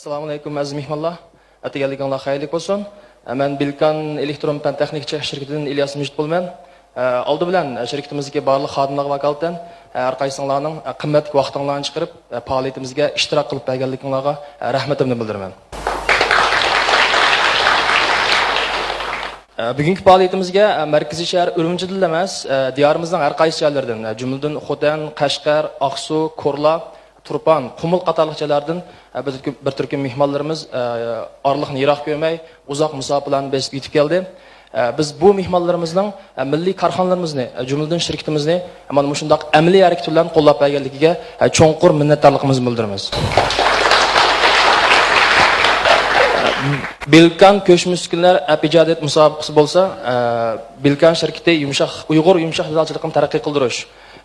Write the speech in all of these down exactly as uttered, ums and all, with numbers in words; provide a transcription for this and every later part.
ئەسسالامۇئەلەيكۇم، ئەزىز مېھمانلار. ئەتىگەنلىكىڭلار خەيرلىك بولسۇن. مەن بىلكان ئېلېكترون پەن تېخنىكا شىركىتىدىن ئىلياس مىجىت بولىمەن. ئالدى بىلەن شىركىتىمىزدىكى بارلىق خادىملارغا ۋاكالىتەن ھەر قايسىڭلارنىڭ قىممەتلىك ۋاقتىڭلارنى چىقىرىپ، پائالىيىتىمىزگە ئىشتىراك قىلىپ بەرگەنلىكىڭلارغا رەھمىتىمنى بىلدۈرىمەن. بۈگۈنكى پائالىيىتىمىزگە مەركىزىي شەھەر ئۈرۈمچىدىنلا ئەمەس، دىيارىمىزنىڭ ھەر قايسى جايلىرىدىن، جۈملىدىن خوتەن، قەشقەر، ئاقسۇ، كورلا، تۇرپان، قۇمۇل قاتارلىق جايلاردىن، ئە، بىر تۈركۈم، بىر تۈركۈم مېھمانلىرىمىز، ئە، ئارىلىقنى يىراق كۆرمەي، ئۇزاق مۇساپىلەرنى بېسىپ يېتىپ كەلدى. ئە، بىز بۇ مېھمانلىرىمىزنىڭ، ئە، مىللىي كارخانىلىرىمىزنى، ئە، جۈملىدىن شىركىتىمىزنى، ئە، مانا مۇشۇنداق ئەمەلىي ھەرىكىتى بىلەن قوللاپ بەرگەنلىكىگە، ئە، چوڭقۇر مىننەتدارلىقىمىزنى بىلدۈرىمىز. بىلكان كۆچمە ئۈسكۈنىلەر ئەپ ئىجادىيەت مۇسابىقىسى بولسا، ئە، بىلكان شىركىتى يۇمشاق، ئۇيغۇر يۇمشاق دېتالچىلىقىنى تەرەققىي قىلدۇرۇش،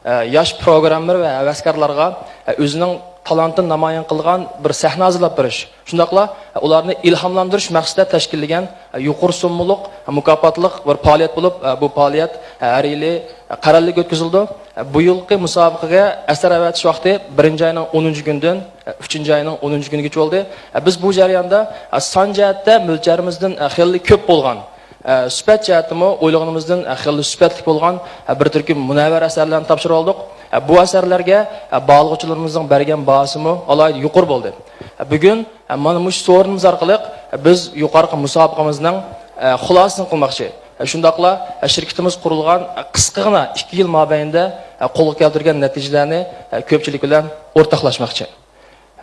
ئە، ياش پروگراممېر ۋە ھەۋەسكارلارغا، ئە، ئۆزىنىڭ تالانتىنى نامايان قىلغان بىر سەھنە ھازىرلاپ بېرىش، شۇنداقلا، ئە، ئۇلارنى ئىلھاملاندۇرۇش مەقسىتىدە تەشكىللىگەن، ئە، يۇقىرى سوممىلىق، ئە، مۇكاپاتلىق بىر پائالىيەت بولۇپ، ئە، بۇ پائالىيەت، ئە، ھەر يىلى، ئە، قەرەللىك ئۆتكۈزۈلىدۇ. ئە، بۇ يىلقى مۇسابىقىگە ئەسەر ئەۋەتىش ۋاقتى بىرىنچى ئاينىڭ ئونىنچى كۈنىدىن، ئە، ئۈچىنچى ئاينىڭ ئونىنچى كۈنىگىچە بولدى. ئە، بىز بۇ جەرياندا، ئە، سان جەھەتتە مۆلچەرىمىزدىن، ئە، خېلى كۆپ بولغان، ئە، سۈپەت جەھەتتىمۇ ئويلىغىنىمىزدىن، ئە، خېلى سۈپەتلىك بولغان، ئە، بىر تۈركۈم مۇنەۋۋەر ئەسەرلەرنى تاپشۇرۇۋالدۇق. ئە، بۇ ئەسەرلەرگە، ئە، باھالىغۇچىلىرىمىزنىڭ بەرگەن باھاسىمۇ ئالاھىدە يۇقىرى بولدى. ئە، بۈگۈن، ئە، مانا مۇشۇ سورۇنىمىز ئارقىلىق، ئە، بىز يۇقىرىقى مۇسابىقىمىزنىڭ، ئە، خۇلاسىسىنى قىلماقچى. ئە، شۇنداقلا، ئە، شىركىتىمىز قۇرۇلغان، ئە، قىسقىغىنا ئىككى يىل مابەينىدە، ئە، قولغا كەلتۈرگەن نەتىجىلەرنى، ئە، كۆپچىلىك بىلەن ئورتاقلاشماقچى.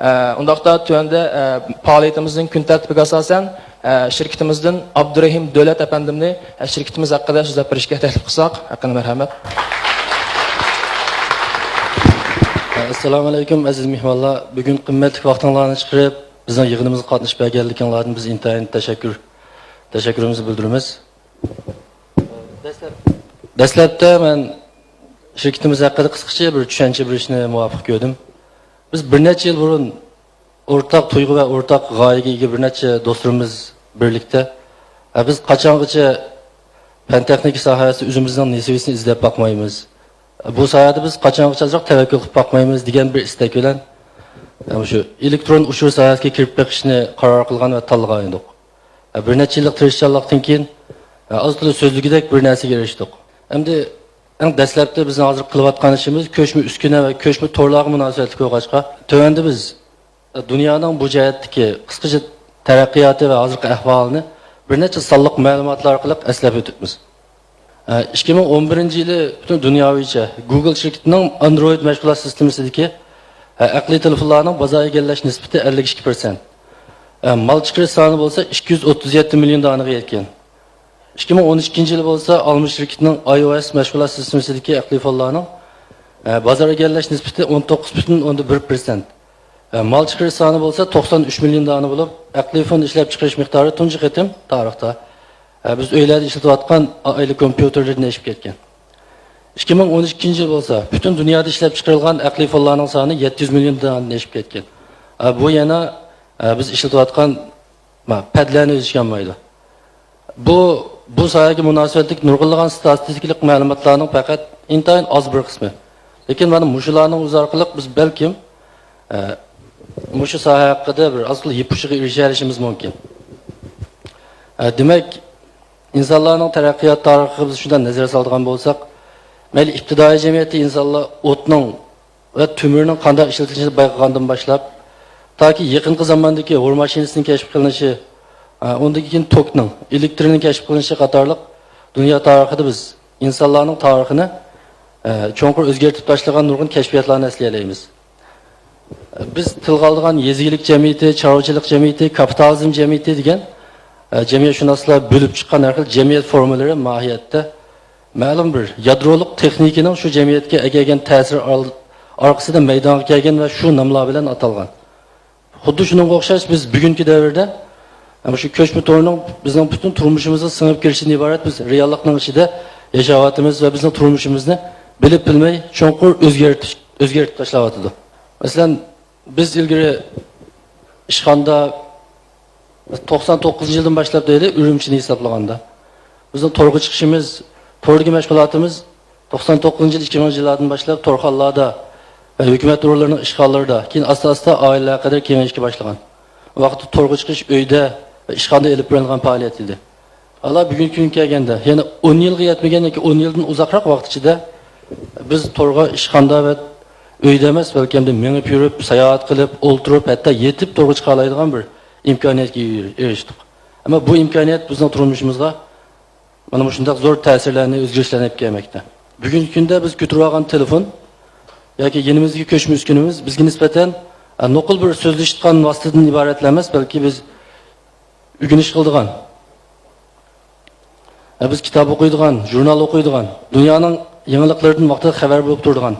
ئە، ئۇنداقتا تۆۋەندە، ئە، پائالىيىتىمىزنىڭ كۈن تەرتىپىگە ئاساسەن، ئە، شىركىتىمىزدىن ئابدۇرېھىم دۆلەت ئەپەندىمنى، ئە، شىركىتىمىز ھەققىدە سۆزلەپ بېرىشكە تەكلىپ قىلساق. ھەققىنى مەرھەمەت. ئەسسالامۇئەلەيكۇم، ئەزىز مېھمانلار. بۈگۈن قىممەتلىك ۋاقتىڭلارنى چىقىرىپ، بىزنىڭ يىغىنىمىزغا قاتنىشىپ بەرگەنلىكىڭلاردىن بىز ئىنتايىن تەشەككۈر، تەشەككۈرىمىزنى بىلدۈرىمىز. دەسلەپ-، دەسلەپتە مەن شىركىتىمىز ھەققىدە قىسقىچە بىر چۈشەنچە بېرىشنى مۇۋاپىق كۆردۈم. بىز بىر نەچچە يىل بۇرۇن ئورتاق تۇيغۇ ۋە ئورتاق غايىگە ئىگە بىر نەچچە دوستلىرىمىز بىرلىكتە، ھە، بىز قاچانغىچە پەن-تېخنىكا ساھەسىدە ئۆزىمىزنىڭ نېسىۋىسىنى ئىزدەپ باقمايمىز، بۇ ساھەدە بىز قاچانغىچە ئازراق تەۋەككۈل قىلىپ باقمايمىز دېگەن بىر ئىستەك بىلەن، ھە، مۇشۇ ئېلېكترون ئۇچۇر ساھەسىگە كىرىپ بېقىشنى قارار قىلغان ۋە تاللىغان ئىدۇق. ھە، بىر نەچچە يىللىق تىرىشچانلىقتىن كېيىن، ھە، ئاز-تولا سۆزلىگۈدەك بىر نەرسىگە ئېرىشتۇق. ئەمدى ئەڭ دەسلەپتە بىزنىڭ ھازىر قىلىۋاتقان ئىشىمىز كۆچمە ئۈسكۈنە ۋە كۆچمە تورلارغا مۇناسىۋەتلىك بولغاچقا، تۆۋەندە بىز دۇنيانىڭ بۇ جەھەتتىكى قىسقىچە تەرەققىياتى ۋە ھازىرقى ئەھۋالىنى بىر نەچچە سانلىق مەلۇماتلار ئارقىلىق ئەسلەپ ئۆتۈپمىز. ئىككى مىڭ ئون بىرىنچى يىلى پۈتۈن دۇنيا بويىچە گۇگل شىركىتىنىڭ ئاندرويد مەشغۇلات سىستېمىسىدىكى ئەقلىي تېلېفونلارنىڭ بازار ئىگىلەش نىسبىتى ئەللىك ئىككى پىرسەنت، مال چىقىرىش سانى بولسا ئىككى يۈز ئوتتۇز يەتتە مىليون دانىغا يەتكەن. ئىككى مىڭ ئون ئىككىنچى يىلى بولسا ئالما شىركىتىنىڭ ئاي ئو ئېس مەشغۇلات سىستېمىسىدىكى ئەقلىي فونلارنىڭ، ئە، بازار ئىگىلەش نىسبىتى ئون توققۇز پۈتۈن ئوندىن بىر پىرسەنت. ئە، مال چىقىرىش سانى بولسا توقسان ئۈچ مىليون دانە بولۇپ، ئەقلىي فون ئىشلەپچىقىرىش مىقدارى تۇنجى قېتىم تارىختا، ئە، بىز ئۆيلەردە ئىشلىتىۋاتقان ئائىلە كومپيۇتېرلىرىدىن ئېشىپ كەتكەن. ئىككى مىڭ ئون ئىككىنچى يىل بولسا پۈتۈن دۇنيادا ئىشلەپچىقىرىلغان ئەقلىي فونلارنىڭ سانى يەتتە يۈز مىليون دانىدىن ئېشىپ كەتكەن. ئە، بۇ يەنە، ئە، بىز ئىشلىتىۋاتقان ما، پەدلەرنى ئۆز ئىچىگە ئالمايدۇ. بۇ، بۇ ساھەگە مۇناسىۋەتلىك نۇرغۇنلىغان ستاتىستىكىلىق مەلۇماتلارنىڭ پەقەت ئىنتايىن ئاز بىر قىسمى. لېكىن مانا مۇشۇلارنىڭ ئۆزى ئارقىلىق بىز بەلكىم، ئە، مۇشۇ ساھە ھەققىدە بىر ئاز تولا يىپ ئۇچىغا ئېرىشەلىشىمىز مۇمكىن. ئە، دېمەك، ئىنسانلارنىڭ تەرەققىيات تارىخىغا بىز شۇنداق نەزەر سالىدىغان بولساق، مەيلى ئىپتىدائىي جەمئىيەتتە ئىنسانلار ئوتنىڭ ۋە تۆمۈرنىڭ قانداق ئىشلىتىلىشىنى بايقىغاندىن باشلاپ، تاكى يېقىنقى زاماندىكى ھور ماشىنىسىنىڭ كەشىپ قىلىنىشى، ئە، ئۇندىن كېيىن توكنىڭ، ئېلېكترنىڭ كەشىپ قىلىنىشى قاتارلىق دۇنيا تارىخىدا بىز ئىنسانلارنىڭ تارىخىنى، ئە، چوڭقۇر ئۆزگەرتىپ تاشلىغان نۇرغۇن كەشپىياتلارنى ئەسلىيەلەيمىز. بىز تىلغا ئالىدىغان يېزا ئىگىلىك جەمئىيىتى، چارۋىچىلىق جەمئىيىتى، كاپىتالىزم جەمئىيىتى دېگەن، ئە، جەمئىيەتشۇناسلار بۆلۈپ چىققان ھەر خىل جەمئىيەت فورمىلىرى ماھىيەتتە مەلۇم بىر يادرولۇق تېخنىكىنىڭ شۇ جەمئىيەتكە ئەكەلگەن تەسىرى ئار-، ئارقىسىدا مەيدانغا كەلگەن ۋە شۇ ناملار بىلەن ئاتالغان. خۇددى شۇنىڭغا ئوخشاش بىز بۈگۈنكى دەۋردە مۇشۇ كۆچمە تورنىڭ بىزنىڭ پۈتۈن تۇرمۇشىمىزغا سىڭىپ كىرىشىدىن ئىبارەت بىز رېئاللىقنىڭ ئىچىدە ياشاۋاتىمىز ۋە بىزنىڭ تۇرمۇشىمىزنى بىلىپ بىلمەي چوڭقۇر ئۆزگەرتىش، ئۆزگەرتىپ تاشلاۋاتىدۇ. مەسىلەن، بىز ئىلگىرى ئىشخانىدا توقسان توققۇزىنچى يىلدىن باشلاپ دەيلى، ئۈرۈمچىنى ھېسابلىغاندا، بىزنىڭ تورغا چىقىشىمىز، توردىكى مەشغۇلاتىمىز توقسان توققۇزىنچى يىل، ئىككى مىڭىنچى يىللاردىن باشلاپ تورخانىلاردا ۋە ھۆكۈمەت ئورۇنلىرىنىڭ ئىشخانىلىرىدا، كېيىن ئاستا-ئاستا ئائىلىلەرگە قەدەر كېڭىيىشكە باشلىغان. ۋاقىتتا تورغا چىقىش ئۆيدە، ئىشخانىدا ئېلىپ بېرىلغان پائالىيەت ئىدى. ئەلا بۈگۈنكى كۈنگە كەلگەندە، يەنە ئون يىلغا يەتمىگەن ياكى ئون يىلدىن ئۇزاقراق ۋاقىت ئىچىدە بىز تورغا ئىشخانىدا ۋە ئۆيدە ئەمەس، بەلكى ئەمدى مېڭىپ يۈرۈپ، ساياھەت قىلىپ، ئولتۇرۇپ، ھەتتا يېتىپ تورغا چىقالايدىغان بىر ئىمكانىيەتكە ئېرىشتۇق. ئەمما بۇ ئىمكانىيەت بىزنىڭ تۇرمۇشىمىزغا مانا مۇشۇنداق زور تەسىرلەرنى، ئۆزگىرىشلەرنى ئېلىپ كەلمەكتە. بۈگۈنكى كۈندە بىز كۆتۈرۈۋالغان تېلېفون ياكى يېنىمىزدىكى كۆچمە ئۈسكۈنىمىز بىزگە نىسبەتەن، ئە، نوقۇل بىر سۆزلىشىدىغان ۋاسىتىدىن ئىبارەتلا ئەمەس، بەلكى بىز ئۆگىنىش قىلىدىغان، ئە، بىز كىتاب ئوقۇيدىغان، ژۇرنال ئوقۇيدىغان، دۇنيانىڭ يېڭىلىقلىرىدىن ۋاقتىدا خەۋەر بولۇپ تۇرىدىغان،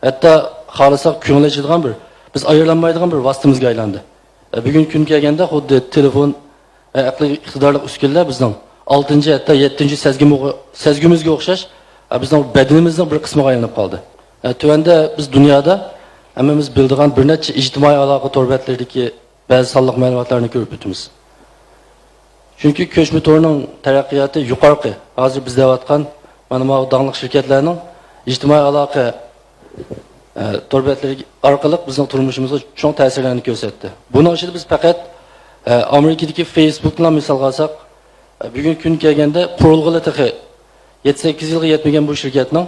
ھەتتا خالىساق كۆڭۈل ئېچىدىغان بىر، بىز ئايرىلالمايدىغان بىر ۋاسىتىمىزگە ئايلاندى. ئە، بۈگۈنكى كۈنگە كەلگەندە خۇددى تېلېفون، ئەقلىي ئىقتىدارلىق ئۈسكۈنىلەر بىزنىڭ ئالتىنچى، ھەتتا يەتتىنچى سەزگۈمىگە، سەزگۈمىزگە ئوخشاش، بىزنىڭ بەدىنىمىزنىڭ بىر قىسمىغا ئايلىنىپ قالدى. تۆۋەندە بىز دۇنيادا ھەممىمىز بىلىدىغان بىر نەچچە ئىجتىمائىي ئالاقە تور بەتلىرىدىكى بەزى سانلىق مەلۇماتلارنى كۆرۈپ ئۆتىمىز. چۈنكى كۆچمە تورنىڭ تەرەققىياتى يۇقارقى، ھازىر بىز دەۋاتقان مانا ماۋۇ داڭلىق شىركەتلەرنىڭ ئىجتىمائىي ئالاقە ئە، تور بەتلىرى ئارقىلىق بىزنىڭ تۇرمۇشىمىزغا چوڭ تەسىرلەرنى كۆرسەتتى. بۇنىڭ ئىچىدە بىز پەقەت، ئە، ئامېرىكىدىكى فېيسبۇكنىلا مىسالغا ئالساق، ئە، بۈگۈنكى كۈنگە كەلگەندە قۇرۇلغىلى تېخى يەتتە سەككىز يىلغا يەتمىگەن بۇ شىركەتنىڭ،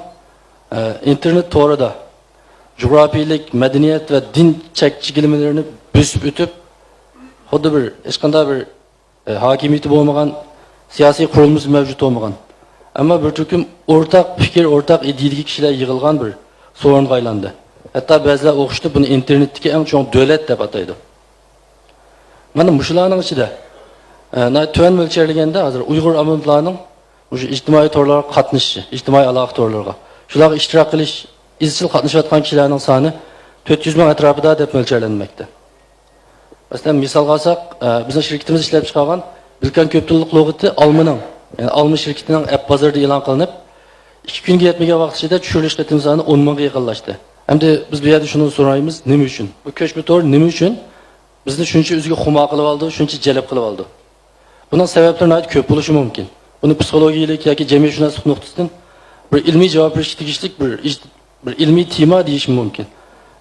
ئە، ئىنتېرنېت تورىدا جۇغراپىيىلىك، مەدەنىيەت ۋە دىن چەك چېكىلمىلىرىنى بۆسۈپ ئۆتۈپ، خۇددى بىر، ھېچقانداق بىر ئە، ھاكىمىيىتى بولمىغان، سىياسىي قۇرۇلمىسى مەۋجۇت بولمىغان، ئەمما بىر تۈركۈم ئورتاق پىكىر، ئورتاق ئىدىيىدىكى كىشىلەر يىغىلغان بىر سورۇنغا ئايلاندى. ھەتتا بەزىلەر ئوخشىتىپ بۇنى ئىنتېرنېتتىكى ئەڭ چوڭ دۆلەت دەپ ئاتايدۇ. مانا مۇشۇلارنىڭ ئىچىدە، ئە، ناھايىتى تۆۋەن مۆلچەرلىگەندە، ھازىر ئۇيغۇر ئامانلىقلارنىڭ مۇشۇ ئىجتىمائىي تورلارغا قاتنىشىشى، ئىجتىمائىي ئالاقە تورلىرىغا، شۇلارغا ئىشتىراك قىلىش، ئىزچىل قاتنىشىۋاتقان كىشىلەرنىڭ سانى تۆت يۈز مىڭ ئەتراپىدا دەپ مۆلچەرلەنمەكتە. مەسىلەن، مىسالغا ئالساق، ئە، بىزنىڭ شىركىتىمىز ئىشلەپ چىقارغان بىلكەن كۆپ تىللىق لۇغىتى ئالمىنىڭ، يەنى ئالما شىركىتىنىڭ ئەپ بازىرىدا ئېلان قىلىنىپ، ئىككى كۈنگە يەتمىگەن ۋاقىت ئىچىدە چۈشۈرۈلۈش قېتىم سانى ئون مىڭغا يېقىنلاشتى. ئەمدى بىز بۇ يەردە شۇنى سورايمىز، نېمە ئۈچۈن؟ بۇ كۆچمە تور نېمە ئۈچۈن بىزنى شۇنچە ئۆزىگە خۇمار قىلىۋالدى، شۇنچە جەلپ قىلىۋالدى؟ بۇنىڭ سەۋەبلىرى ناھايىتى كۆپ بولۇشى مۇمكىن. بۇنى پسىخولوگىيەلىك ياكى جەمئىيەتشۇناسلىق نۇقتىسىدىن بىر ئىلمىي جاۋاب بېرىشكە تېگىشلىك بىر ئىش، بىر ئىلمىي تېما دېيىشمۇ مۇمكىن.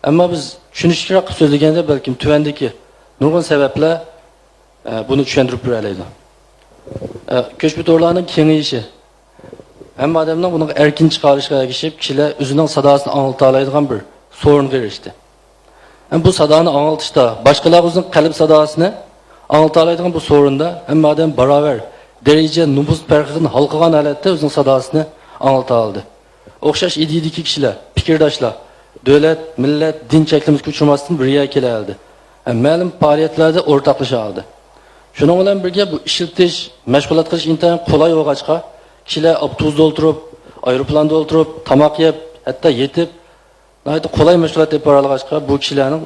ئەمما بىز چۈشىنىشلىكرەك قىلىپ سۆزلىگەندە، بەلكىم تۆۋەندىكى نۇرغۇن سەۋەبلەر، ئە، بۇنى چۈشەندۈرۈپ بېرەلەيدۇ. ئە، كۆچمە تورلارنىڭ كېڭىيىشى. ھەممە ئادەمنىڭ بۇنىڭغا ئەركىن چىقارىشىغا ئەگىشىپ، كىشىلەر ئۆزىنىڭ ساداسىنى ئاڭلىتالايدىغان بىر سورۇنغا ئېرىشتى. ھەم بۇ سادانى ئاڭلىتىشتا، باشقىلارغا ئۆزىنىڭ قەلب ساداسىنى ئاڭلىتالايدىغان بۇ سورۇندا ھەممە ئادەم باراۋەر دەرىجە نوپۇس پەرقىدىن ھالقىغان ھالەتتە ئۆزىنىڭ ساداسىنى ئاڭلىتالىدى. ئوخشاش ئىدىيىدىكى كىشىلەر، پىكىرداشلار، دۆلەت، مىللەت، دىن چەكلىمىسىگە ئۇچرىماستىن بىر يەرگە كېلەلىدى. ھەم مەلۇم پائالىيەتلەردە ئورتاقلىشالىدى. شۇنىڭ بىلەن بىرگە، بۇ ئىشلىتىش، مەشغۇلات قىلىش ئىنتايىن قولاي بولغاچقا، كىشىلەر ئاپتوبۇستا ئولتۇرۇپ، ئايروپىلاندا ئولتۇرۇپ، تاماق يەپ، ھەتتا يېتىپ، ناھايىتى قولاي مەشغۇلات ئېلىپ بارالىغاچقا، بۇ كىشىلەرنىڭ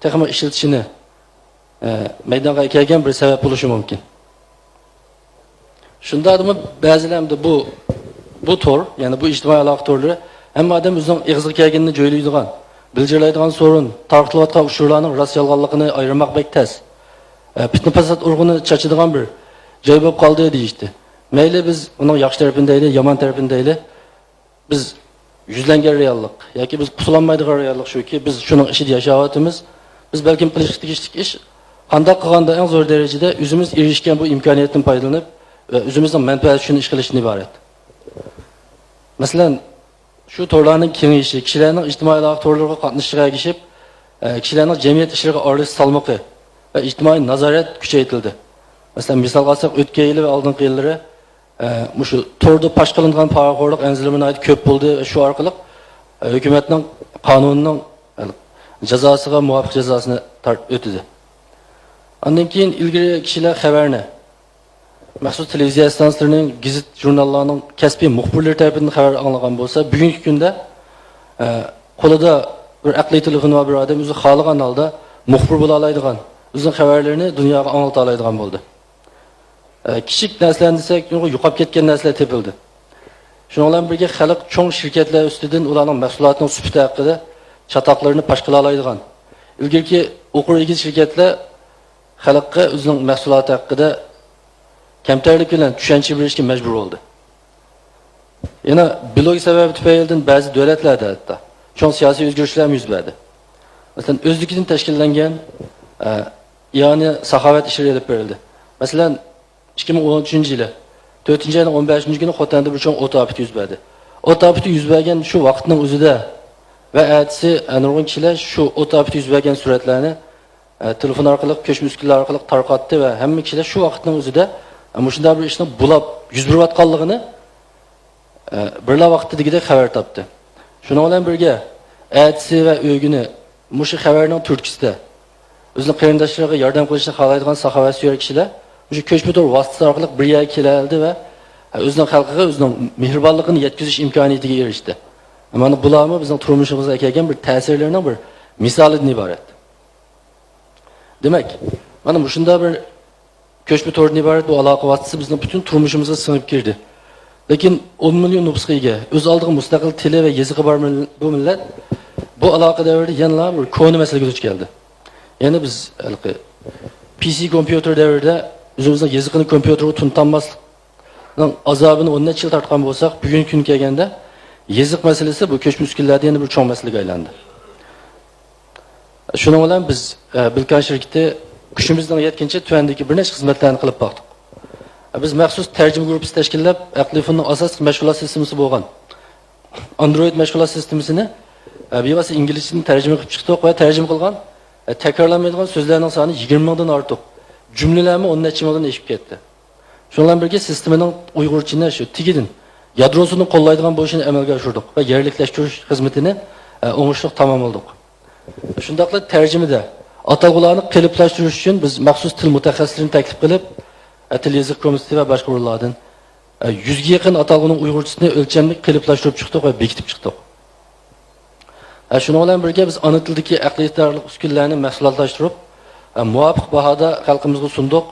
تېخىمۇ ئىشلىتىشىنى، ئە، مەيدانغا ئەكەلگەن بىر سەۋەب بولۇشى مۇمكىن. شۇنداقتىمۇ بەزىلەر ئەمدى بۇ، بۇ تور، يەنى بۇ ئىجتىمائىي ئالاقە تورلىرى ھەممە ئادەم ئۆزىنىڭ ئېغىزىغا كەلگىنىنى جۆيلەيدىغان، بىلجىرلايدىغان سورۇن، تارقىتىلىۋاتقان ئۇچۇرلارنىڭ راست يالغانلىقىنى ئايرىماق بەك تەس. ئە، پىتنە-پاسات ئۇرغۇنى چاچىدىغان بىر جاي بولۇپ قالدى دېيىشتى. مەيلى بىز ئۇنىڭ ياخشى تەرىپىنى دەيلى، يامان تەرىپىنى دەيلى. بىز يۈزلەنگەن رېئاللىق ياكى بىز قۇتۇلالمايدىغان رېئاللىق شۇكى، بىز شۇنىڭ ئىچىدە ياشاۋاتىمىز. بىز بەلكىم قىلىشقا تېگىشلىك ئىش، قانداق قىلغاندا ئەڭ زور دەرىجىدە ئۆزىمىز ئېرىشكەن بۇ ئىمكانىيەتتىن پايدىلىنىپ ۋە ئۆزىمىزنىڭ مەنپەئەتى ئۈچۈن ئىش قىلىشتىن ئىبارەت. مەسىلەن، شۇ تورلارنىڭ كېڭىيىشى، كىشىلەرنىڭ ئىجتىمائىي ئالاقە تورلىرىغا قاتنىشىشىغا ئەگىشىپ، ئە، كىشىلەرنىڭ جەمئىيەت ئىشلىرىغا ئارىلىشىش سالمىقى ۋە ئىجتىمائىي نازارەت كۈچەيتىلدى. مەسىلەن، مىسالغا ئالساق، ئۆتكەن يىلى ۋە ئالدىنقى يىللىرى ئە، مۇشۇ توردا پاش قىلىنغان پارىخورلۇق، ئەنزىلىمە ناھايىتى كۆپ بولدى. شۇ ئارقىلىق، ئە، ھۆكۈمەتنىڭ قانۇنىنىڭ، ئە، جازاسىغا مۇۋاپىق جازاسىنى تارت-، ئۆتىدى. ئاندىن كېيىن ئىلگىرى كىشىلەر خەۋەرنى مەخسۇس تېلېۋىزىيە ئىستانسىلىرىنىڭ، گېزىت ژۇرناللارنىڭ كەسپىي مۇخبىرلىرى تەرىپىدىن خەۋەر ئاڭلىغان بولسا، بۈگۈنكى كۈندە، ئە، قولىدا بىر ئەقلىي تېلېفون بار بىر ئادەم ئۆزى خالىغان ھالدا مۇخبىر بولالايدىغان، ئۆزىنىڭ خەۋەرلىرىنى دۇنياغا ئاڭلىتالايدىغان بولدى. ئە، كىچىك نەرسىلەرنى دېسەك، يوق، يوقاپ كەتكەن نەرسىلەر تېپىلدى. شۇنىڭ بىلەن بىرگە، خەلق چوڭ شىركەتلەر ئۈستىدىن ئۇلارنىڭ مەھسۇلاتىنىڭ سۈپىتى ھەققىدە چاتاقلىرىنى پاش قىلالايدىغان، ئىلگىرىكى ئوقۇر ئېگىز شىركەتلەر خەلققە ئۆزىنىڭ مەھسۇلاتى ھەققىدە كەمتەرلىك بىلەن چۈشەنچە بېرىشكە مەجبۇر بولدى. يەنە بىلوگ سەۋەبى تۈپەيلىدىن بەزى دۆلەتلەردە ھەتتا چوڭ سىياسىي ئۆزگىرىشلەرمۇ يۈز بەردى. مەسىلەن، ئۆزلۈكىدىن تەشكىللەنگەن، ئە، يەنى ساخاۋەت ئىشلىرى ئېلىپ بېرىلدى. مەسىلەن، ئىككى مىڭ ئون ئۈچىنچى يىلى تۆتىنچى ئاينىڭ ئون بەشىنچى كۈنى خوتەندە بىر چوڭ ئوت ئاپىتى يۈز بەردى. ئوت ئاپىتى يۈز بەرگەن شۇ ۋاقىتنىڭ ئۆزىدە ۋە ئەتىسى نۇرغۇن كىشىلەر شۇ ئوت ئاپىتى يۈز بەرگەن سۈرەتلەرنى، ئە، تېلېفون ئارقىلىق، كۆچمە ئۈسكۈنىلەر ئارقىلىق تارقاتتى ۋە ھەممە كىشىلەر شۇ ۋاقىتنىڭ ئۆزىدە، ئە، مۇشۇنداق بىر ئىشنىڭ بولۇپ، يۈز بېرىۋاتقانلىقىنى، ئە، بىرلا ۋاقىتتا دېگۈدەك خەۋەر تاپتى. شۇنىڭ بىلەن بىرگە، ئەتىسى ۋە ئۆگۈنى مۇشۇ خەۋەرنىڭ تۈرتكىسىدە ئۆزىنىڭ قېرىنداشلىرىغا ياردەم قىلىشنى خالايدىغان ساخاۋەتسۆيەر كىشىلەر مۇشۇ كۆچمە تور ۋاسىتىسى ئارقىلىق بىر يەرگە كېلەلىدى ۋە ئۆزىنىڭ خەلقىگە ئۆزىنىڭ مېھرىبانلىقىنى يەتكۈزۈش ئىمكانىيىتىگە ئېرىشتى. مانا بۇلارمۇ بىزنىڭ تۇرمۇشىمىزغا ئەكەلگەن بىر تەسىرلەرنىڭ بىر مىسالىدىن ئىبارەت. دېمەك، مانا مۇشۇنداق بىر كۆچمە توردىن ئىبارەت بۇ ئالاقە ۋاسىتىسى بىزنىڭ پۈتۈن تۇرمۇشىمىزغا سىڭىپ كىردى. لېكىن ئون مىليون نوپۇسقا ئىگە، ئۆز ئالدىغا مۇستەقىل تىلى ۋە يېزىقى بار مىل-، بۇ مىللەت بۇ ئالاقە دەۋرىدە يەنىلا بىر كونا مەسىلىگە دۇچ كەلدى. يەنى بىز ھېلىقى پى سى كومپيۇتېر دەۋرىدە ئۆزىمىزنىڭ يېزىقىنى كومپيۇتېرغا تونۇتالماسلىقنىڭ ئازابىنى ئون نەچچە يىل تارتقان بولساق، بۈگۈنكى كۈنگە كەلگەندە يېزىق مەسىلىسى بۇ كۆچمە ئۈسكۈنىلەردە يەنە بىر چوڭ مەسىلىگە ئايلاندى. شۇنىڭ بىلەن بىز، ئە، بىلكان شىركىتى كۈچىمىزنىڭ يەتكىنىچە تۆۋەندىكى بىر نەچچە خىزمەتلەرنى قىلىپ باقتۇق. ئە، بىز مەخسۇس تەرجىمە گۇرۇپپىسى تەشكىللەپ، ئەقلىي فوننىڭ ئاساسلىق مەشغۇلات سىستېمىسى بولغان ئاندرويد مەشغۇلات سىستېمىسىنى، ئە، بىۋاسىتە ئىنگلىزچىدىن تەرجىمە قىلىپ چىقتۇق ۋە تەرجىمە قىلغان، ئە، تەكرارلانمايدىغان سۆزلەرنىڭ سانى يىگىرمە مىڭدىن ئارتۇق، جۈملىلەرمۇ ئون نەچچە مىڭدىن ئېشىپ كەتتى. شۇنىڭ بىلەن بىرگە، سىستېمىنىڭ ئۇيغۇرچىنى شۇ تېگىدىن يادروسىنى قوللايدىغان بولۇشىنى ئەمەلگە ئاشۇردۇق ۋە يەرلىكلەشتۈرۈش خىزمىتىنى، ئە، ئوڭۇشلۇق تاماملىدۇق. شۇنداقلا تەرجىمىدە ئاتالغۇلارنى قېلىپلاشتۇرۇش ئۈچۈن بىز مەخسۇس تىل مۇتەخەسسىسلىرىنى تەكلىپ قىلىپ، ئە، تىل يېزىق كومىتېتى ۋە باشقا ئورۇنلاردىن، ئە، يۈزگە يېقىن ئاتالغۇنىڭ ئۇيغۇرچىسىنى ئۆلچەملىك قېلىپلاشتۇرۇپ چىقتۇق ۋە بېكىتىپ چىقتۇق. ھە، شۇنىڭ بىلەن بىرگە، بىز ئانا تىلدىكى ئەقلىي ئىقتىدارلىق ئۈسكۈنىلەرنى مەھسۇلاتلاشتۇرۇپ، ھە، مۇۋاپىق باھادا خەلقىمىزگە سۇندۇق.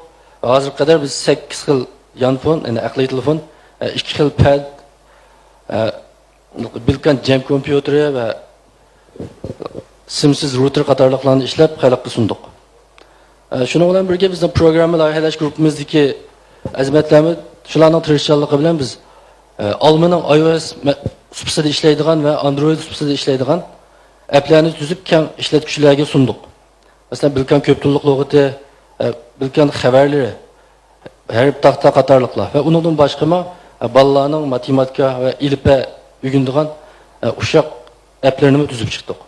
ھازىرغا قەدەر بىز سەككىز خىل يانفون، يەنى ئەقلىي تېلېفون، ھە، ئىككى خىل پەد، ھە، بىلكان جەم كومپيۇتېرى ۋە سىمسىز روتېر قاتارلىقلارنى ئىشلەپ، خەلققە سۇندۇق. ئە، شۇنىڭ بىلەن بىرگە، بىزنىڭ پروگرامما لايىھەلەش گۇرۇپپىمىزدىكى ئەزىمەتلەرمۇ شۇلارنىڭ تىرىشچانلىقى بىلەن بىز، ئە، ئالمىنىڭ ئاي ئو ئېس مە-، سۇپىسىدا ئىشلەيدىغان ۋە ئاندرويد سۇپىسىدا ئىشلەيدىغان ئەپلەرنى تۈزۈپ، كەڭ ئىشلەتكۈچىلەرگە سۇندۇق. مەسىلەن، بىلكان كۆپ تىللىق لۇغىتى، ئە، بىلكان خەۋەرلىرى، ھەرپ تاختا قاتارلىقلار ۋە ئۇنىڭدىن باشقىمۇ، ئە، بالىلارنىڭ ماتېماتىكا ۋە ئېلىپبە ئۆگىنىدىغان، ئە، ئۇششاق ئەپلىرىنىمۇ تۈزۈپ چىقتۇق.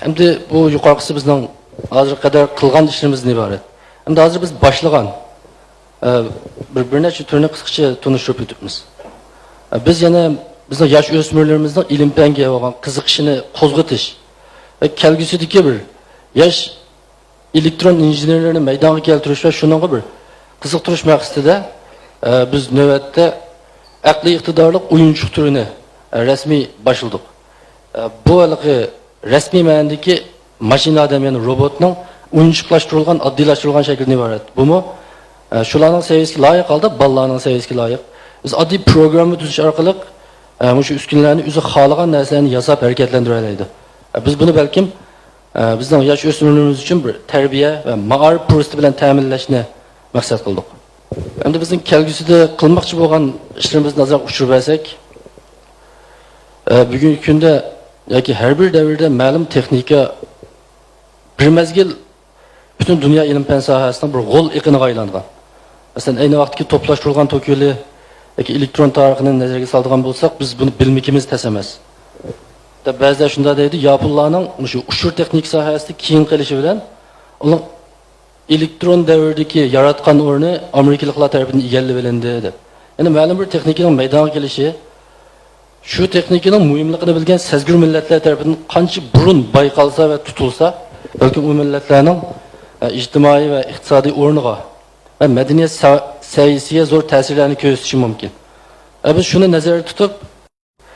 ئەمدى بۇ يۇقىرىقىسى بىزنىڭ ھازىرغا قەدەر قىلغان ئىشلىرىمىزدىن ئىبارەت. ئەمدى ھازىر بىز باشلىغان، ئە، بىر، بىر نەچچە تۈرنى قىسقىچە تونۇشتۇرۇپ ئۆتۈپمىز. ئە، بىز يەنە بىزنىڭ ياش ئۆسمۈرلىرىمىزنىڭ ئىلىم-پەنگە بولغان قىزىقىشىنى قوزغىتىش ۋە كەلگۈسىدىكى بىر ياش ئېلېكترون ئىنژېنېرلىرىنى مەيدانغا كەلتۈرۈش ۋە شۇنىڭغا بىر قىزىقتۇرۇش مەقسىتىدە، ئە، بىز نۆۋەتتە ئەقلىي ئىقتىدارلىق ئويۇنچۇق تۈرىنى، ئە، رەسمىي باشلىدۇق. ئە، بۇ ھېلىقى رەسمىي مەنىدىكى ماشىنا ئادەم، يەنى روبوتنىڭ ئويۇنچۇقلاشتۇرۇلغان، ئاددىيلاشتۇرۇلغان شەكلىدىن ئىبارەت. بۇمۇ، ئە، شۇلارنىڭ سەۋىيەسىگە لايىق ھالدا، بالىلارنىڭ سەۋىيەسىگە لايىق. بىز ئاددىي پروگرامما تۈزۈش ئارقىلىق، ئە، مۇشۇ ئۈسكۈنىلەرنى ئۆزى خالىغان نەرسىلەرنى ياساپ ھەرىكەتلەندۈرەلەيدۇ. ئە، بىز بۇنى بەلكىم ئە، بىزنىڭ ياش ئۆسمۈرلىرىمىز ئۈچۈن بىر تەربىيە ۋە مائارىپ پۇرسىتى بىلەن تەمىنلەشنى مەقسەت قىلدۇق. ئەمدى بىزنىڭ كەلگۈسىدە قىلماقچى بولغان ئىشلىرىمىزنى ئازراق ئۇچۇر بەرسەك، ئە، بۈگۈنكى كۈندە ياكى ھەر بىر دەۋردە مەلۇم تېخنىكا بىر مەزگىل پۈتۈن دۇنيا ئىلىم-پەن ساھەسىنىڭ بىر غول ئېقىنىغا ئايلانغان. مەسىلەن، ئەينى ۋاقىتتىكى توپلاشتۇرۇلغان توك يولى ياكى ئېلېكترون تارىخىنى نەزەرگە سالىدىغان بولساق، بىز بۇنى بىلمىكىمىز تەس ئەمەس. دەپ بەزىلەر شۇنداق دەيدۇ، ياپونلارنىڭ مۇشۇ ئۇچۇر تېخنىكا ساھەسىدە كېيىن قېلىشى بىلەن ئۇنىڭ ئېلېكترون دەۋرىدىكى ياراتقان ئورنى ئامېرىكىلىقلار تەرىپىدىن ئىگىلىۋېلىندى، دەپ. يەنى مەلۇم بىر تېخنىكىنىڭ مەيدانغا كېلىشى، شۇ تېخنىكىنىڭ مۇھىملىقىنى بىلگەن سەزگۈر مىللەتلەر تەرىپىدىن قانچە بۇرۇن بايقالسا ۋە تۇتۇلسا، بەلكىم ئۇ مىللەتلەرنىڭ، ئە، ئىجتىمائىي ۋە ئىقتىسادىي ئورنىغا ۋە مەدەنىيەت سا-، سەۋىيەسىگە زور تەسىرلەرنى كۆرسىتىشى مۇمكىن. ئە، بىز شۇنى نەزەردە تۇتۇپ،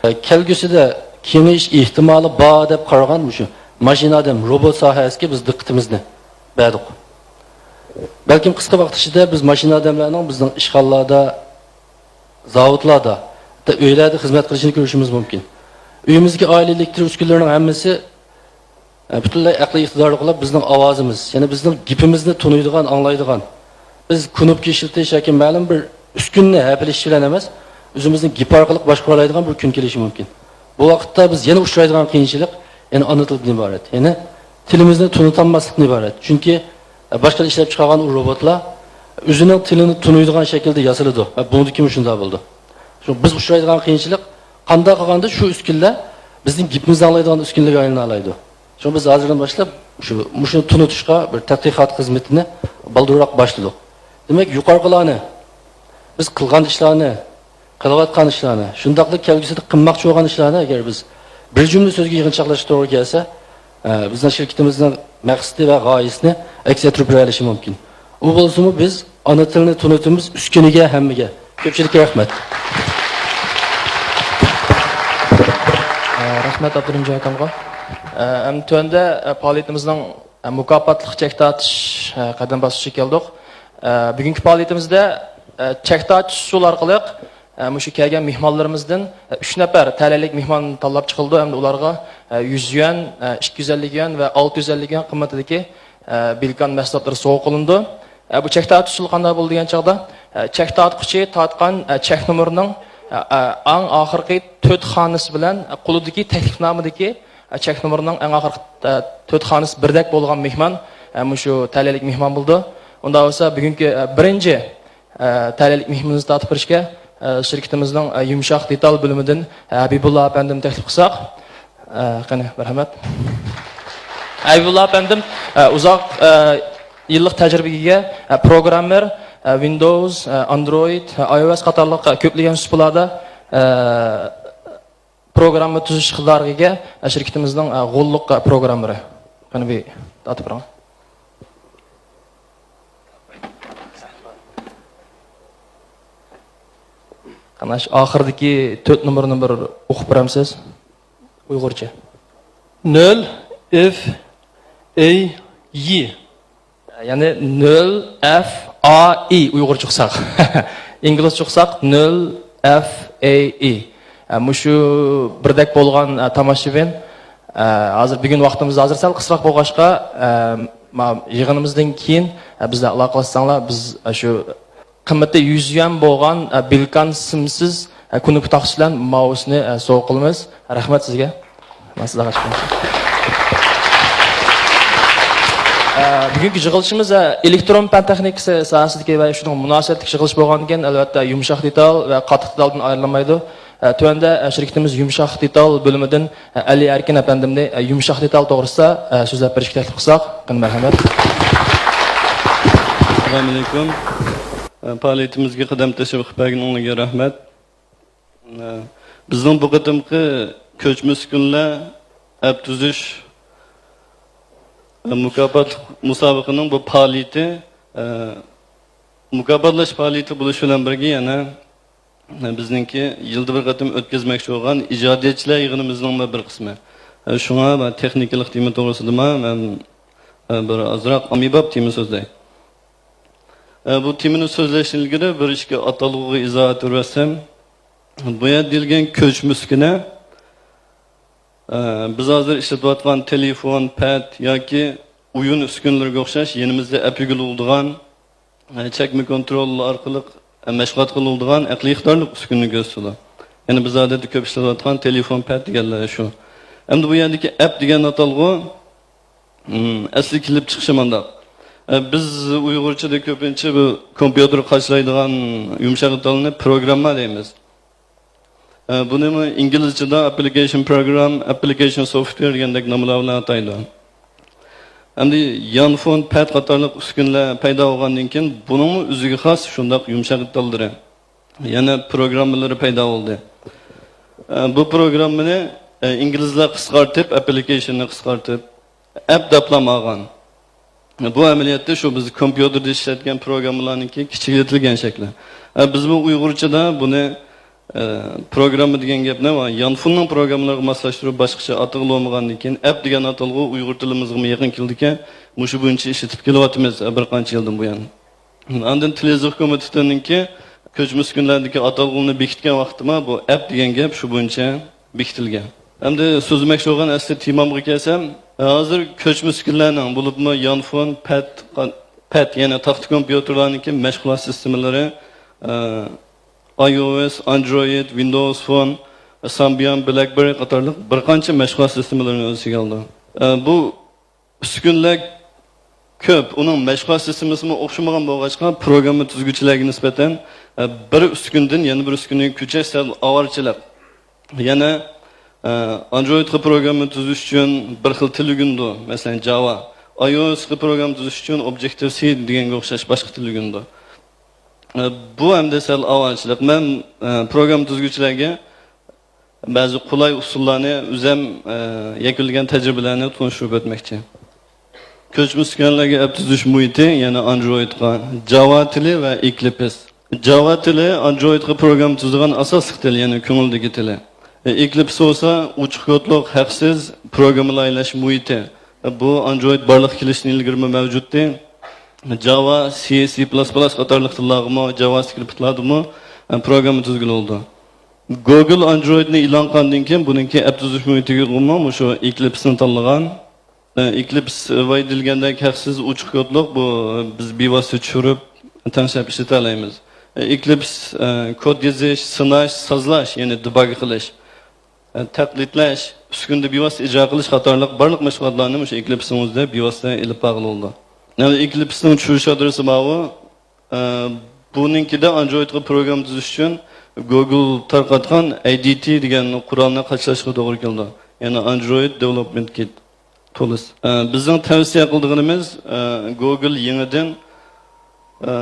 ئە، كەلگۈسىدە كېڭىيىش ئېھتىمالى بار دەپ قارىغان مۇشۇ ماشىنا ئادەم، روبوت ساھەسىگە بىز دىققىتىمىزنى بەردۇق. بەلكىم قىسقا ۋاقىت ئىچىدە بىز ماشىنا ئادەملەرنىڭ بىزنىڭ ئىشخانىلاردا، زاۋۇتلاردا، ھەتتا ئۆيلەردە خىزمەت قىلىشىنى كۆرۈشىمىز مۇمكىن. ئۆيىمىزدىكى ئائىلە ئېلېكتر ئۈسكۈنىلىرىنىڭ ھەممىسى، ئە، پۈتۈنلەي ئەقلىي ئىقتىدارلىق بولۇپ، بىزنىڭ ئاۋازىمىز، يەنى بىزنىڭ گېپىمىزنى تونۇيدىغان، ئاڭلايدىغان، بىز كۇنۇپكا ئىشلىتىش ياكى مەلۇم بىر ئۈسكۈنىنى ھەپىلىشىش بىلەن ئەمەس، ئۆزىمىزنىڭ گېپى ئارقىلىق باشقۇرالايدىغان بىر كۈن كېلىشى مۇمكىن. بۇ ۋاقىتتا بىز يەنە ئۇچرايدىغان قىيىنچىلىق، يەنى ئانا تىلدىن ئىبارەت. يەنى تىلىمىزنى تونۇتالماسلىقتىن ئىبارەت. چۈنكى باشقىلار ئىشلەپ چىقارغان ئۇ روبوتلار ئۆزىنىڭ تىلىنى تونۇيدىغان شەكىلدە ياسىلىدۇ. بۇنىڭدىكىمۇ شۇنداق بولىدۇ. شۇ بىز ئۇچرايدىغان قىيىنچىلىق، قانداق قىلغاندا شۇ ئۈسكۈنىلەر بىزنىڭ گېپىمىزنى ئاڭلايدىغان ئۈسكۈنىلەرگە ئايلىنالايدۇ. شۇڭا بىز ھازىردىن باشلاپ شۇ، مۇشۇنى تونۇتۇشقا بىر تەتقىقات خىزمىتىنى بالدۇرراق باشلىدۇق. دېمەك، يۇقىرىقىلارنى، بىز قىلغان ئىشلارنى، قىلىۋاتقان ئىشلارنى، شۇنداقلا كەلگۈسىدە قىلماقچى بولغان ئىشلارنى ئەگەر بىز بىر جۈملە سۆزگە يىغىنچاقلاشقا توغرا كەلسە، ئە، بىزنىڭ شىركىتىمىزنىڭ مەقسىتى ۋە غايىسىنى ئەكس ئەتتۈرۈپ بېرەلىشى مۇمكىن. ئۇ بولسىمۇ بىز ئانا تىلنى تونۇتىمىز ئۈسكۈنىگە ھەممىگە. كۆپچىلىككە رەھمەت. ئە، رەھمەت ئابدۇرېھىم جايكامغا. ئە، ئەمدى تۆۋەندە، ئە، پائالىيىتىمىزنىڭ، ئە، مۇكاپاتلىق چەك تارتىش، ئە، قەدەم باسقۇچىغا كەلدۇق. ئە، بۈگۈنكى پائالىيىتىمىزدە، ئە، چەك تارتىش ئۇسۇلى ئارقىلىق، ئە، مۇشۇ كەلگەن مېھمانلىرىمىزدىن، ئە، ئۈچ نەپەر تەلەيلىك مېھمان تاللاپ چىقىلىدۇ ھەمدە ئۇلارغا، ئە، يۈز يۈەن، ئە، ئىككى يۈز ئەللىك يۈەن ۋە ئالتە يۈز ئەللىك يۈەن قىممىتىدىكى، ئە، بىلكان مەھسۇلاتلىرى سوۋغا قىلىنىدۇ. ئە، بۇ چەك تارتىش ئۇسۇلى قانداق بولىدۇ دېگەن چاغدا، ئە، چەك تارتقۇچى تارتقان، ئە، چەك نومۇرىنىڭ، ئە، ئە، ئەڭ ئاخىرقى تۆت خانىسى بىلەن، ئە، قولىدىكى تەكلىپنامىدىكى، ئە، چەك نومۇرىنىڭ ئەڭ ئاخىرقى، ئە، تۆت خانىسى بىردەك بولغان مېھمان، ئە، مۇشۇ تەلەيلىك مېھمان بولىدۇ. ئۇنداق بولسا بۈگۈنكى، ئە، بىرىنچى، ئە، تەلەيلىك مېھمىنىمىزنى تارتىپ بېرىشكە، ئە، شىركىتىمىزنىڭ، ئە، يۇمشاق دېتال بۆلۈمىدىن، ئە، ھەبىبۇللا ئەپەندىمنى تەكلىپ قىلساق. ئە، قېنى، مەرھەمەت. ھەبىبۇللا ئەپەندىم، ئە، ئۇزاق، ئە، يىللىق تەجرىبىگە ئىگە، ئە، پروگراممېر، ئە، ۋىندوۋس، ئە، ئاندرويد، ئە، ئاي ئو ئېس قاتارلىق، ئە، كۆپلىگەن سۇپىلاردا، ئە، پروگرامما تۈزۈش ئىقتىدارىغا ئىگە، ئە، شىركىتىمىزنىڭ، ئە، غوللۇق، ئە، پروگراممېرى. قېنى، بىر تارتىپ بېرىڭ. قېنى، ئاخىرىدىكى تۆت نومۇرنى بىر ئوقۇپ بېرەمسىز؟ ئۇيغۇرچە. نۆل ئېف ئەي ئى. يەنى نۆل ئەف ئا ئى ئۇيغۇرچە ئوقۇساق. ئىنگلىزچە ئوقۇساق نۆل ئەف ئەي ئى. ئە، مۇشۇ بىردەك بولغان، ئە، تاماشىبىن، ئە، ھازىر بۈگۈن ۋاقتىمىز ھازىر سەل قىسراق بولغاچقا، ئە، ما-، يىغىنىمىزدىن كېيىن، ئە، بىز بىلەن ئالاقىلەشسەڭلار، بىز، ئە، شۇ قىممىتى يۈز يۈەن بولغان، ئە، بىلكان سىمسىز، ئە، كۇنۇپكا تاقىسى بىلەن مائۇسنى، ئە، سوۋغا قىلىمىز. رەھمەت سىزگە. مەن سىزگە قاچىمەن. ئە، بۈگۈنكى يىغىلىشىمىز، ئە، ئېلېكترون پەن تېخنىكىسى ساھەسىدىكى ۋە شۇنىڭغا مۇناسىۋەتلىك يىغىلىش بولغاندىكىن، ئەلۋەتتە، يۇمشاق دېتال ۋە قاتتىق دېتالدىن ئايرىلمايدۇ. ئە، تۆۋەندە، ئە، شىركىتىمىز يۇمشاق دېتال بۆلۈمىدىن، ئە، ئەلى ئەركىن ئەپەندىمنى، ئە، يۇمشاق دېتال توغرىسىدا، ئە، سۆزلەپ بېرىشكە تەكلىپ قىلساق. قېنى، مەرھەمەت. ئەسسالامۇئەلەيكۇم. ئە، پائالىيىتىمىزگە قەدەم تەشرىپ قىلىپ بەرگىنىڭلارغا رەھمەت. ئە، بىزنىڭ بۇ قېتىمقى كۆچمە ئۈسكۈنىلەر ئەپ تۈزۈش، ئە، مۇكاپاتلىق مۇسابىقىنىڭ بۇ پائالىيىتى، ئە، مۇكاپاتلاش پائالىيىتى بولۇش بىلەن بىرگە يەنە، ئە، بىزنىڭكى يىلدا بىر قېتىم ئۆتكۈزمەكچى بولغان ئىجادىيەتچىلەر يىغىنىمىزنىڭمۇ بىر قىسمى. ئە، شۇڭا مەن تېخنىكىلىق تېما توغرىسىدىمۇ مەن، ئە، بىر ئازراق ئاممىباب تېما سۆزلەي. ئە، بۇ تېمىنى سۆزلەشتىن ئىلگىرى بىر ئىككى ئاتالغۇغا ئىزاھ ئېتىۋەتسەم، بۇ يەردە دېيىلگەن كۆچمە ئۈسكۈنە، ئە، بىز ھازىر ئىشلىتىۋاتقان تېلېفون، پەد ياكى ئويۇن ئۈسكۈنىلىرىگە ئوخشاش يېنىمىزدا ئەپ ئىگىلىۋالىدىغان، ئە، چەكمە كونترول ئارقىلىق، ئە، مەشغۇلات قىلىنىدىغان ئەقلىي ئىقتىدارلىق ئۈسكۈنىنى كۆرسىتىدۇ. يەنى بىز ئادەتتە كۆپ ئىشلىتىۋاتقان تېلېفون، پەد دېگەنلەر شۇ. ئەمدى بۇ يەردىكى ئەپ دېگەن ئاتالغۇ، ئەسلى كېلىپ چىقىشى مانداق. ئە، بىز ئۇيغۇرچىدا كۆپىنچە بۇ كومپيۇتېر قاچىلايدىغان يۇمشاق دېتالنى پروگرامما دەيمىز. ئە، بۇنىمۇ ئىنگلىزچىدا ئەپپلىكېيشن پروگرام، ئەپپلىكېيشن سوفتۋېر دېگەندەك ناملار بىلەن ئاتايدۇ. ئەمدى يانفون، پەد قاتارلىق ئۈسكۈنىلەر پەيدا بولغاندىن كېيىن، بۇنىڭمۇ ئۆزىگە خاس شۇنداق يۇمشاق دېتاللىرى، يەنە پروگراممىلىرى پەيدا بولدى. ئە، بۇ پروگراممىنى، ئە، ئىنگلىزلار قىسقارتىپ، ئەپپلىكېيشننى قىسقارتىپ، ئەپ دەپلا ئالغان. بۇ ئەمەلىيەتتە شۇ بىز كومپيۇتېردا ئىشلەتكەن پروگراممىلارنىڭكى كىچىكلىتىلگەن شەكلى. ئە، بىزمۇ ئۇيغۇرچىدا بۇنى، ئە، پروگرامما دېگەن گەپنى يانفوننىڭ پروگراممىلىرىغا ماسلاشتۇرۇپ باشقىچە ئاتىغىلى بولمىغاندىكىن، ئەپ دېگەن ئاتالغۇ ئۇيغۇر تىلىمىزغىمۇ يېقىن كېلىدىكەن، مۇشۇ بويىچە ئىشلىتىپ كېلىۋاتىمىز، ئە، بىر قانچە يىلدىن بۇيان. ئاندىن تىل يېزىق كومىتېتىنىڭكى كۆچمە ئۈسكۈنىلەردىكى ئاتالغۇنى بېكىتكەن ۋاقتىما بۇ ئەپ دېگەن گەپ شۇ بويىچە بېكىتىلگەن. ئەمدى سۆزلىمەكچى بولغان ئەسلى تېمامغا كەلسەم، ھازىر كۆچمە ئۈسكۈنىلەرنىڭ، بولۇپمۇ يانفون، پەد، پەد، يەنى تاختا كومپيۇتېرلارنىڭكى مەشغۇلات سىستېمىلىرى، ئە، ئاي ئو ئېس، ئاندرويد، ۋىندوۋس فون، سامبيان، بلەكبېررى قاتارلىق بىر قانچە مەشغۇلات سىستېمىلىرىنى ئۆز ئىچىگە ئالىدۇ. ئە، بۇ ئۈسكۈنىلەر كۆپ. ئۇنىڭ مەشغۇلات سىستېمىسىمۇ ئوخشىمىغان بولغاچقا، پروگرامما تۈزگۈچىلەرگە نىسبەتەن، ئە، بىر ئۈسكۈندىن يەنە بىر ئۈسكۈنگە كۆچۈش سەل ئاۋارىچىلىق. يەنە، ئە، ئاندرويدقا پروگرامما تۈزۈش ئۈچۈن بىر خىل تىل ئۆگىنىدۇ، مەسىلەن، جاۋا. ئايئوئېسقا پروگرامما تۈزۈش ئۈچۈن ئوبجېكتىف سى دېگەنگە ئوخشاش باشقا تىل ئۆگىنىدۇ. ئە، بۇ ئەمدى سەل ئاۋارىچىلىق. مەن، ئە، پروگرامما تۈزگۈچىلەرگە بەزى قولاي ئۇسۇللارنى ئۆزۈم، ئە، يەكۈنلىگەن تەجرىبىلەرنى تونۇشتۇرۇپ ئۆتمەكچى. كۆچمە ئۈسكۈنىلەرگە ئەپ تۈزۈش مۇھىتى، يەنى ئاندرويدقا جاۋا تىلى ۋە ئېكلىپس. جاۋا تىلى ئاندرويدقا پروگرامما تۈزىدىغان ئاساسلىق تىل، يەنى كۆڭۈلدىكى تىلى. ئېكلىپس بولسا ئوچۇق كودلۇق، ھەقسىز پروگرامما لايىھەلەش مۇھىتى. بۇ ئاندرويد بارلىققا كېلىشتىن ئىلگىرىمۇ مەۋجۇتتى. جاۋا، سى، سى پىلاس پىلاس قاتارلىق تىللارغىمۇ، جاۋاسكرىپتلاردىمۇ پروگرامما تۈزگىلى بولىدۇ. گوگل ئاندرويدنى ئېلان قىلغاندىن كېيىن بۇنىڭكى ئەپ تۈزۈش مۇھىتىگىمۇ مۇشۇ ئېكلىپسنى تاللىغان. ئېكلىپس بايا دېيىلگەندەك ھەقسىز ئوچۇق كودلۇق، بۇ بىز بىۋاسىتە چۈشۈرۈپ تەڭشەپ ئىشلىتەلەيمىز. ئېكلىپس كود يېزىش، سىناش، سازلاش، يەنى دېباگ قىلىش، تەقلىدلەش، ئۈسكۈندە بىۋاسىتە ئىجرا قىلىش قاتارلىق بارلىق مەشغۇلاتلارنى مۇشۇ ئېكلىپسنىڭ ئۆزىدە بىۋاسىتە ئېلىپ بارغىلى بولىدۇ. يەنى ئېكلىپسنىڭ چۈشۈرۈش ئادرېسى ماۋۇ. ئە، بۇنىڭكىدە ئاندرويدقا پروگرامما تۈزۈش ئۈچۈن گوگل تارقاتقان ئەي دى تى دېگەن قورالنى قاچىلاشقا توغرا كېلىدۇ. يەنى ئاندرويد دېۋېلوپمېنت كىت تولىسى. ئە، بىزنىڭ تەۋسىيە قىلىدىغىنىمىز، ئە، گوگل يېڭىدىن، ئە،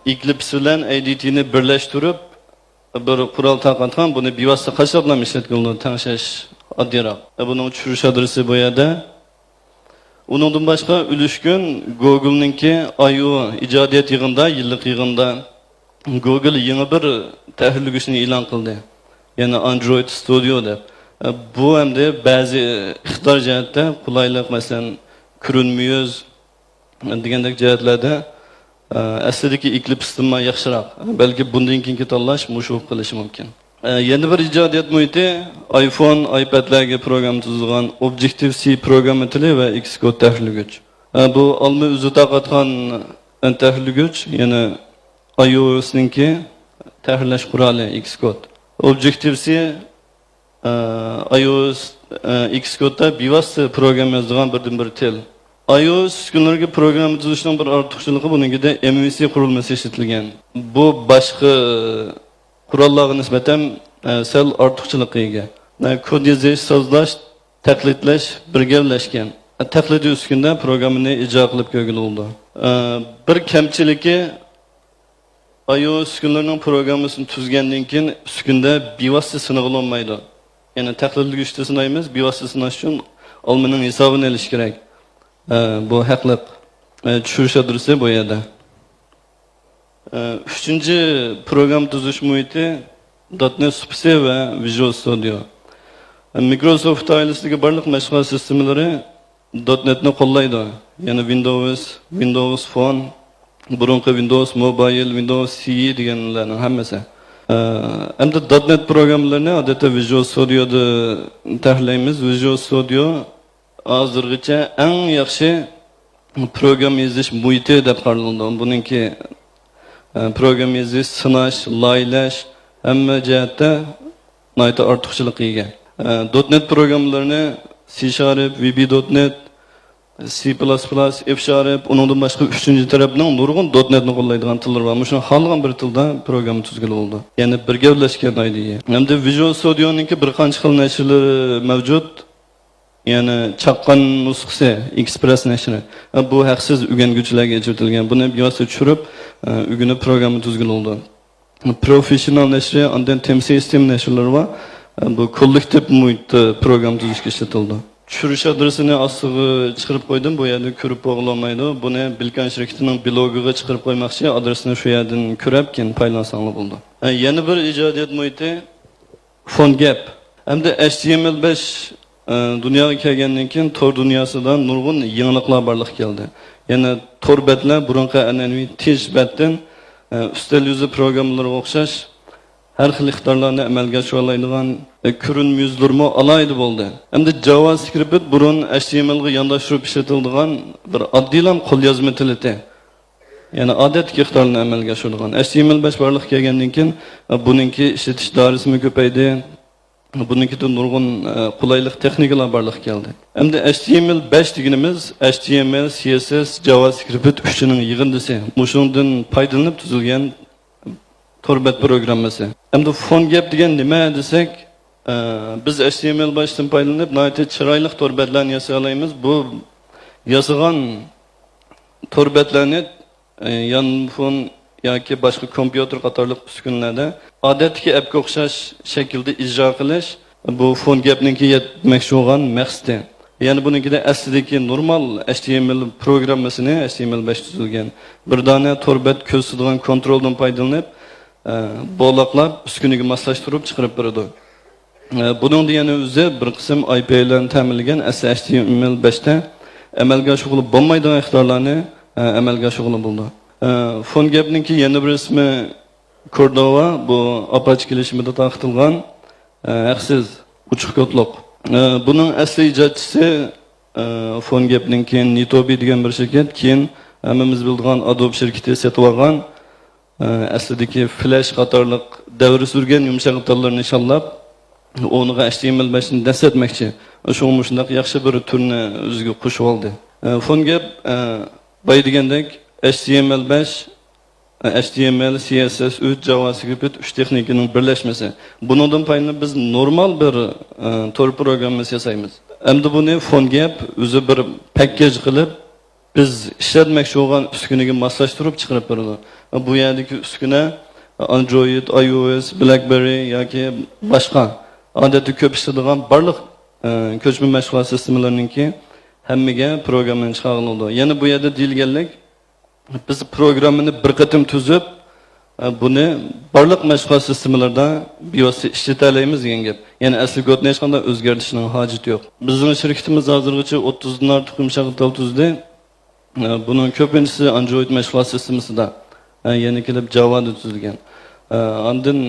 ئېكلىپس بىلەن ئەي دى تىنى بىرلەشتۈرۈپ، بىر قورال تارقاتقان، بۇنى بىۋاسىتە قاچىلاپلا ئىشلەتكىلى بولىدۇ، تەڭشەش ئاددىيراق. بۇنىڭ چۈشۈرۈش ئادرېسى بۇ يەردە. ئۇنىڭدىن باشقا، ئۈلۈشكۈن گوگلنىڭكى ئاي ئو ئىجادىيەت يىغىنىدا، يىللىق يىغىندا گوگل يېڭى بىر تەھرىرلىگۈچنى ئېلان قىلدى. يەنى ئاندرويد ستۇدىيو دەپ. بۇ ئەمدى بەزى ئىقتىدار جەھەتتە قولايلىق، مەسىلەن، كۆرۈنمە يۈز، دېگەندەك جەھەتلەردە، ئە، ئەسلىدىكى ئېكلىپستىنمۇ ياخشىراق. بەلكى بۇندىن كېيىنكى تاللاش مۇشۇ بولۇپ قېلىشى مۇمكىن. ئە، يەنە بىر ئىجادىيەت مۇھىتى، ئايفون، ئايپەدلەرگە پروگرامما تۈزىدىغان ئوبجېكتىف سى پروگرامما تىلى ۋە ئېكسكود تەھرىرلىگۈچ. ئە، بۇ ئالما ئۆزى تارقاتقان، ئە، تەھرىرلىگۈچ، يەنى ئاي ئو ئېسنىڭكى تەھرىرلەش قورالى ئېكسكود. ئوبجېكتىف سى ئاي ئو ئېس، ئېكسكودتا بىۋاسىتە پروگرامما يازىدىغان بىردىنبىر تىل. ئاي ئو ئېس ئۈسكۈنىلىرىگە پروگرامما تۈزۈشنىڭ بىر ئارتۇقچىلىقى، بۇنىڭكىدە ئېم ۋى سى قۇرۇلمىسى ئىشلىتىلگەن. بۇ باشقا قوراللارغا نىسبەتەن، ئە، سەل ئارتۇقچىلىققا ئىگە. ئە، كود يېزىش، سازلاش، تەقلىدلەش بىر گەۋدىلەشكەن. ئە، تەقلىدىي ئۈسكۈندە پروگراممىنى ئىجرا قىلىپ كۆرگىلى بولىدۇ. ئە، بىر كەمچىلىكى، ئاي ئو ئېس ئۈسكۈنىلىرىنىڭ پروگراممىسىنى تۈزگەندىن كېيىن ئۈسكۈندە بىۋاسىتە سىنىغىلى بولمايدۇ. يەنى تەقلىدلىگۈچتە سىنايمىز، بىۋاسىتە سىناش ئۈچۈن ئالمىنىڭ ھېسابىنى ئېلىش كېرەك. ئە، بۇ ھەقلىق. ئە، چۈشۈرۈش ئادرېسى بۇ يەردە. ئە، ئۈچىنچى پروگرامما تۈزۈش مۇھىتى دات نېت سۇپىسى ۋە ۋىژۇئال ستۇدىيو. ئە، مىكروسوفت ئائىلىسىدىكى بارلىق مەشغۇلات سىستېمىلىرى دات نېتنى قوللايدۇ. يەنى ۋىندوۋس، ۋىندوۋس فون، بۇرۇنقى ۋىندوۋس موبايل، ۋىندوۋس سى ئى دېگەنلەرنىڭ ھەممىسى. ئە، ئەمدى دات نېت پروگراممىلىرىنى ئادەتتە ۋىژۇئال ستۇدىيودا تەھرىرلەيمىز. ۋىژۇئال ستۇدىيو ھازىرغىچە ئەڭ ياخشى پروگرامما يېزىش مۇھىتى دەپ قارىلىدۇ. بۇنىڭكى، ئە، پروگرامما يېزىش، سىناش، لايىھەلەش ھەممە جەھەتتە ناھايىتى ئارتۇقچىلىققا ئىگە. ئە، دوت نېت پروگراممىلىرىنى سى شارپ، ۋى بى دوت نېت، سى پىلاس پىلاس، ئېف شارپ، ئۇنىڭدىن باشقا ئۈچىنچى تەرەپنىڭ نۇرغۇن دوت نېتنى قوللايدىغان تىللىرى بار. مۇشۇنى خالىغان بىر تىلدا پروگرامما تۈزگىلى بولىدۇ. يەنى بىر گەۋدىلەشكەن ئايدىيە. ئەمدى ۋىژۇئال ستۇدىيونىڭكى بىر قانچە خىل نەشرلىرى مەۋجۇت. يەنى چاققان نۇسخىسى، ئېكسپرېس نەشرى. بۇ ھەقسىز ئۆگەنگۈچىلەرگە ئېچىۋېتىلگەن. بۇنى بىۋاسىتە چۈشۈرۈپ، ئۆگىنىپ پروگرامما تۈزگىلى بولىدۇ. پروفېشنال نەشرى، ئاندىن تېم سىستېم نەشرلىرى بار. بۇ كوللېكتىپ مۇھىتتا پروگرامما تۈزۈشكە ئىشلىتىلىدۇ. چۈشۈرۈش ئادرېسىنى ئاستىغا چىقىرىپ قويدۇم، بۇ يەردە كۆرۈپ بولغىلى بولمايدۇ. بۇنى بىلكان شىركىتىنىڭ بلوگىغا چىقىرىپ قويماقچى، ئادرېسنى شۇ يەردىن كۆرۈپ، كېيىن پايدىلانساڭلار بولىدۇ. يەنە بىر ئىجادىيەت مۇھىتى، فون گەپ. ئەمدى ئەچ تى ئېم ئېل بەش، ئە، دۇنياغا كەلگەندىن كېيىن تور دۇنياسىدا نۇرغۇن يېڭىلىقلار بارلىققا كەلدى. يەنى تور بەتلەر بۇرۇنقى ئەنئەنىۋى تىش بەتتىن، ئە، ئۈستەل يۈزى پروگراممىلىرىغا ئوخشاش ھەر خىل ئىقتىدارلارنى ئەمەلگە ئاشۇرالايدىغان، ئە، كۆرۈنمە يۈزلىرىمۇ ئالاھىدە بولدى. ئەمدى جاۋاسكرىپت بۇرۇن ئەچ تى ئېم ئېلغا يانداشتۇرۇپ ئىشلىتىلىدىغان بىر ئاددىيلا قوليازما تىلىتى. يەنى ئادەتتىكى ئىقتىدارلارنى ئەمەلگە ئاشۇرىدىغان. ئەچ تى ئېم ئېل بەش بارلىققا كەلگەندىن كېيىن، ئە، بۇنىڭكى ئىشلىتىش دائىرىسىمۇ كۆپەيدى. بۇنىڭكىدە نۇرغۇن، ئە، قولايلىق تېخنىكىلار بارلىققا كەلدى. ئەمدى ئەچ تى ئېم ئېل بەش دېگىنىمىز ئەچ تى ئېم ئېل، سى ئېس ئېس، جاۋاسكرىپت ئۈچىنىڭ يىغىندىسى. مۇشۇنىڭدىن پايدىلىنىپ تۈزۈلگەن تور بەت پروگراممىسى. ئەمدى فون گەپ دېگەن نېمە دېسەك، ئە، بىز ئەچ تى ئېم ئېل بەشتىن پايدىلىنىپ ناھايىتى چىرايلىق تور بەتلەرنى ياسىيالايمىز. بۇ ياسىغان تور بەتلەرنى، ئە، يانفون ياكى باشقا كومپيۇتېر قاتارلىق ئۈسكۈنىلەردە ئادەتتىكى ئەپكە ئوخشاش شەكىلدە ئىجرا قىلىش، بۇ فون گەپنىڭكى يەتمەكچى بولغان مەقسىتى. يەنە بۇنىڭكىدە ئەسلىدىكى نورمال ئەچ تى ئېم ئېل پروگراممىسىنى، ئەچ تى ئېم ئېل بەش تۈزۈلگەن بىر دانە تور بەت كۆرسىتىدىغان كونترولدىن پايدىلىنىپ، ئە، بولاقلاپ، ئۈسكۈنىگە ماسلاشتۇرۇپ چىقىرىپ بېرىدۇ. ئە، بۇنىڭدا يەنە ئۆزى بىر قىسىم ئاي پى ئايلارنى تەمىنلىگەن ئەسلى ئەچ تى ئېم ئېل بەشتە ئەمەلگە ئاشۇرغىلى بولمايدىغان ئىقتىدارلارنى، ئە، ئەمەلگە ئاشۇرغىلى بولىدۇ. ئە، فون گەپنىڭكى يەنە بىر ئىسمى كوردوۋا، بۇ ئاپاچ كېلىشىمىدە تارقىتىلغان، ئە، ھەقسىز ئوچۇق كودلۇق. ئە، بۇنىڭ ئەسلى ئىجادچىسى، ئە، فون گەپنىڭكى نىتوبى دېگەن بىر شىركەت، كېيىن ھەممىمىز بىلىدىغان ئادوب شىركىتى سېتىۋالغان. ئە، ئەسلىدىكى فلەش قاتارلىق دەۋر سۈرگەن يۇمشاق دېتاللارنى نىشانلاپ، ئورنىغا ئەچ تى ئېم ئېل بەشنى دەسسەتمەكچى. شۇڭا مۇشۇنداق ياخشى بىر تۈرنى ئۆزىگە قوشۇۋالدى. ئە، فون گەپ، ئە، بايا دېگەندەك، ئەچ تى ئېم ئېل بەش، ئەچ تى ئېم ئېل، سى ئېس ئېس ئۈچ، جاۋاسكرىپت ئۈچ تېخنىكىنىڭ بىرلەشمىسى. بۇنىڭدىن پايدىلىنىپ بىز نورمال بىر، ئە، تور پروگراممىسى ياسايمىز. ئەمدى بۇنى فون گەپ ئۆزى بىر پەككەج قىلىپ، بىز ئىشلەتمەكچى بولغان ئۈسكۈنىگە ماسلاشتۇرۇپ چىقىرىپ بېرىدۇ. بۇ يەردىكى ئۈسكۈنە ئاندرويد، ئاي ئو ئېس، بلەكبېررى ياكى باشقا ئادەتتە كۆپ ئىشلىتىدىغان بارلىق، ئە، كۆچمە مەشغۇلات سىستېمىلىرىنىڭكى ھەممىگە پروگراممىنى چىقارغىلى بولىدۇ. يەنە بۇ يەردە دېيىلگەنلىك، بىز پروگراممىنى بىر قېتىم تۈزۈپ، بۇنى بارلىق مەشغۇلات سىستېمىلىرىدا بىۋاسىتە ئىشلىتەلەيمىز دېگەن گەپ. يەنى ئەسلى كودنى ھېچقانداق ئۆزگەرتىشنىڭ ھاجىتى يوق. بىزنىڭ شىركىتىمىز ھازىرغىچە ئوتتۇزدىن ئارتۇق يۇمشاق دېتال تۈزدى. بۇنىڭ كۆپىنچىسى ئاندرويد مەشغۇلات سىستېمىسىدا. يەنە كېلىپ جاۋادا تۈزۈلگەن. ئاندىن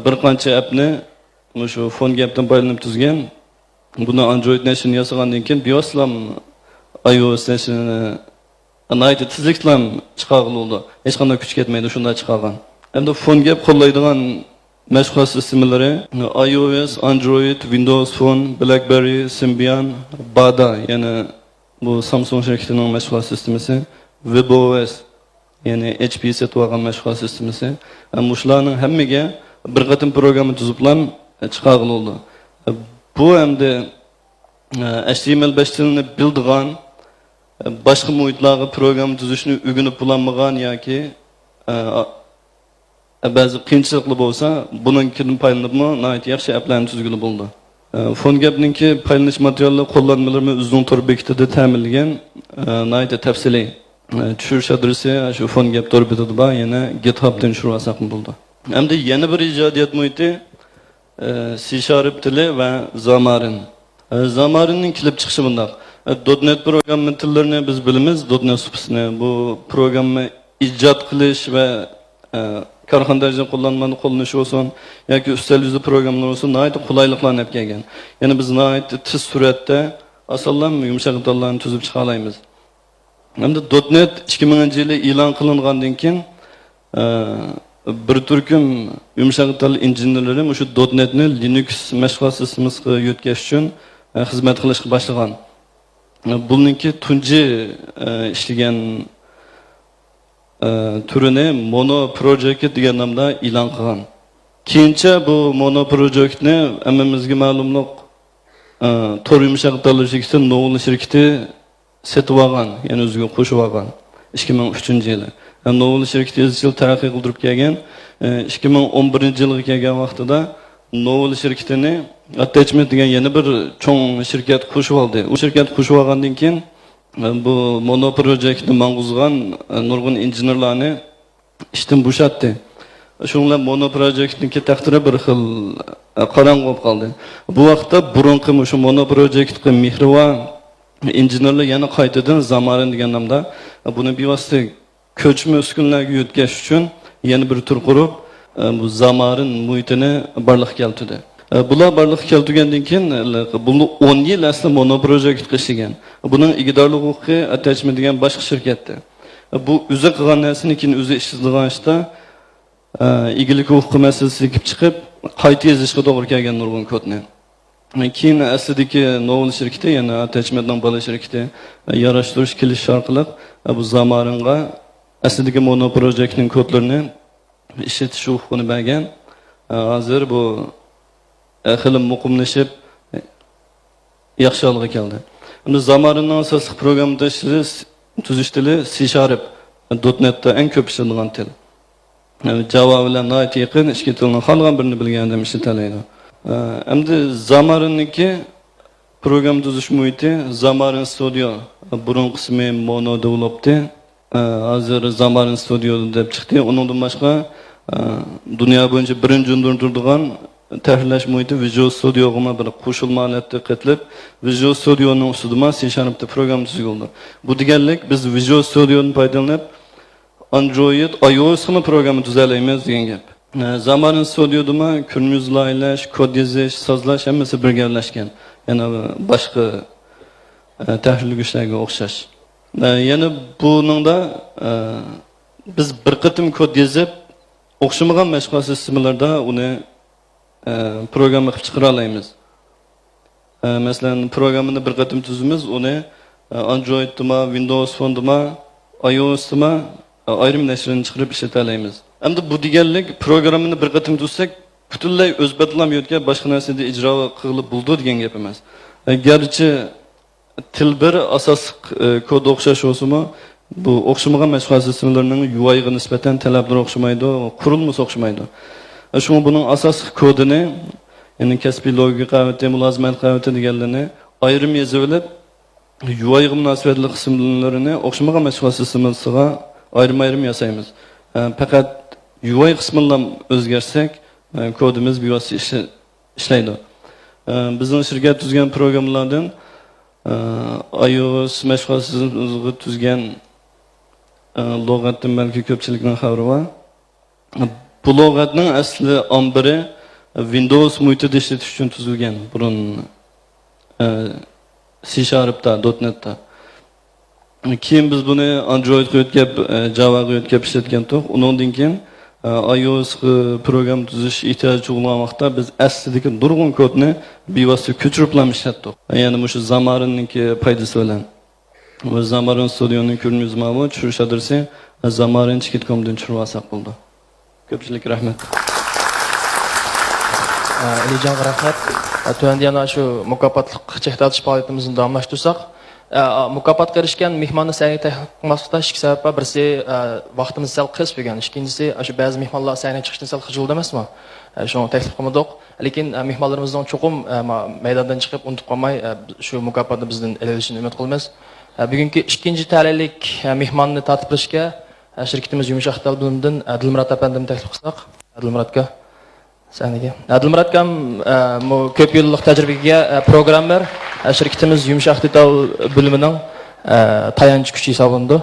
بىر قانچە ئەپنى مۇشۇ فون گەپتىن پايدىلىنىپ تۈزگەن. بۇنى ئاندرويد نەشرىنى ياسىغاندىن كېيىن بىۋاسىتىلا ئاي ئو ئېس نەشرىنى ناھايىتى تېزلىكتىلا چىقارغىلى بولىدۇ. ھېچقانداق كۈچ كەتمەيدۇ شۇنداق چىقارغان. ئەمدى فون گەپ قوللايدىغان مەشغۇلات سىستېمىلىرى ئاي ئو ئېس، ئاندرويد، ۋىندوۋس فون، بلەكبېررى، سىمبىيان، بادا، يەنى بۇ سامسۇڭ شىركىتىنىڭ مەشغۇلات سىستېمىسى، ۋېب ئو ئېس، يەنى ئېچ پى سېتىۋالغان مەشغۇلات سىستېمىسى. مۇشۇلارنىڭ ھەممىگە بىر قېتىم پروگرامما تۈزۈپلا چىقارغىلى بولىدۇ. بۇ ئەمدى، ئەچ تى ئېم ئېل بەش تىلىنى بىلىدىغان، باشقا مۇھىتلارغا پروگرامما تۈزۈشنى ئۆگىنىپ بولالمىغان ياكى، بەزى قىيىنچىلىقلار بولسا، بۇنىڭكىدىن پايدىلىنىپمۇ ناھايىتى ياخشى ئەپلەرنى تۈزگىلى بولىدۇ. ئە، فونگەپنىڭكى پايدىلىنىش ماتېرىياللىرى قوللانمىلىرىمۇ ئۆزىنىڭ تور بېكىتىدە تەمىنلىگەن، ئە، ناھايىتى تەپسىلىي. ئە، چۈشۈرۈش ئادرېسى شۇ فونگەپ تور بېتىدە بار، يەنە گىتھابتىن چۈشۈرۈۋالساقمۇ بولىدۇ. ئەمدى يەنە بىر ئىجادىيەت مۇھىتى، ئە، سى شارپ تىلى ۋە زامارىن. ئە، زامارىننىڭ كېلىپ چىقىشى بۇنداق. ئە، دوت نېت پروگرامما تىللىرىنى بىز بىلىمىز، دوت نېت سۇپىسىنى. بۇ پروگرامما ئىجاد قىلىش ۋە، ئە، كارخانىدا ئىجاد قوللانمىنى قوللىنىش بولسۇن ياكى ئۈستەل يۈزى پروگراممىلىرى بولسۇن، ناھايىتى قولايلىقلارنى ئەپ كەلگەن. يەنى بىز ناھايىتى تېز سۈرئەتتە ئاسانلا يۇمشاق دېتاللارنى تۈزۈپ چىقالايمىز. ئەمدى دوت نېت ئىككى مىڭىنچى يىلى ئېلان قىلىنغاندىن كېيىن، ئە، بىر تۈركۈم يۇمشاق دېتال ئىنژېنېرلىرى مۇشۇ دوت نېتنى لىنۇكس مەشغۇلات سىستېمىسىغا يۆتكەش ئۈچۈن، ئە، خىزمەت قىلىشقا باشلىغان. ئە، بۇنىڭكى تۇنجى، ئە، ئىشلىگەن ئە، تۈرىنى مونو پروجېكت دېگەن نامدا ئېلان قىلغان. كېيىنچە بۇ مونو پروجېكتنى ھەممىمىزگە مەلۇملۇق، ئە، تور يۇمشاق دېتاللار شىركىتى نوۋېل شىركىتى سېتىۋالغان، يەنى ئۆزىگە قوشۇۋالغان ئىككى مىڭ ئۈچىنچى يىلى. ئە، نوۋېل شىركىتى ئىزچىل تەرەققىي قىلدۇرۇپ كەلگەن. ئە، ئىككى مىڭ ئون بىرىنچى يىلغا كەلگەن ۋاقتىدا نوۋېل شىركىتىنى ئاتتەچمېنت دېگەن يەنە بىر چوڭ شىركەت قوشۇۋالدى. ئۇ شىركەت قوشۇۋالغاندىن كېيىن، بۇ مونو پروجېكتنى ماڭغۇزغان نۇرغۇن ئىنژېنېرلارنى ئىشتىن بوشاتتى. شۇنىڭ بىلەن مونو پروجېكتنىڭكى تەقدىرى بىر خىل قاراڭغۇ بولۇپ قالدى. بۇ ۋاقىتتا بۇرۇنقى مۇشۇ مونو پروجېكتقا مېھرىۋا ئىنژېنېرلار يەنە قايتىدىن زامارىن دېگەن نامدا بۇنى بىۋاسىتە كۆچمە ئۈسكۈنىلەرگە يۆتكەش ئۈچۈن يەنە بىر تۈر قۇرۇپ، ئە، بۇ زامارىن مۇھىتىنى بارلىققا كەلتۈردى. ئە، بۇلار بارلىققا كەلتۈرگەندىن كېيىن، ئە، بۇ ئون يىل ئەسلى مونو پروجېكتقا ئىشلىگەن. بۇنىڭ ئىگىدارلىق ھوقۇقى ئاتتەچمېنت دېگەن باشقا شىركەتتە. ئە، بۇ ئۆزى قىلغان نەرسىنى كېيىن ئۆزى ئىشلىتىدىغان ئىشتا، ئە، ئىگىلىك ھوقۇقى مەسىلىسى كېلىپ چىقىپ، قايتا يېزىشقا توغرا كەلگەن نۇرغۇن كودنى. كېيىن ئەسلىدىكى نوۋېل شىركىتى، يەنى ئەتەچمېنتنىڭ بالا شىركىتى، ياراشتۇرۇش كېلىشىش ئارقىلىق بۇ زامارىنغا ئەسلىدىكى مونو پروجېكتنىڭ كودلىرىنى ئىشلىتىش ھوقۇقىنى بەرگەن. ھازىر بۇ خېلى مۇقىملىشىپ، ياخشى ھالغا كەلدى. ئەمدى زامارىننىڭ ئاساسلىق پروگرامما تۈزۈش تىلى، تۈزۈش تىلى سى شارپ، دوت نېتتا ئەڭ كۆپ ئىشلىتىلىدىغان تىل. يەنى جاۋا بىلەن ناھايىتى يېقىن، ئىككى تىلنىڭ خالىغان بىرىنى بىلگەن ئادەم ئىشلىتەلەيدۇ. ئەمدى زامارىننىڭكى پروگرامما تۈزۈش مۇھىتى، زامارىن ستۇدىيو، بۇرۇنقى ئىسمى مونو دېۋېلوپتى. ھازىر زامارىن ستۇدىيو دەپ چىقتى. ئۇنىڭدىن باشقا، دۇنيا بويىچە بىرىنچى ئورۇندا تۇرىدىغان تەھرىرلەش مۇھىتى ۋىژۇئال ستۇدىيوغىمۇ بىر قوشۇلما ھالەتتە قېتىلىپ، ۋىژۇئال ستۇدىيونىڭ ئۈستىدىمۇ سى شارپتا پروگرامما تۈزگىلى بولىدۇ. بۇ دېگەنلىك، بىز ۋىژۇئال ستۇدىيودىن پايدىلىنىپ، ئاندرويد، ئاي ئو ئېسقىمۇ پروگرامما تۈزەلەيمىز دېگەن گەپ. ئە، زامارىن ستۇدىيودىمۇ كۈندۈز لايىھەلەش، كود يېزىش، سازلاش ھەممىسى بىرگەلەشكەن. يەنە باشقا، ئە، تەھرىرلىگۈچلەرگە ئوخشاش. ئە، يەنە بۇنىڭدا، ئە، بىز بىر قېتىم كود يېزىپ، ئوخشىمىغان مەشغۇلات سىستېمىلىرىدا ئۇنى، ئە، پروگرامما قىلىپ چىقىرالايمىز. ئە، مەسىلەن، پروگراممىنى بىر قېتىم تۈزىمىز، ئۇنى، ئە، ئاندرويدتىمۇ، ۋىندوۋس فوندىمۇ، ئاي ئو ئېستىمۇ، ئە، ئايرىم نەشرىنى چىقىرىپ ئىشلىتەلەيمىز. ئەمدى بۇ دېگەنلىك، پروگراممىنى بىر قېتىم تۈزسەك، پۈتۈنلەي ئۆز پەتىلام يۆتكەپ، باشقا نەرسىدە ئىجرا قىلغىلى بولىدۇ دېگەن گەپ ئەمەس. ئە، گەرچە تىل بىر، ئاساسلىق، ئە، كود ئوخشاش بولسىمۇ، بۇ ئوخشىمىغان مەشغۇلات سىستېمىلىرىنىڭ يۇ ئايغا نىسبەتەن تەلەپلىرى ئوخشىمايدۇ، قۇرۇلمىسى ئوخشىمايدۇ. شۇڭا بۇنىڭ ئاساسلىق كودىنى، يەنى كەسپىي لوگىكا قەۋىتى، مۇلازىمەت قەۋىتى دېگەنلىرىنى ئايرىم يېزىۋېلىپ، يۇ ئايغا مۇناسىۋەتلىك قىسىملىرىنى ئوخشىمىغان مەشغۇلات سىستېمىسىغا ئايرىم-ئايرىم ياسايمىز. ئە، پەقەت يۇ ئاي قىسمىنىلا ئۆزگەرتسەك، ئە، كودىمىز بىۋاسىتە ئىشلە-، ئىشلەيدۇ. ئە، بىزنىڭ شىركەت تۈزگەن پروگراممىلاردىن، ئاي ئو ئېس مەشغۇلاتىمىزغا تۈزگەن، ئە، لۇغەتتىن بەلكى كۆپچىلىكنىڭ خەۋىرى بار. بۇ لۇغەتنىڭ ئەسلى ئامبىرى ۋىندوۋس مۇھىتىدا ئىشلىتىش ئۈچۈن تۈزۈلگەن بۇرۇن، ئە، سى شارپتا، دوت نېتتا. كېيىن بىز بۇنى ئاندرويدقا يۆتكەپ، ئە، جاۋاغا يۆتكەپ ئىشلەتكەنتۇق. ئۇنىڭدىن كېيىن، ئە، ئاي ئو ئېسقا پروگرامما تۈزۈش ئېھتىياجى تۇغۇلغان ۋاقىتتا بىز ئەسلىدىكى نۇرغۇن كودنى بىۋاسىتە كۆچۈرۈپلا ئىشلەتتۇق. يەنى مۇشۇ زامارىننىڭكى پايدىسى بىلەن. ۋە زامارىن ستۇدىيونىڭ كۆرۈنۈشى ماۋۇ، چۈشۈرۈش ئادرېسى زامارىن چېكىت كومدىن چۈشۈرۈۋالساق بولىدۇ. كۆپچىلىككە رەھمەت. ئە، ئەلىجانغا رەھمەت. ئە، تۆۋەندە يەنە شۇ مۇكاپاتلىق چەك تارتىش پائالىيىتىمىزنى داۋاملاشتۇرساق. ئە، مۇكاپاتقا ئېرىشكەن مېھماننى سەھنىگە تەكلىپ قىلماسلىقتا ئىككى سەۋەب بار. بىرسى، ئە، ۋاقتىمىز سەل قىس بۈگۈن. ئىككىنچىسى، شۇ بەزى مېھمانلار سەھنىگە چىقىشتىن سەل خىجىل ئەمەسمۇ؟ ئە، شۇڭا تەكلىپ قىلمىدۇق. لېكىن، ئە، مېھمانلىرىمىزنىڭ چوقۇم، ئە، ما-، مەيداندىن چىقىپ ئۇنتۇپ قالماي، ئە، شۇ مۇكاپاتنى بىزدىن ئېلىۋېلىشىنى ئۈمىد قىلىمىز. ئە، بۈگۈنكى ئىككىنچى تەلەيلىك، ئە، مېھماننى تارتىپ ئېلىشكە، ئە، شىركىتىمىز يۇمشاق دېتال بۆلۈمىدىن، ئە، دىلمۇرات ئەپەندىمنى تەكلىپ قىلساق. ئە، دىلمۇرات ئاكا، سەھنىگە. ئە، دىلمۇرات ئاكام، ئە، بۇ كۆپ يىللىق تەجرىبىگە ئىگە، ئە، پروگراممېر، ئە، شىركىتىمىز يۇمشاق دېتال بۆلۈمىنىڭ، ئە، تايانچ كۈچى ھېسابلىنىدۇ.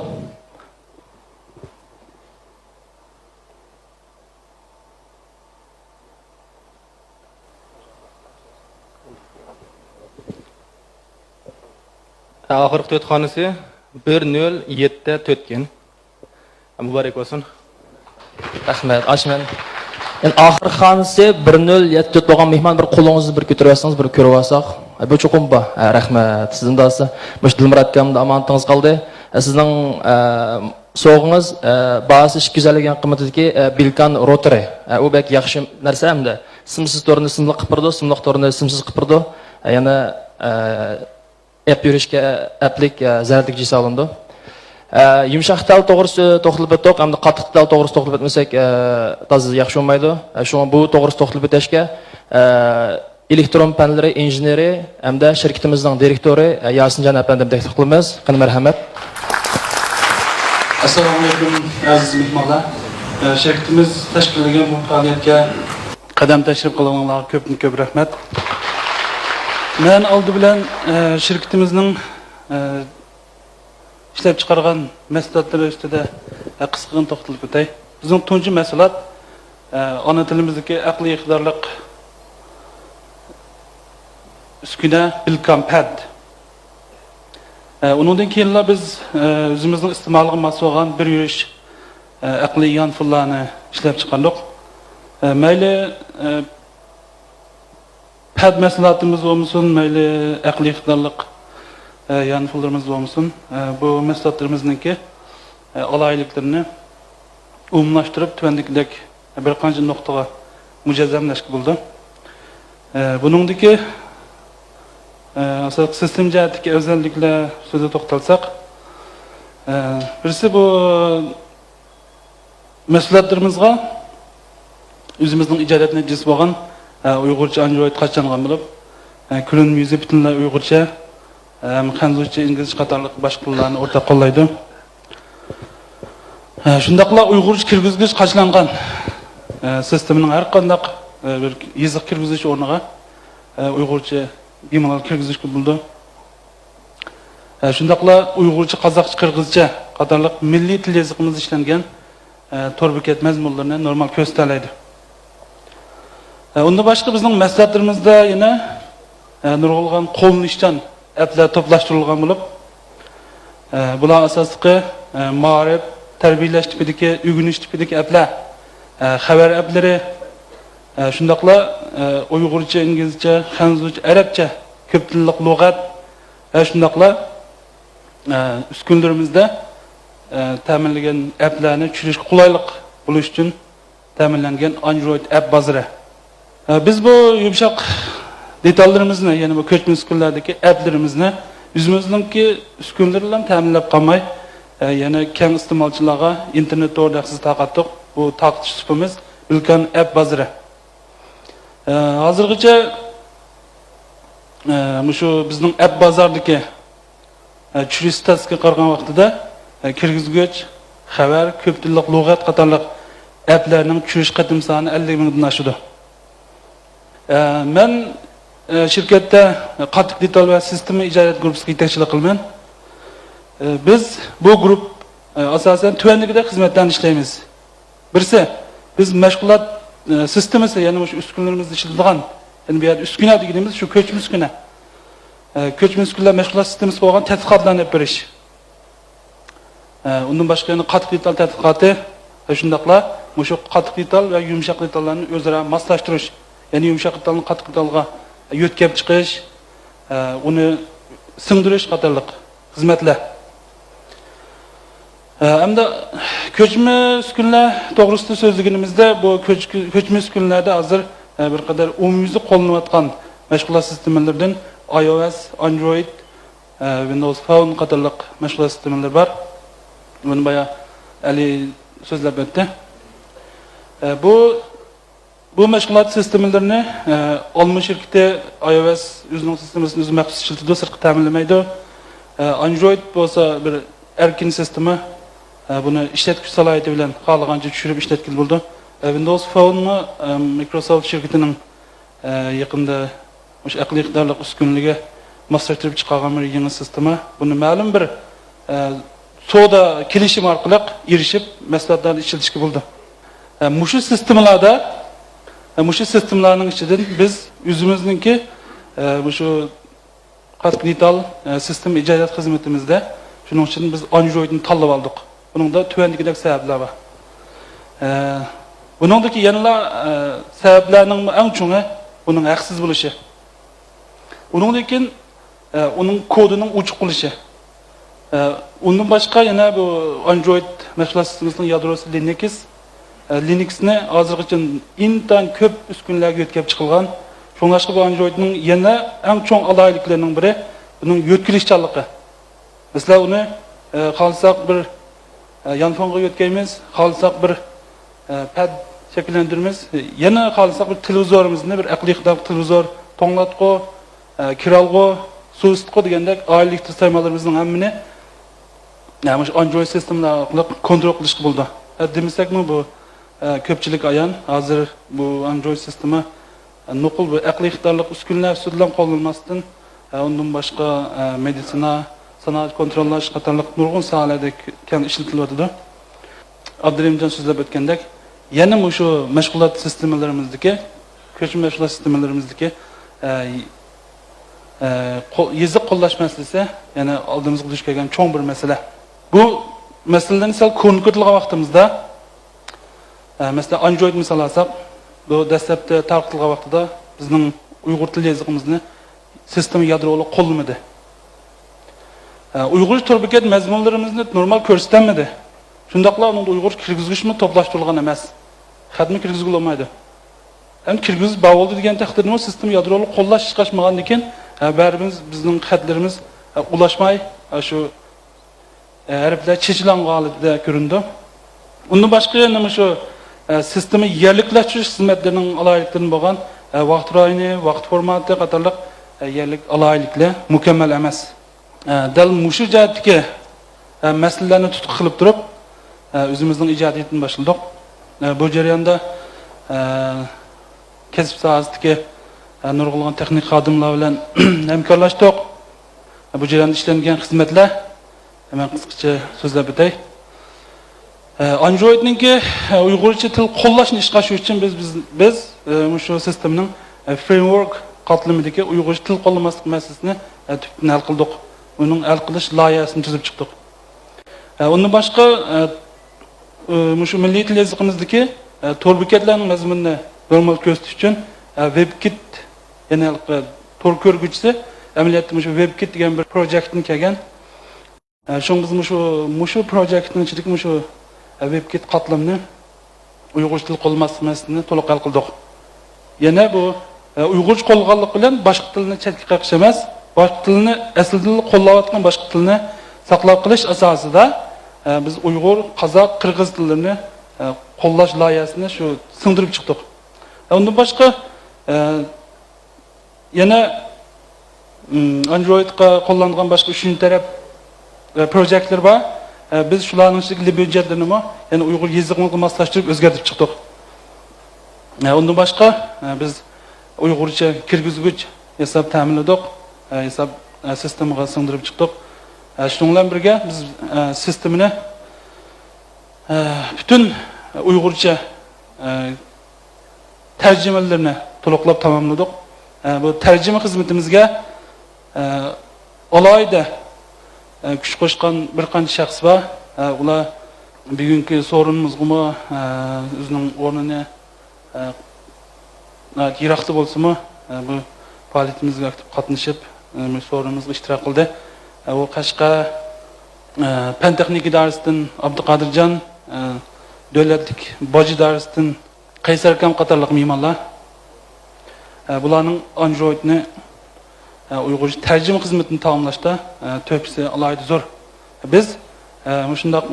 ئاخىرقى تۆت خانىسى بىر نۆل يەتتە تۆتكەن. مۇبارەك بولسۇن. رەھمەت. ئاشۇ مەن. ئەمدى ئاخىرقى خانىسى بىر نۆل يەتتە تۆت بولغان مېھمان، بىر قولىڭىزنى بىر كۆتۈرۈۋەتسىڭىز، بىر كۆرۈۋالساق. ئە، بۇ چوقۇم بار. ئە، رەھمەت سىزدىن داسا. مۇشۇ دىلمۇرات ئاكامدا ئامانىتىڭىز قالدى. ئە، سىزنىڭ، ئە، سوۋغىڭىز، ئە، باھاسى ئىككى يۈز ئەللىك يۈەن قىممىتىدىكى، ئە، بىلكان روتېرى. ئە، ئۇ بەك ياخشى نەرسە ئەمدى. سىمسىز تورنى سىملىق قىلىپ بېرىدۇ، سىملىق تورنى سىمسىز قىلىپ بېرىدۇ. ئە، يەنە، ئە، ئەپ يۈرۈشكە ئەپلىك، ئە، زەرەتلىك ھېسابلىنىدۇ. ئە، يۇمشاق دېتال توغرىسى توختىلىپ ئۆتتۇق، ئەمدى قاتتىق دېتال توغرىسى توختىلىپ ئۆتمىسەك، ئە، تازا ياخشى بولمايدۇ. ئە، شۇڭا بۇ توغرىسى توختىلىپ ئۆتەشكە، ئە، ئېلېكترون پەنلىرى ئىنژېنېرى ھەمدە شىركىتىمىزنىڭ دىرېكتورى، ئە، ياسىنجان ئەپەندىمنى تەكلىپ قىلىمىز. قېنى، مەرھەمەت. ئەسسالامۇئەلەيكۇم، ئەزىز مېھمانلار. ئە، شىركىتىمىز تەشكىللىگەن بۇ پائالىيەتكە قەدەم تەشرىپ قىلغىنىڭلارغا كۆپتىن كۆپ رەھمەت. مەن ئالدى بىلەن، ئە، شىركىتىمىزنىڭ، ئە، ئىشلەپچىقارغان مەھسۇلاتلىرى ئۈستىدە، ئە، قىسقىغىنە توختىلىپ ئۆتەي. بىزنىڭ تۇنجى مەھسۇلات، ئە، ئانا تىلىمىزدىكى ئەقلىي ئىقتىدارلىق ئۈسكۈنە، بىلكام پەد. ئە، ئۇنىڭدىن كېيىنلا بىز، ئە، ئۆزىمىزنىڭ ئىستېمالىغا ماس بولغان بىر يۈرۈش، ئە، ئەقلىي يانفونلارنى ئىشلەپچىقاردۇق. ئە، مەيلى، ئە، سەنئەت مەھسۇلاتىمىز بولمىسۇن، مەيلى ئەقلىي ئىقتىدارلىق، ئە، يانفونلىرىمىز بولمىسۇن، ئە، بۇ مەھسۇلاتلىرىمىزنىڭكى، ئە، ئالاھىدىلىكلىرىنى ئومۇملاشتۇرۇپ، تۆۋەندىكىدەك بىر قانچە نۇقتىغا مۇجەززەملەشكە بولىدۇ. ئە، بۇنىڭدىكى، ئە، ئاساسلىق سىستېما جەھەتتىكى ئەۋزەللىكلەر ئۈستىدە توختالساق، ئە، بىرسى بۇ مەھسۇلاتلىرىمىزغا ئۆزىمىزنىڭ ئىجادىيەت نەتىجىسى بولغان، ئە، ئۇيغۇرچە ئاندرويد قاچىلانغان بولۇپ، ئە، كۈلۈن ميۇزىك پۈتۈنلەي ئۇيغۇرچە، ئە، ھەم خەنزۇچە، ئىنگلىزچە قاتارلىق باشقۇرۇلارنى ئورتاق قوللايدۇ. ئە، شۇنداقلا ئۇيغۇرچە كىرگۈزگۈچ قاچىلانغان، ئە، سىستېمىنىڭ ھەر قانداق، ئە، بىر يېزىق كىرگۈزۈش ئورنىغا، ئە، ئۇيغۇرچە بىمالال كىرگۈزۈشكە بولىدۇ. ئە، شۇنداقلا ئۇيغۇرچە، قازاقچە، قىرغىزچە قاتارلىق مىللىي تىل يېزىقىمىزدا ئىشلەنگەن، ئە، تور بېكەت مەزمۇنلىرىنى نورمال كۆرسىتەلەيدۇ. ئە، ئۇندىن باشقا بىزنىڭ مەھسۇلاتلىرىمىزدا يەنە، ئە، نۇرغۇنلىغان قوللىنىشچان ئەپلەر توپلاشتۇرۇلغان بولۇپ، ئە، بۇلار ئاساسلىقى، ئە، مائارىپ، تەربىيەلەش تىپىدىكى، ئۆگىنىش تىپىدىكى ئەپلەر، ئە، خەۋەر ئەپلىرى، ئە، شۇنداقلا، ئە، ئۇيغۇرچە، ئىنگلىزچە، خەنزۇچە، ئەرەبچە كۆپ تىللىق لۇغەت، ھە، شۇنداقلا، ئە، ئۈسكۈنىلىرىمىزدە، ئە، تەمىنلىگەن ئەپلەرنى چۈشۈرۈشكە قولايلىق بولۇش ئۈچۈن تەمىنلەنگەن ئاندرويد ئەپ بازىرى. ئە، بىز بۇ يۇمشاق دېتاللىرىمىزنى، يەنى بۇ كۆچمە ئۈسكۈنىلەردىكى ئەپلىرىمىزنى ئۆزىمىزنىڭكى ئۈسكۈنىلىرى بىلەن تەمىنلەپ قالماي، ئە، يەنە كەڭ ئىستېمالچىلارغا ئىنتېرنېت تورىدا ھەقسىز تارقاتتۇق. بۇ تارقىتىش سۇپىمىز ئۈلكەن ئەپ بازىرى. ئە، ھازىرغىچە، ئە، مۇشۇ بىزنىڭ ئەپ بازاردىكى، ئە، چۈشۈرۈش ئىستاتىستىكىغا قارىغان ۋاقتىدا، ئە، كىرگۈزگۈچ، خەۋەر، كۆپ تىللىق لۇغەت قاتارلىق ئەپلەرنىڭ چۈشۈرۈش قېتىم سانى ئەللىك مىڭدىن ئاشىدۇ. ئە، مەن، ئە، شىركەتتە قاتتىق دېتال ۋە سىستېما ئىجادىيەت گۇرۇپپىسىغا يېتەكچىلىك قىلىمەن. ئە، بىز بۇ گۇرۇپپا، ئە، ئاساسەن تۆۋەندىكىدەك خىزمەتلەرنى ئىشلەيمىز. بىرسى، بىز مەشغۇلات، ئە، سىستېمىسى، يەنى مۇشۇ ئۈسكۈنىلىرىمىزدە ئىشلىتىدىغان، يەنى بۇ يەردە ئۈسكۈنە دېگىنىمىز شۇ كۆچمە ئۈسكۈنە. ئە، كۆچمە ئۈسكۈنىلەر مەشغۇلات سىستېمىسى بولغان تەتقىقاتلارنى ئېلىپ بېرىش. ئە، ئۇندىن باشقا يەنە قاتتىق دېتال تەتقىقاتى، ئە، شۇنداقلا مۇشۇ قاتتىق دېتال ۋە يۇمشاق دېتاللارنى ئۆزئارا ماسلاشتۇرۇش، يەنى يۇمشاق دېتالنى قاتتىق دېتالغا يۆتكەپ چىقىش، ئە، ئۇنى سىڭدۈرۈش قاتارلىق خىزمەتلەر. ئە، ئەمدى كۆچمە ئۈسكۈنىلەر توغرىسىدا سۆزلىگىنىمىزدە، بۇ كۆچ-، كۆچمە ئۈسكۈنىلەردە ھازىر، ئە، بىر قەدەر ئومۇميۈزلۈك قوللىنىلىۋاتقان مەشغۇلات سىستېمىلىرىدىن iOS، Android، ئە، Windows Phone قاتارلىق مەشغۇلات سىستېمىلىرى بار. بۇنى بايا ئەلى سۆزلەپ ئۆتتى. ئە، بۇ بۇ مەشغۇلات سىستېمىلىرىنى، ئە، ئالما شىركىتى iOS ئۆزىنىڭ سىستېمىسىنى ئۆزى مەخسۇس ئىشلىتىدۇ، سىرتقا تەمىنلىمەيدۇ. ئە، Android بولسا بىر ئەركىن سىستېما، ئە، بۇنى ئىشلەتكۈچى سالاھىيىتى بىلەن خالىغانچە چۈشۈرۈپ ئىشلەتكىلى بولىدۇ. ئە، Windows Phone مۇ، ئە، Microsoft شىركىتىنىڭ، ئە، يېقىندا مۇشۇ ئەقلىي ئىقتىدارلىق ئۈسكۈنىلىرىگە ماسلاشتۇرۇپ چىقارغان بىر يېڭى سىستېما. بۇنى مەلۇم بىر، ئە، سودا كېلىشىمى ئارقىلىق ئېرىشىپ، مەھسۇلاتلارنى ئىشلىتىشكە بولىدۇ. ئە، مۇشۇ سىستېمىلاردا، ئە، مۇشۇ سىستېمىلارنىڭ ئىچىدىن بىز ئۆزىمىزنىڭكى، ئە، مۇشۇ قاتتىق دېتال، ئە، سىستېما ئىجادىيەت خىزمىتىمىزدە شۇنىڭ ئۈچۈن بىز ئاندرويدنى تاللاپ ئالدۇق. بۇنىڭدا تۆۋەندىكىدەك سەۋەبلەر بار. ئە، بۇنىڭدىكى يەنىلا، ئە، سەۋەبلەرنىڭ ئەڭ چوڭى بۇنىڭ ھەقسىز بولۇشى. ئۇنىڭدىن كېيىن، ئە، ئۇنىڭ كودىنىڭ ئوچۇق بولۇشى. ئە، ئۇندىن باشقا يەنە بۇ ئاندرويد مەشغۇلات سىستېمىسىنىڭ يادروسى لىنكس. ئە، لىنكسنى ھازىرغىچە ئىنتايىن كۆپ ئۈسكۈنىلەرگە يۆتكەپ چىقىلغان. شۇڭلاشقا بۇ ئاندرويدنىڭ يەنە ئەڭ چوڭ ئالاھىدىلىكلىرىنىڭ بىرى، بۇنىڭ يۆتكىلىشچانلىقى. مەسىلەن، ئۇنى، ئە، خالىساق بىر، ئە، يانفونغا يۆتكەيمىز، خالىساق بىر، ئە، پەد شەكىللەندۈرىمىز، يەنە خالىساق بىر تېلېۋىزورىمىزنى، بىر ئەقلىي ئىقتىدارلىق تېلېۋىزور، توڭلاتقۇ، ئە، كىرئالغۇ، سۇ ئىسىتقۇ دېگەندەك ئائىلىلىك سايمانلىرىمىزنىڭ ھەممىنى، ئە، مۇشۇ ئاندرويد سىستېمىلار ئارقىلىق كونترول قىلىشقا بولىدۇ. ئە، دېمىسەكمۇ بۇ، ئە، كۆپچىلىككە ئايان، ھازىر بۇ ئاندرويد سىستېما، ئە، نوقۇل بىر ئەقلىي ئىقتىدارلىق ئۈسكۈنىلەر ئۈستىدىلا قوللىنىلماستىن، ئە، ئۇندىن باشقا، ئە، مېدىتسىنا، سانائەت كونتروللاش قاتارلىق نۇرغۇن ساھەلەردە كەڭ ئىشلىتىلىۋاتىدۇ. ئابدۇرېھىمجان سۆزلەپ ئۆتكەندەك، يەنە مۇشۇ مەشغۇلات سىستېمىلىرىمىزدىكى، كۆچمە مەشغۇلات سىستېمىلىرىمىزدىكى، ئە، ئە، قو-، يېزىق قوللاش مەسىلىسى يەنە ئالدىمىزغا دۇچ كەلگەن چوڭ بىر مەسىلە. بۇ مەسىلىلەرنى سەل كونكرېتلىغان ۋاقتىمىزدا، ئە، مەسىلەن، ئاندرويد مىسال ئالساق، بۇ دەسلەپتە تارقىتىلغان ۋاقتىدا بىزنىڭ ئۇيغۇر تىل يېزىقىمىزنى سىستېما يادرولۇق قوللىمىدى. ئە، ئۇيغۇرچە تور بېكەت مەزمۇنلىرىمىزنى نورمال كۆرسىتەلمىدى. شۇنداقلا ئۇنىڭدا ئۇيغۇرچە كىرگۈزگۈچمۇ توپلاشتۇرۇلغان ئەمەس. خەتمۇ كىرگۈزگىلى بولمايدۇ. ئەمدى كىرگۈزۈپ بولدى دېگەن تەقدىردىمۇ سىستېما يادرولۇق قوللاش ئىشقا ئاشمىغاندىكىن، ئە، بەرىبىر بىزنىڭ خەتلىرىمىز، ئە، ئۇلاشماي، ئە، شۇ، ئە، ھەرپلەر چېچىلغان ھالەتتە كۆرۈنىدۇ. ئۇندىن باشقا يەنە مۇشۇ، ئە، سىستېما يەرلىكلەشتۈرۈش خىزمەتلىرىنىڭ ئالاھىدىلىكلىرىدىن بولغان، ئە، ۋاقىت رايونى، ۋاقىت فورماتى قاتارلىق، ئە، يەرلىك ئالاھىدىلىكلەر مۇكەممەل ئەمەس. ئە، دەل مۇشۇ جەھەتتىكى، ئە، مەسىلىلەرنى تۇتقا قىلىپ تۇرۇپ، ئە، ئۆزىمىزنىڭ ئىجادىيىتىنى باشلىدۇق. ئە، بۇ جەرياندا، ئە، كەسىپ ساھەسىدىكى، ئە، نۇرغۇنلىغان تېخنىك خادىملار بىلەن ھەمكارلاشتۇق. ئە، بۇ جەرياندا ئىشلەنگەن خىزمەتلەر، مەن قىسقىچە سۆزلەپ ئۆتەي. ئە، ئاندرويدنىڭكى، ئە، ئۇيغۇرچە تىل قوللاشنى ئىشقا ئاشۇرۇش ئۈچۈن بىز، بىز، بىز، ئە، مۇشۇ سىستېمىنىڭ، ئە، فرېيمۋورك قاتلىمىدىكى ئۇيغۇرچە تىل قوللىماسلىق مەسىلىسىنى، ئە، تۈپتىن ھەل قىلدۇق. ئۇنىڭ ھەل قىلىش لايىھەسىنى تۈزۈپ چىقتۇق. ئە، ئۇندىن باشقا، ئە، ئە، مۇشۇ مىللىي تىل يېزىقىمىزدىكى، ئە، تور بېكەتلەرنىڭ مەزمۇنىنى نورمال كۆرسىتىش ئۈچۈن، ئە، ۋېبكىت، يەنى ھېلىقى تور كۆرگۈچىسى، ئەمەلىيەتتە مۇشۇ ۋېبكىت دېگەن بىر پروجېكتتىن كەلگەن. ئە، شۇڭا بىز مۇشۇ، مۇشۇ پروجېكتنىڭ ئىچىدىكى مۇشۇ، ئە، ۋېبكىت قاتلىمىنى ئۇيغۇرچە تىل قوللىماسلىق مەسىلىسىنى تولۇق ھەل قىلدۇق. يەنە بۇ، ئە، ئۇيغۇرچە قوللىغانلىق بىلەن باشقا تىلنى چەتكە قېقىش ئەمەس، باشقا تىلنى ئەسلىدىنلا قوللاۋاتقان باشقا تىلنى ساقلاپ قېلىش ئاساسىدا، ئە، بىز ئۇيغۇر، قازاق، قىرغىز تىللىرىنى، ئە، قوللاش لايىھەسىنى شۇ سىڭدۈرۈپ چىقتۇق. ئە، ئۇندىن باشقا، ئە، يەنە، ئىم، ئاندرويدقا قوللانغان باشقا ئۈچىنچى تەرەپ، ئە، پروجېكتلىرى بار. ئە، بىز شۇلارنىڭ ئىچىدىكى لىبى ھۆججەتلىرىنىمۇ يەنە ئۇيغۇر يېزىقىمىزغا ماسلاشتۇرۇپ ئۆزگەرتىپ چىقتۇق. ئە، ئۇندىن باشقا، ئە، بىز ئۇيغۇرچە كىرگۈزگۈچ ياساپ تەمىنلىدۇق. ئە، ياساپ، ئە، سىستېمىغا سىڭدۈرۈپ چىقتۇق. ئە، شۇنىڭ بىلەن بىرگە بىز، ئە، سىستېمىنى، ئە، پۈتۈن ئۇيغۇرچە، ئە، تەرجىمىلىرىنى تولۇقلاپ تاماملىدۇق. ئە، بۇ تەرجىمە خىزمىتىمىزگە، ئە، ئالاھىدە، ئە، كۈچ قوشقان بىر قانچە شەخس بار. ئە، ئۇلار بۈگۈنكى سورۇنىمىزغىمۇ، ئە، ئۆزىنىڭ ئورنىنى، ئە، ناھايىتى يىراقتا بولسىمۇ، ئە، بۇ پائالىيىتىمىزگە ئاكتىپ قاتنىشىپ، ئە، بۇ سورۇنىمىزغا ئىشتىراك قىلدى. ئە، ئۇ قەشقەر، ئە، پەن تېخنىكا ئىدارىسىدىن ئابدۇقادىرجان، ئە، دۆلەتلىك باج ئىدارىسىدىن قەيسەر ئاكام قاتارلىق مېھمانلار، ئە، بۇلارنىڭ ئاندرويدنى، ئە، ئۇيغۇرچە تەرجىمە خىزمىتىنى تاماملاشتا، ئە، تۆھپىسى ئالاھىدە زور. بىز، ئە، مۇشۇنداق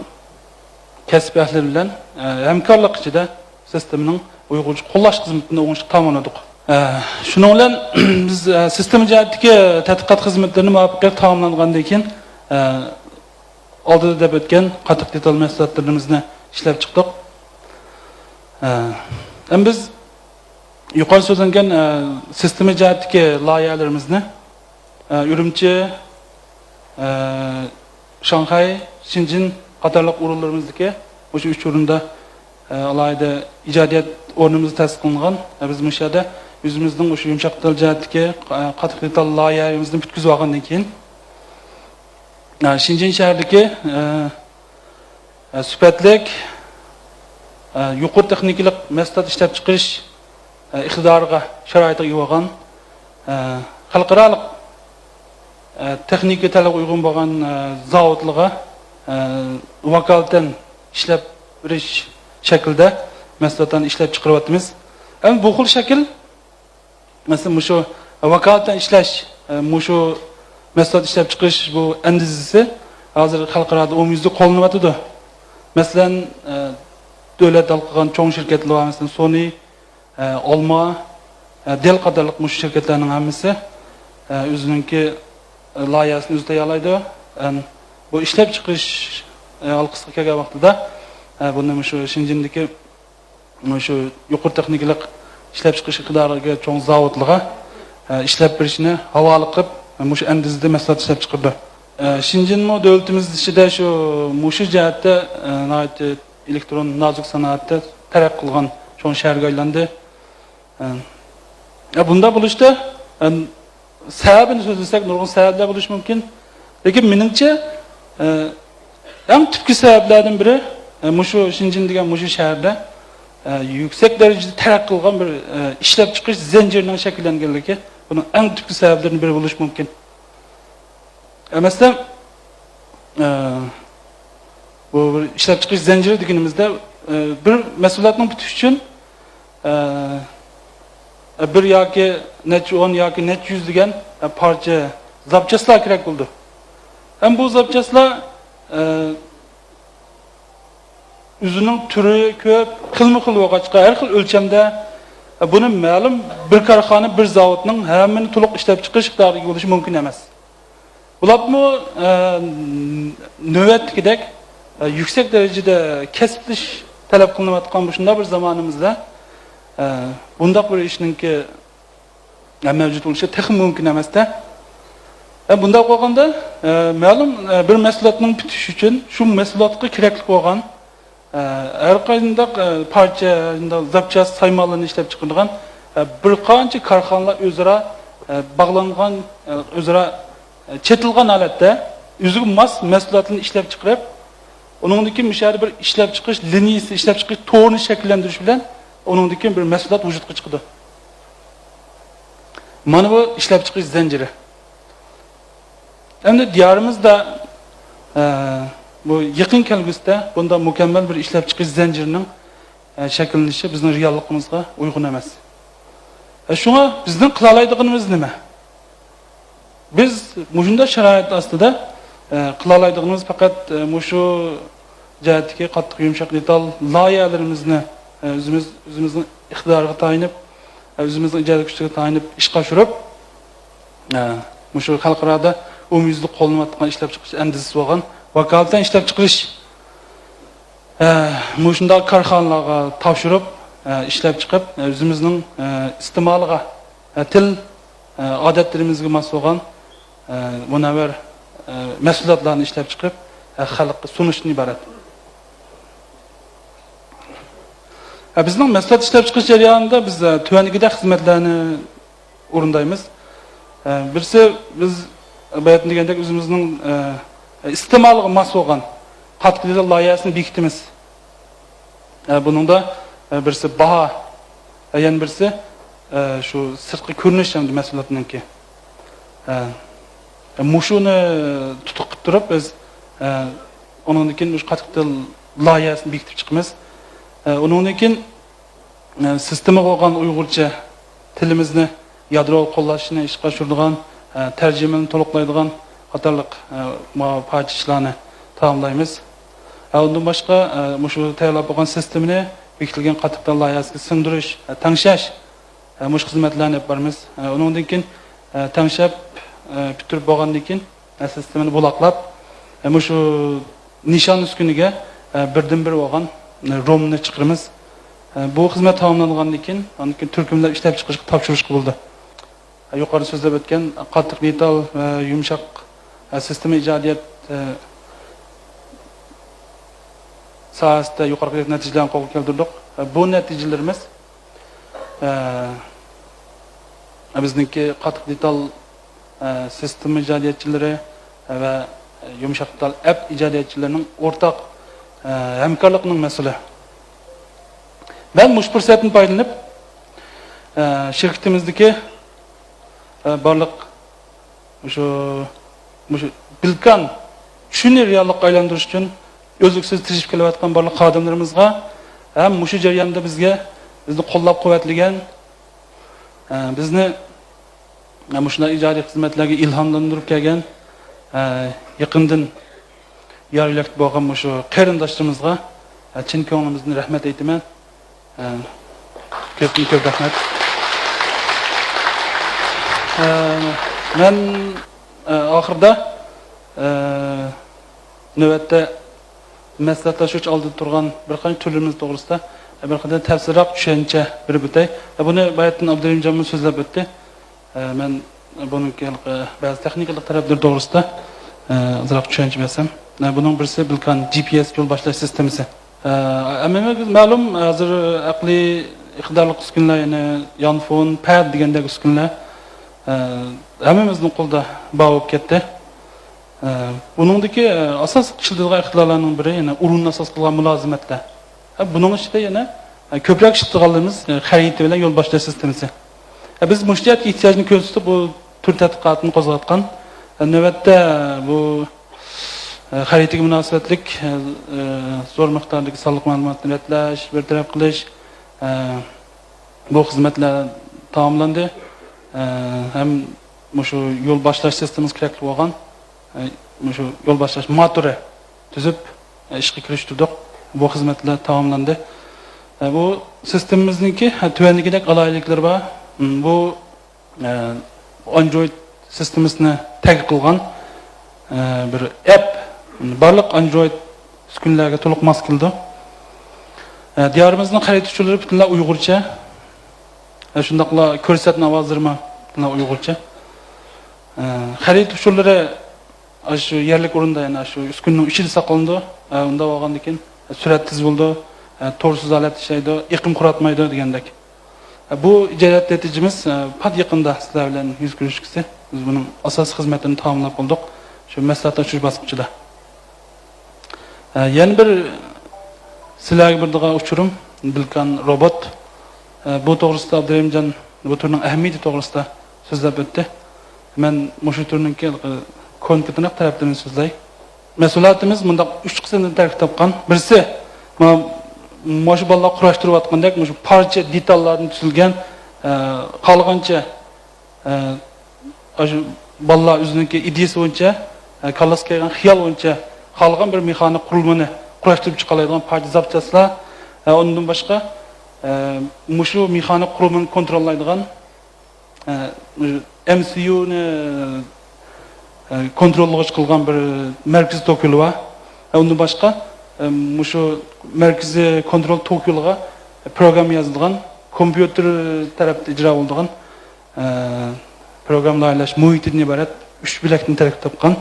كەسىپ ئەھلى بىلەن، ئە، ھەمكارلىق ئىچىدە سىستېمىنىڭ ئۇيغۇرچە قوللاش خىزمىتىنى ئوڭۇشلۇق تاماملىدۇق. ئە، شۇنىڭ بىلەن بىز، ئە، سىستېما جەھەتتىكى تەتقىقات خىزمەتلىرىنى مۇۋەپپەقىيەتلىك تاماملانغاندىن كېيىن، ئە، ئالدىدا دەپ ئۆتكەن قاتتىق دېتال مەھسۇلاتلىرىمىزنى ئىشلەپ چىقتۇق. ئە، ئەمدى بىز يۇقىرىدا سۆزلەنگەن، ئە، سىستېما جەھەتتىكى لايىھەلىرىمىزنى، ئە، ئۈرۈمچى، ئە، شاڭخەي، شېنجېن قاتارلىق ئورۇنلىرىمىزدىكى مۇشۇ ئۈچ ئورۇندا، ئە، ئالاھىدە ئىجادىيەت ئورنىمىز تەسىس قىلىنغان. ئە، بىز مۇشۇ يەردە ئۆزىمىزنىڭ مۇشۇ يۇمشاق دېتال جەھەتتىكى، ئە، قاتتىق دېتال لايىھەمىزنى پۈتكۈزۈپ ئالغاندىن كېيىن، ئە، شېنجېن شەھىرىدىكى، ئە، ئە، سۈپەتلىك، ئە، يۇقىرى تېخنىكىلىق مەھسۇلات ئىشلەپچىقىرىش، ئە، ئىقتىدارىغا، شارائىتىغا ئىگە بولغان، ئە، خەلقئارالىق، ئە، تېخنىكا تەلەپكە ئۇيغۇن بولغان، ئە، زاۋۇتلارغا، ئە، ۋاكالىتەن ئىشلەپ بېرىش شەكلىدە مەھسۇلاتلارنى ئىشلەپ چىقىرىۋاتىمىز. ئەمدى بۇ خىل شەكىل مەسىلەن، مۇشۇ ۋاكالىتەن ئىشلەش، ئە، مۇشۇ مەھسۇلات ئىشلەپچىقىرىش بۇ ئەندىزىسى ھازىر خەلقئارادا ئومۇميۈزلۈك قوللىنىۋاتىدۇ. مەسىلەن، ئە، دۆلەت ھالقىغان چوڭ شىركەتلەر بار، مەسىلەن، سونى، ئە، ئالما، ئە، دېل قاتارلىق مۇشۇ شىركەتلەرنىڭ ھەممىسى، ئە، ئۆزىنىڭكى، ئە، لايىھەسىنى ئۆزى تەييارلايدۇ. ئەن، بۇ ئىشلەپچىقىرىش، ئە، ھالقىسىغا كەلگەن ۋاقتىدا، ئە، بۇنى مۇشۇ شېنجېندىكى مۇشۇ يۇقىرى تېخنىكىلىق ئىشلەپچىقىرىش ئىقتىدارىغا چوڭ زاۋۇتلارغا، ئە، ئىشلەپ بېرىشنى ھاۋالە قىلىپ، مۇشۇ ئەندىزىدە مەھسۇلات ئىشلەپ چىقىرىدۇ. ئە، شېنجېنمۇ دۆلىتىمىز ئىچىدە شۇ، مۇشۇ جەھەتتە، ئە، ناھايىتى ئېلېكترون نازۇك سانائەتتە تەرەققىي قىلغان چوڭ شەھەرگە ئايلاندى. ئە، ئە، بۇنداق بولۇشتا، ئە، سەۋەبىنى سۆزلىسەك، نۇرغۇن سەۋەبلەر بولۇشى مۇمكىن. لېكىن مېنىڭچە، ئە، ئەڭ تۈپكى سەۋەبلەردىن بىرى، ئە، مۇشۇ شېنجېن دېگەن مۇشۇ شەھەردە، ئە، يۈكسەك دەرىجىدە تەرەققىي قىلغان بىر، ئە، ئىشلەپچىقىرىش زەنجىرىنىڭ شەكىللەنگەنلىكى بۇنىڭ ئەڭ تۈپكى سەۋەبلىرىدىن بىرى بولۇشى مۇمكىن. ئە، مەسىلەن، ئە، بۇ بىر ئىشلەپچىقىرىش زەنجىرى دېگىنىمىزدە، ئە، بىر مەھسۇلاتنىڭ پۈتۈشى ئۈچۈن، ئە، بىر ياكى نەچچە ئون ياكى نەچچە يۈز دېگەن، ئە، پارچە زاپچاسلار كېرەك بولىدۇ. ھەم بۇ زاپچاسلار، ئە، ئۆزىنىڭ تۈرى كۆپ، خىلمۇ خىل بولغاچقا، ھەر خىل ئۆلچەمدە، ئە، بۇنى مەلۇم بىر كارخانا، بىر زاۋۇتنىڭ ھەممىنى تولۇق ئىشلەپچىقىرىش ئىقتىدارىغا ئىگە بولۇشى مۇمكىن ئەمەس. بولۇپمۇ، ئە، نۆۋەتتىكىدەك، ئە، يۈكسەك دەرىجىدە كەسىپلىشىش تەلەپ قىلىنىۋاتقان مۇشۇنداق بىر زامانىمىزدا، ئە، بۇنداق بىر ئىشنىڭكى، ئە، مەۋجۇت بولۇشى تېخىمۇ مۇمكىن ئەمەستە. ئە، بۇنداق بولغاندا، ئە، مەلۇم، ئە، بىر مەھسۇلاتنىڭ پۈتۈشى ئۈچۈن شۇ مەھسۇلاتقا كېرەكلىك بولغان ئە، ھەر قانداق، ئە، پارچە، شۇنداق زاپچاس سايمانلىرىنى ئىشلەپ چىقىرىدىغان، ئە، بىر قانچە كارخانىلار ئۆزئارا، ئە، باغلانغان، ئە، ئۆزئارا، ئە، چېتىلغان ھالەتتە ئۆزىگە ماس مەھسۇلاتلىرىنى ئىشلەپ چىقىرىپ، ئۇنىڭدىن كېيىن مۇشۇ يەردە بىر ئىشلەپ چىقىرىش لىنىيىسى، ئىشلەپ چىقىرىش تورىنى شەكىللەندۈرۈش بىلەن ئۇنىڭدىن كېيىن بىر مەھسۇلات ۋۇجۇدقا چىقىدۇ. مانا بۇ ئىشلەپ چىقىرىش زەنجىرى. ئەمدى دىيارىمىزدا، ئە، بۇ يېقىن كەلگۈسىدە بۇنداق مۇكەممەل بىر ئىشلەپچىقىرىش زەنجىرىنىڭ، ئە، شەكىللىنىشى بىزنىڭ رېئاللىقىمىزغا ئۇيغۇن ئەمەس. ئە، شۇڭا بىزنىڭ قىلالايدىغىنىمىز نېمە؟ بىز مۇشۇنداق شارائىت ئاستىدا، ئە، قىلالايدىغىنىمىز پەقەت، ئە، مۇشۇ جەھەتتىكى قاتتىق يۇمشاق دېتال لايىھەلىرىمىزنى، ئە، ئۆزىمىز، ئۆزىمىزنىڭ ئىقتىدارىغا تايىنىپ، ئە، ئۆزىمىزنىڭ ئىجادىي كۈچىگە تايىنىپ ئىشقا ئاشۇرۇپ، ئە، مۇشۇ خەلقئارادا ئومۇميۈزلۈك قوللىنىۋاتقان ئىشلەپچىقىرىش ئەندىزىسى بولغان ۋاكالىتەن ئىشلەپچىقىرىش، ئە، مۇشۇنداق كارخانىلارغا تاپشۇرۇپ، ئە، ئىشلەپچىقىرىپ، ئە، ئۆزىمىزنىڭ، ئە، ئىستېمالىغا، ئە، تىل، ئە، ئادەتلىرىمىزگە ماس بولغان، ئە، مۇنەۋۋەر، ئە، مەھسۇلاتلارنى ئىشلەپچىقىرىپ، ئە، خەلققە سۇنۇشتىن ئىبارەت. ئە، بىزنىڭ مەھسۇلات ئىشلەپچىقىرىش جەريانىدا بىز، ئە، تۆۋەندىكىدەك خىزمەتلەرنى ئورۇندايمىز. ئە، بىرسى، بىز باياتىن دېگەندەك ئۆزىمىزنىڭ، ئە، ئىستېمالىغا ماس بولغان قاتتىق دېتال لايىھەسىنى بېكىتىمىز. ئە، بۇنىڭدا، ئە، بىرسى باھا، ئە، يەنە بىرسى، ئە، شۇ سىرتقى كۆرۈنۈش ھەمدە مەھسۇلاتنىڭكى. ئە، مۇشۇنى تۇتۇق قىلىپ تۇرۇپ بىز، ئە، ئۇنىڭدىن كېيىن مۇشۇ قاتتىق دېتال لايىھەسىنى بېكىتىپ چىقىمىز. ئە، ئۇنىڭدىن كېيىن ئە، سىستېمىغا بولغان ئۇيغۇرچە تىلىمىزنى يادرو قوللاشنى ئىشقا ئاشۇرىدىغان، ئە، تەرجىمىنى تولۇقلايدىغان قاتارلىق، ئە، ما-، پارچە ئىشلارنى تاماملايمىز. ئە، ئۇندىن باشقا، ئە، مۇشۇ تەييارلاپ بولغان سىستېمىنى بېكىتىلگەن قاتتىق دېتال لايىھەسىگە سىڭدۈرۈش، ئە، تەڭشەش، ئە، مۇشۇ خىزمەتلەرنى ئېلىپ بارىمىز. ئە، ئۇنىڭدىن كېيىن، ئە، تەڭشەپ، ئە، پۈتتۈرۈپ بولغاندىن كېيىن، ئە، سىستېمىنى بۇلاقلاپ، ئە، مۇشۇ نىشان ئۈسكۈنىگە، ئە، بىردىنبىر بولغان، ئە، رومنى چىقىرىمىز. ئە، بۇ خىزمەت تاماملانغاندىن كېيىن، ئاندىن كېيىن تۈركۈملەپ ئىشلەپچىقىرىشقا تاپشۇرۇشقا بولىدۇ. ئە، يۇقىرىدا سۆزلەپ ئۆتكەن قاتتىق دېتال ۋە يۇمشاق، ئە، سىستېما ئىجادىيەت، ئە، ساھەسىدە يۇقىرىقى نەتىجىلەرنى قولغا كەلتۈردۇق. ئە، بۇ نەتىجىلىرىمىز، ئە، بىزنىڭكى قاتتىق دېتال ئە، سىستېما ئىجادىيەتچىلىرى ۋە يۇمشاق دېتال ئەپ ئىجادىيەتچىلىرىنىڭ ئورتاق، ئە، ھەمكارلىقىنىڭ مەسئۇلى. مەن مۇشۇ پۇرسەتتىن پايدىلىنىپ، ئە، شىركىتىمىزدىكى، ئە، بارلىق مۇشۇ، مۇشۇ بىلكان چۈشىنى رېئاللىققا ئايلاندۇرۇش ئۈچۈن ئۈزلۈكسىز تىرىشىپ كېلىۋاتقان بارلىق خادىملىرىمىزغا ھەم مۇشۇ جەرياندا بىزگە، بىزنى قوللاپ-قۇۋۋەتلىگەن، ئە، بىزنى مۇشۇنداق ئىجادىي خىزمەتلەرگە ئىلھاملاندۇرۇپ كەلگەن، ئە، يېقىندىن يار يۆلەكتە بولغان مۇشۇ قېرىنداشلىرىمىزغا، ئە، چىن كۆڭلىمىزدىن رەھمەت ئېيتىمەن. ئە، كۆپتىن كۆپ رەھمەت. ئە، مەن، ئە، ئاخىرىدا، ئە، نۆۋەتتە مەسلىھەتلەشكۈچە ئالدىدا تۇرغان بىر قانچە تۈرلىرىمىز توغرىسىدا، ئە، بىر قەدەر تەپسىلراق چۈشەنچە بېرىپ ئۆتەي. ئە، بۇنى باياتىن ئابدۇرېھىمجانمۇ سۆزلەپ ئۆتتى. ئە، مەن بۇنىڭكى ھېلىقى بەزى تېخنىكىلىق تەرەپلىرى توغرىسىدا، ئە، ئازراق چۈشەنچە بەرسەم. ئە، بۇنىڭ بىرسى بىلكان جى پى ئېس يول باشلاش سىستېمىسى. ئە، ھەممىمىزگە مەلۇم، ھازىر ئەقلىي ئىقتىدارلىق ئۈسكۈنىلەر، يەنى يانفون، پەد دېگەندەك ئۈسكۈنىلەر، ئە، ھەممىمىزنىڭ قولىدا بار بولۇپ كەتتى. ئە، بۇنىڭدىكى، ئە، ئاساسلىق ئىشلىتىدىغان ئىقتىدارلارنىڭ بىرى، يەنى ئورۇننى ئاساس قىلغان مۇلازىمەتلەر. ئە، بۇنىڭ ئىچىدە يەنە كۆپرەك ئىشلىتىدىغانلىرىمىز، ئە، خەرىتە بىلەن يول باشلاش سىستېمىسى. ئە، بىز مۇشۇ جەھەتتە ئېھتىياجنى كۆرسىتىپ، بۇ تۈر تەتقىقاتنى قوزغاتقان. ئە، نۆۋەتتە بۇ، ئە، خەرىتىگە مۇناسىۋەتلىك، ئە، ئە، زور مىقداردىكى سانلىق مەلۇماتنى رەتلەش، بىر تەرەپ قىلىش، ئە، بۇ خىزمەتلەر تاماملاندى. ئە، ھەم مۇشۇ يول باشلاش سىستېمىسى كېرەكلىك بولغان، ئە، مۇشۇ يول باشلاش ماتورى تۈزۈپ، ئە، ئىشقا كىرىشتۈردۇق. بۇ خىزمەتلەر تاماملاندى. ئە، بۇ سىستېمىمىزنىڭكى، ئە، تۆۋەندىكىدەك ئالاھىدىلىكلىرى بار. م، بۇ، ئە، ئاندرويد سىستېمىسىنى تەگلىك قىلغان، ئە، بىر ئەپ، بارلىق ئاندرويد ئۈسكۈنىلەرگە تولۇق ماس كېلىدۇ. ئە، دىيارىمىزنىڭ خەرىتە ئۇچۇرلىرى پۈتۈنلەي ئۇيغۇرچە. ئە، شۇنداقلا كۆرسەتمە ئاۋازلىرىمۇ پۈتۈنلەي ئۇيغۇرچە. ئە، خەرىتە ئۇچۇرلىرى ئاشۇ يەرلىك ئورۇندا، يەنى ئاشۇ ئۈسكۈنىنىڭ ئىچىدە ساقلىنىدۇ. ئە، ئۇنداق بولغاندىن كېيىن سۈرئەت تېز بولىدۇ. ئە، تورسىز ھالەتتە ئىشلەيدۇ، ئېقىم قۇراتمايدۇ دېگەندەك. ئە، بۇ ئىجادىيەت نەتىجىمىز، ئە، پات يېقىندا سىلەر بىلەن يۈز كۆرۈشكۈسى بىز بۇنىڭ ئاساسىي خىزمەتلىرىنى تاماملاپ بولدۇق. شۇ مەسلىھەتلەشتۈرۈش باسقۇچىدا. ئە، يەنە بىر سىلەرگە بېرىدىغان ئۇچۇرۇم، بىلكان روبوت. ئە، بۇ توغرىسىدا ئابدۇرېھىمجان بۇ تۈرنىڭ ئەھمىيىتى توغرىسىدا سۆزلەپ ئۆتتى. مەن مۇشۇ تۈرنىڭكى كونكرېتنىق تەرەپلىرىنى سۆزلەي. مەھسۇلاتىمىز مۇنداق ئۈچ قىسىمدىن تەركىب تاپقان. بىرسى، ما-، مۇشۇ بالىلار قۇراشتۇرۇۋاتقاندەك مۇشۇ پارچە دېتاللاردىن تۈزۈلگەن، ئە، خالىغانچە، ئە، ئاشۇ بالىلار ئۆزىنىڭكى ئىدىيىسى بويىچە، ئە، كاللىسىغا كەلگەن خىيال بويىچە خالىغان بىر مېخانىك قۇرۇلمىنى قۇراشتۇرۇپ چىقالايدىغان پارچە زاپچاسلار، ئە، ئۇندىن باشقا، ئە، مۇشۇ مېخانىك قۇرۇلمىنى كونتروللايدىغان، ئە، ئەم سى يۇنى، ئە، كونتروللىغۇچ قىلغان بىر مەركىزىي توك يولى بار. ئە، ئۇندىن باشقا، ئە، مۇشۇ مەركىزىي كونترول توك يولىغا پروگرامما يازىدىغان، كومپيۇتېر تەرەپتە ئىجرا بولىدىغان، ئە، پروگرامما لايىھەلەش مۇھىتىدىن ئىبارەت ئۈچ بۆلەكتىن تەركىب تاپقان.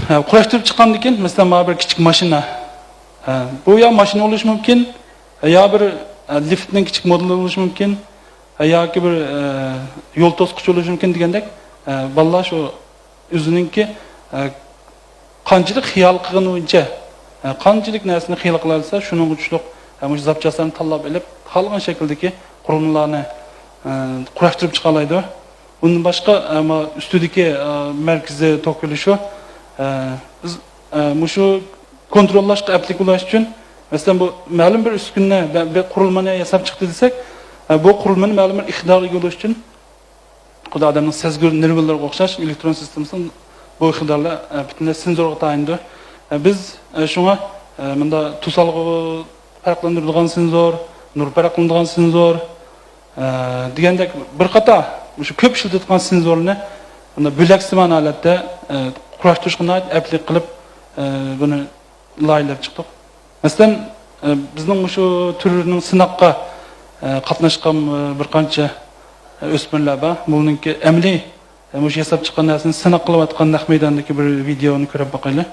ئە، قۇراشتۇرۇپ چىققاندىن كېيىن، مەسىلەن، مانا بىر كىچىك ماشىنا. ئە، بۇ يا ماشىنا بولۇشى مۇمكىن، يا بىر، ئە، لىفتنىڭ كىچىك مودېلى بولۇشى مۇمكىن، ئە، ياكى بىر، ئە، يول توسقۇچى بولۇشى مۇمكىن دېگەندەك، ئە، بالىلار شۇ ئۆزىنىڭكى، ئە، قانچىلىك خىيال قىلغىنى بويىچە، ئە، قانچىلىك نەرسىنى خىيال قىلالىسا، شۇنىڭغا چۈشلۈك، ئە، مۇشۇ زاپچاسلارنى تاللاپ ئېلىپ، خالىغان شەكىلدىكى قۇرۇلمىلارنى، ئە، قۇراشتۇرۇپ چىقالايدۇ. ئۇندىن باشقا، ئە، ما ئۈستىدىكى، ئە، مەركىزىي توك يولى شۇ. ئە، بىز، ئە، مۇشۇ كونتروللاشقا ئەپلىك بولۇش ئۈچۈن، مەسىلەن، بۇ مەلۇم بىر ئۈسكۈنىنى، بە-، بىر قۇرۇلمىنى ياساپ چىقتى دېسەك، ئە، بۇ قۇرۇلمىنى مەلۇم بىر ئىقتىدارغا ئىگە بولۇش ئۈچۈن، خۇددى ئادەمنىڭ سەزگۈر نېرۋىلىرىغا ئوخشاش ئېلېكترون سىستېمىسىنىڭ بۇ ئىقتىدارلار، ئە، پۈتۈنلەي سېنزورغا تايىنىدۇ. ئە، بىز، ئە، شۇڭا، ئە، مۇنداق توسالغۇ پەرقلەندۈرىدىغان سېنزور، نۇر پەرقلىنىدىغان سېنزور، ئە، دېگەندەك بىر قاتار مۇشۇ كۆپ ئىشلىتىدىغان سېنزورنى مۇنداق بۆلەكسىمان ھالەتتە، ئە، قۇراشتۇرۇشقا ناھايىتى ئەپلىك قىلىپ، ئە، بۇنى لايىھەلەپ چىقتۇق. مەسىلەن، ئە، بىزنىڭ مۇشۇ تۈرنىڭ سىناققا، ئە، قاتناشقان، ئە، بىر قانچە، ئە، ئۆسمۈرلەر بار. بۇنىڭكى ئەمەلىي، ئە، مۇشۇ ياساپ چىققان نەرسىنى سىناق قىلىۋاتقان نەق مەيداندىكى بىر ۋىدېئونى كۆرۈپ باقايلى.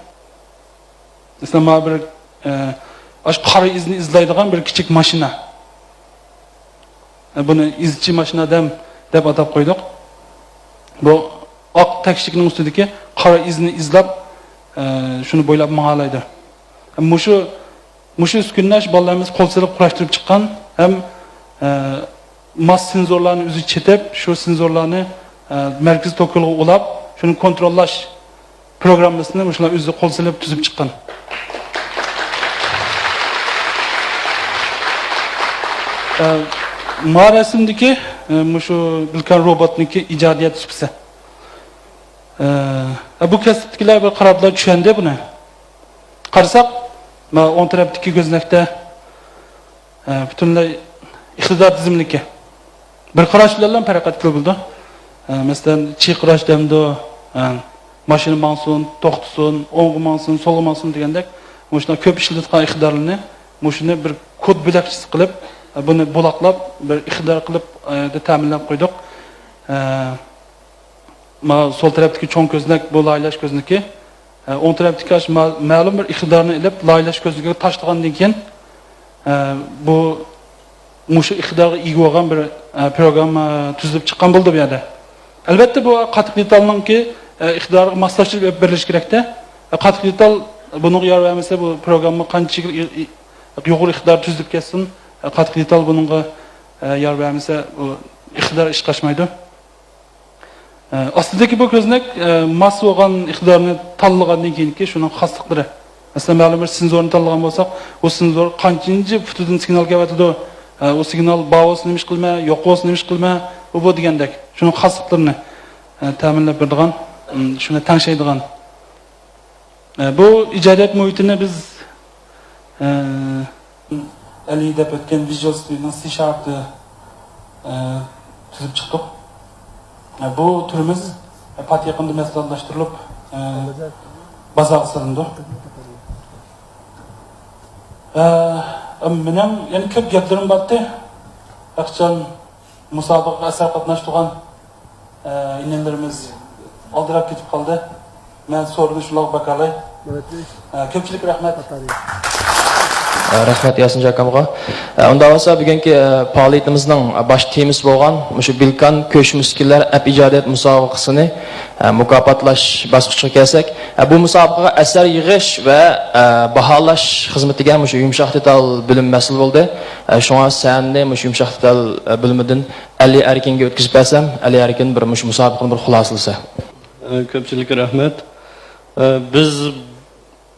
مەسىلەن، مانا بىر، ئە، ئاشۇ قارا ئىزنى ئىزدەيدىغان بىر كىچىك ماشىنا. ئە، بۇنى ئىزچى ماشىنا دەم دەپ ئاتاپ قويدۇق. بۇ ئاق تەكشىلىكنىڭ ئۈستىدىكى قارا ئىزنى ئىزلاپ، ئە، شۇنى بويلاپ ماڭالايدۇ. مۇشۇ، مۇشۇ ئۈسكۈنىنى شۇ بالىلىرىمىز قول سېلىپ قۇراشتۇرۇپ چىققان ھەم، ئە، ماس سېنزورلارنى ئۆزى چېتىپ، شۇ سېنزورلارنى، ئە، مەركىزىي توك يولىغا ئۇلاپ، شۇنى كونتروللاش پروگراممىسىنى مۇشۇلار ئۆزى قول سېلىپ تۈزۈپ چىققان. ئە، ما رەسىمدىكى، ئە، مۇشۇ بىلكان روبوتنىڭكى ئىجادىيەت سۇپىسى. ئە، بۇ كەسىپتىكىلەر بىر قاراپلا چۈشەندى بۇنى. قارىساق، ما ئوڭ تەرەپتىكى كۆزنەكتە، ئە، پۈتۈنلەي ئىقتىدار تىزىملىكى. بىر قاراش بىلەنلا پەرق ئەتكىلى بولىدۇ. ئە، مەسىلەن، چىرقىراش دەمدۇ، ئە، ماشىنا ماڭسۇن، توختىسۇن، ئوڭغا ماڭسۇن، سولغا ماڭسۇن دېگەندەك، مۇشۇنداق كۆپ ئىشلىتىدىغان ئىقتىدارلىرىنى مۇشۇنى بىر كود بۆلەكچىسى قىلىپ، ئە، بۇنى بولاقلاپ، بىر ئىقتىدار قىلىپ، ئە، تەمىنلەپ قويدۇق. ئە، ما سول تەرەپتىكى چوڭ كۆزنەك، بۇ لايىھەلەش كۆزنىكى. ئە، ئوڭ تەرەپتىكى ئاشۇ ما-، مەلۇم بىر ئىقتىدارنى ئېلىپ، لايىھەلەش كۆزنىكىگە تاشلىغاندىن كېيىن، ئە، بۇ مۇشۇ ئىقتىدارغا ئىگە بولغان بىر، ئە، پروگرامما تۈزۈلۈپ چىققان بولىدۇ بۇ يەردە. ئەلۋەتتە، بۇ قاتتىق دېتالنىڭكى، ئە، ئىقتىدارىغا ماسلاشتۇرۇپ ئېلىپ بېرىلىشى كېرەكتە. ئە، قاتتىق دېتال بۇنىڭغا يار بەرمىسە، بۇ پروگرامما قانچە يۇقىرى ئىقتىدار تۈزۈلۈپ كەتسۇن، قاتتىق دېتال بۇنىڭغا، ئە، يار بەرمىسە، بۇ ئىقتىدار ئىشقا ئاشمايدۇ. ئە، ئاستىدىكى بۇ كۆزنەك، ئە، ماس بولغان ئىقتىدارنى تاللىغاندىن كېيىنكى شۇنىڭ خاسلىقلىرى. مەسىلەن، مەلۇم بىر سېنزورنى تاللىغان بولساق، ئۇ سېنزور قانچىنچى پۇتىدىن سىگنال كېلىۋاتىدۇ، ئە، ئۇ سىگنال بار بولسا نېمە ئىش قىلىمەن، يوق بولسا نېمە ئىش قىلىمەن، ئۇ بۇ دېگەندەك. شۇنىڭ خاسلىقلىرىنى، ئە، تەمىنلەپ بېرىدىغان، ئىم، شۇنى تەڭشەيدىغان. ئە، بۇ ئىجادىيەت مۇھىتىنى بىز، ئە، ئەلى دەپ ئۆتكەن ۋىژۇئال ستۇدىيونىڭ سى شارپتا، ئە، تۈزۈپ چىقتۇق. ئە، بۇ تۈرىمىز، ئە، پات يېقىندا مەھسۇلاتلاشتۇرۇلۇپ، ئە، بازارغا سېلىنىدۇ. ئە، مېنىڭ يەنە كۆپ گەپلىرىم بارتى. ئەخچان مۇسابىقىگە ئەسەر قاتناشتۇرغان، ئە، ئىنىلىرىمىز ئالدىراپ كېتىپ قالدى. مەن سورۇننى شۇلارغا باكالاي. ئە، كۆپچىلىككە رەھمەت. ئە، رەھمەت ياسىنجان ئاكامغا. ئە، ئۇنداق بولسا بۈگۈنكى، ئە، پائالىيىتىمىزنىڭ، ئە، باش تېمىسى بولغان مۇشۇ بىلكان كۆچمە ئۈسكۈنىلەر ئەپ ئىجادىيەت مۇسابىقىسىنى، ئە، مۇكاپاتلاش باسقۇچىغا كەلسەك، ئە، بۇ مۇسابىقىگە ئەسەر يىغىش ۋە، ئە، باھالاش خىزمىتىگە مۇشۇ يۇمشاق دېتال بۆلۈم مەسئۇل بولدى. ئە، شۇڭا سەھنىنى مۇشۇ يۇمشاق دېتال، ئە، بۆلۈمىدىن ئەلى ئەركىنگە ئۆتكۈزۈپ بەرسەم، ئەلى ئەركىن بىر مۇشۇ مۇسابىقىنى بىر خۇلاسىلىسە. ئە، كۆپچىلىككە رەھمەت. ئە، بىز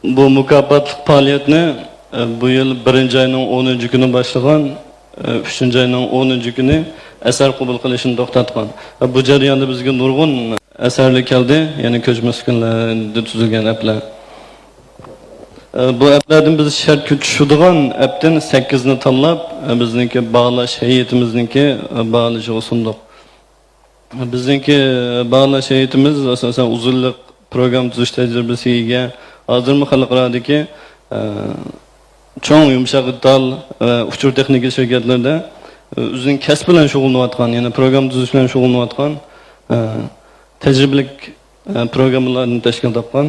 بۇ مۇكاپاتلىق پائالىيەتنى، ئە، بۇ يىل بىرىنچى ئاينىڭ ئونىنچى كۈنى باشلىغان، ئە، ئۈچىنچى ئاينىڭ ئونىنچى كۈنى ئەسەر قوبۇل قىلىشنى توختاتقان. ئە، بۇ جەرياندا بىزگە نۇرغۇن ئەسەرلەر كەلدى، يەنى كۆچمە ئۈسكۈنىلەردىن تۈزۈلگەن ئەپلەر. ئە، بۇ ئەپلەردىن بىز شەرتكە چۈشىدىغان ئەپتىن سەككىزنى تاللاپ، ئە، بىزنىڭكى باھالاش ھەيئىتىمىزنىڭكى، ئە، باھالىشىغا سۇندۇق. بىزنىڭكى باھالاش ھەيئىتىمىز، ئاساسەن، ئۇزۇن يىللىق پروگرامما تۈزۈش تەجرىبىسىگە ئىگە. ھازىرمۇ خەلقئارادىكى، ئە، چوڭ يۇمشاق دېتال، ئە، ئۇچۇر تېخنىكا شىركەتلىرىدە، ئە، ئۆزىنىڭ كەسپى بىلەن شۇغۇللىنىۋاتقان، يەنى پروگرامما تۈزۈش بىلەن شۇغۇللىنىۋاتقان، ئە، تەجرىبىلىك، ئە، پروگراممېرلاردىن تەشكىل تاپقان.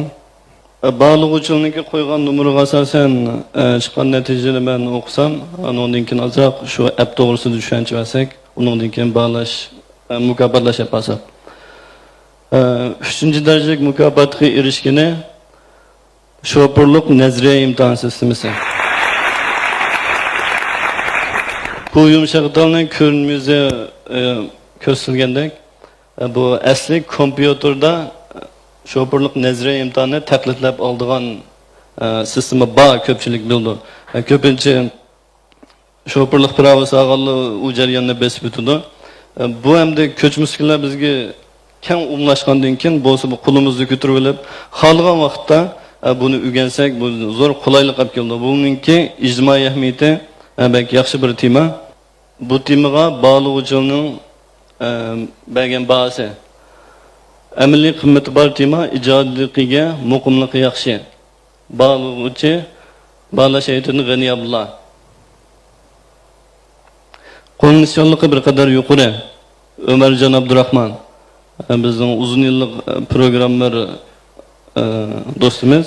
باھالىغۇچىلارنىڭكى قويغان نومۇرىغا ئاساسەن، ئە، چىققان نەتىجىنى مەن ئوقۇسام، ئانىڭدىن كېيىن ئازراق شۇ ئەپ توغرىسىدا چۈشەنچە بەرسەك، ئۇنىڭدىن كېيىن باھالاش، ئە، مۇكاپاتلاش ئەپ ئالساق. ئە، ئۈچىنچى دەرىجىلىك مۇكاپاتقا ئېرىشكىنى شوپۇرلۇق نەزەرىيە ئىمتىھان سىستېمىسى. بۇ يۇمشاق دېتالنىڭ كۆرۈنمە يۈزى، ئە، كۆرسىتىلگەندەك، بۇ ئەسلى كومپيۇتېردا شوپۇرلۇق نەزەرىيە ئىمتىھانىنى تەقلىدلەپ ئالىدىغان، ئە، سىستېما بار، كۆپچىلىك بىلىدۇ. ئە، كۆپىنچە شوپۇرلۇق پىراۋىسى ئالغانلار ئۇ جەرياننى بېسىپ ئۆتىدۇ. ئە، بۇ ئەمدى كۆچمە ئۈسكۈنىلەر بىزگە كەڭ ئومۇملاشقاندىن كېيىن بولسا بۇ قولىمىزدا كۆتۈرۈۋېلىپ، خالىغان ۋاقىتتا، ئە، بۇنى ئۆگەنسەك، بۇ زور قولايلىق ئېلىپ كېلىدۇ. بۇنىڭكى ئىجتىمائىي ئەھمىيىتى، ئە، بەك ياخشى بىر تېما. بۇ تېمىغا باھالىغۇچىلارنىڭ، ئە، بەرگەن باھاسى، ئەمەلىي قىممىتى بار تېما، ئىجادىيلىقىگە، مۇقىملىقى ياخشى. باھالىغۇچى، باھالاش ھەيئىتىدىن غېنى ئابدۇللا. قوللىنىشچانلىقى بىر قەدەر يۇقىرى، ئۆمەرجان ئابدۇراخمان، ئە، بىزنىڭ ئۇزۇن يىللىق، ئە، پروگراممېر، ئە، دوستىمىز.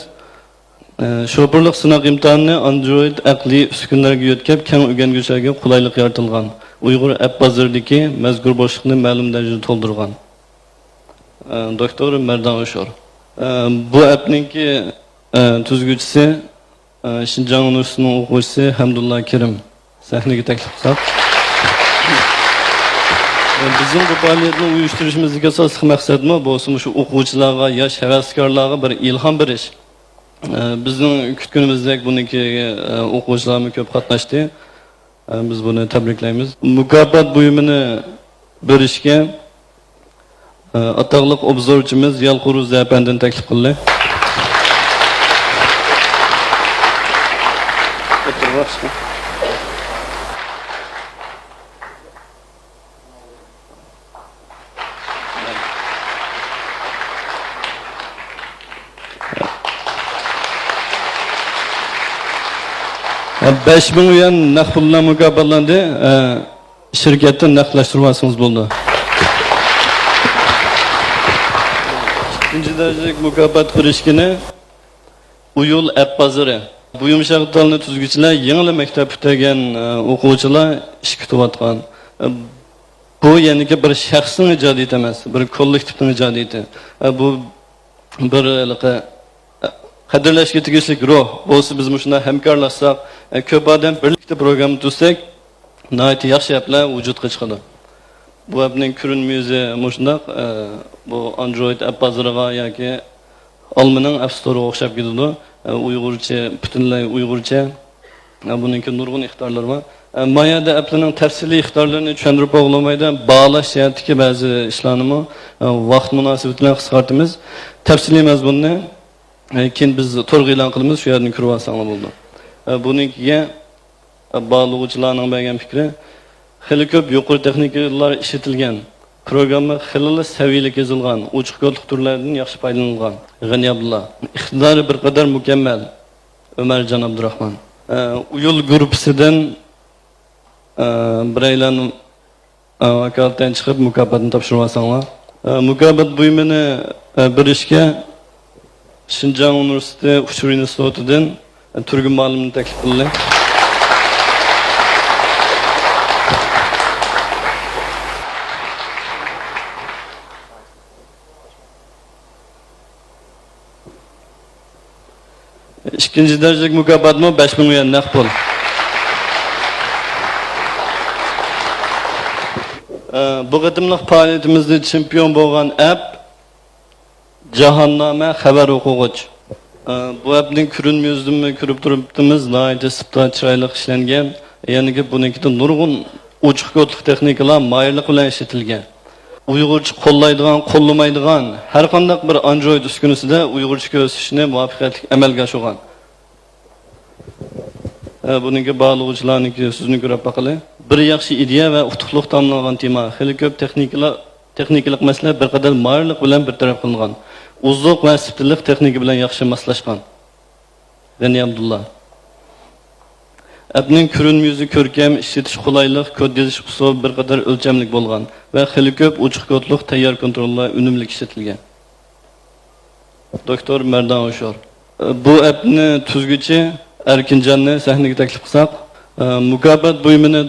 ئە، شوپۇرلۇق سىناق ئىمتىھانىنى ئاندرويد ئەقلىي ئۈسكۈنىلەرگە يۆتكەپ، كەڭ ئۆگەنگۈچىلەرگە قولايلىق يارىتىلغان. ئۇيغۇر ئەپ بازىرىدىكى مەزكۇر بوشلۇقنى مەلۇم دەرىجىدە تولدۇرغان. ئە، دوكتور مەردان ئۇشۇر. ئە، بۇ ئەپنىڭكى، ئە، تۈزگۈچىسى، ئە، شىنجاڭ ئۇنىۋېرسىتېتىنىڭ ئوقۇغۇچىسى ھەمدۇللا كېرىم. سەھنىگە تەكلىپ قىلساق. بىزنىڭ بۇ پائالىيەتنى ئۇيۇشتۇرۇشىمىزدىكى ئاساسلىق مەقسەتمۇ بولسا مۇشۇ ئوقۇغۇچىلارغا، ياش ھەۋەسكارلارغا بىر ئىلھام بېرىش. بىزنىڭ كۈتكىنىمىزدەك بۇنىڭكى ئوقۇغۇچىلارمۇ كۆپ قاتناشتى. بىز بۇنى تەبرىكلەيمىز. مۇكاپات بۇيۇمىنى بېرىشكە ئاتاقلىق ئوبزورچىمىز يالقۇن روزى ئەپەندىنى تەكلىپ قىلدى. بەش مىڭ يۈەن نەق پۇل بىلەن مۇكاپاتلاندى. شىركەتتىن نەقلەشتۈرۈۋالسىڭىز بولىدۇ. ئىككىنچى دەرىجىلىك مۇكاپات بېرىشكىنى ئۇيۇل ئەپ بازىرى. بۇ يۇمشاق دېتالنى تۈزگۈچىلەر يېڭىلا مەكتەپ پۈتتۈرگەن، ئە، ئوقۇغۇچىلار ئىش كۈتۈۋاتقان. ئە، بۇ يەنىكى بىر شەخسنىڭ ئىجادىيىتى ئەمەس، بىر كوللېكتىپنىڭ ئىجادىيىتى. ئە، بۇ بىر ھېلىقى، ئە، قەدىرلەشكە تېگىشلىك روھ بولسا، بىز مۇشۇنداق ھەمكارلاشساق، ئە، كۆپ ئادەم بىرلىكتە پروگرامما تۈزسەك، ناھايىتى ياخشى ئەپلەر ۋۇجۇدقا چىقىدۇ. بۇ ئەپنىڭ كۆرۈنمە يۈزى مۇشۇنداق، ئە، بۇ ئاندرويد ئەپ بازىرىغا ياكى ئالمىنىڭ ئەپ ستورىغا ئوخشاپ كېتىدۇ. ئە، ئۇيغۇرچە، پۈتۈنلەي ئۇيغۇرچە. ئە، بۇنىڭكى نۇرغۇن ئىقتىدارلىرى بار. ئە، ما يەردە ئەپلەرنىڭ تەپسىلىي ئىقتىدارلىرىنى چۈشەندۈرۈپ بولغىلىمايدۇ. باھالاش جەھەتتىكى بەزى ئىشلارنىمۇ، ئە، ۋاقىت مۇناسىۋىتى بىلەن قىسقارتىمىز. تەپسىلىي مەزمۇننى، ئە، كېيىن بىز تورغا ئېلان قىلىمىز، شۇ يەردىن كۆرۈۋالساڭلار بولىدۇ. ئە، بۇنىڭكىگە، ئە، بارلىغۇچىلارنىڭ بەرگەن پىكرى، خېلى كۆپ يۇقىرى تېخنىكىلار ئىشلىتىلگەن. پروگرامما خېلىلا سەۋىيەلىك يېزىلغان، ئوچۇق كودلۇق تۈرلەردىن ياخشى پايدىلانغان. غېنى ئابدۇللا. ئىقتىدارى بىر قەدەر مۇكەممەل. ئۆمەرجان ئابدۇراخمان. ئە، ئۇيۇل گۇرۇپپىسىدىن، ئە، بىرەيلەن، ئە، ۋاكالىتەن چىقىپ مۇكاپاتنى تاپشۇرۇۋالساڭلار. ئە، مۇكاپات بۇيۇمىنى، ئە، بېرىشكە شىنجاڭ ئۇنىۋېرسىتېتى ئۇچۇر ئىنستىتۇتىدىن، ئە، تۈرگۈن مۇئەللىمنى تەكلىپ قىلدى. ئىككىنچى دەرىجىلىك مۇكاپاتمۇ بەش مىڭ يۈەن نەق پۇل. ئە، بۇ قېتىملىق پائالىيىتىمىزدە چېمپىيون بولغان ئەپ جاھاننامە خەۋەر ئوقۇغۇچ. ئە، بۇ ئەپنىڭ كۆرۈنمە يۈزىدىنمۇ كۆرۈپ تۇرۇپتىمىز، ناھايىتى سىپتا، چىرايلىق ئىشلەنگەن. يەنىكى بۇنىڭكىدە نۇرغۇن ئوچۇق كودلۇق تېخنىكىلار ماھىرلىق بىلەن ئىشلىتىلگەن. ئۇيغۇرچە قوللايدىغان، قوللىمايدىغان ھەر قانداق بىر ئاندرويد ئۈسكۈنىسىدە ئۇيغۇرچە كۆرسىتىشنى مۇۋەپپەقىيەتلىك ئەمەلگە ئاشۇرغان. ئە، بۇنىڭكى بارلىغۇچىلارنىڭكى سۆزىنى كۆرۈپ باقىلى. بىر ياخشى ئىدىيە ۋە ئۇتۇقلۇق تاملانغان تېما، خېلى كۆپ تېخنىكىلار، تېخنىكىلىق مەسىلە بىر قەدەر ماھىرلىق بىلەن بىر تەرەپ قىلىنغان. ئوزۇق ۋە سىپتىلىق تېخنىكا بىلەن ياخشى ماسلاشقان. غېنى ئابدۇللا. ئەپنىڭ كۆرۈنمە يۈزى كۆركەم، ئىشلىتىش قولايلىق، كود يېزىش ئۇسۇلى بىر قەدەر ئۆلچەملىك بولغان ۋە خېلى كۆپ ئوچۇق كودلۇق تەييار كونتروللار ئۈنۈملۈك ئىشلىتىلگەن. دوكتور مەردان ئوشۇر. بۇ ئەپنى تۈزگۈچى ئەركىنجاننى سەھنىگە تەكلىپ قىلساق، مۇكاپات بۇيۇمىنى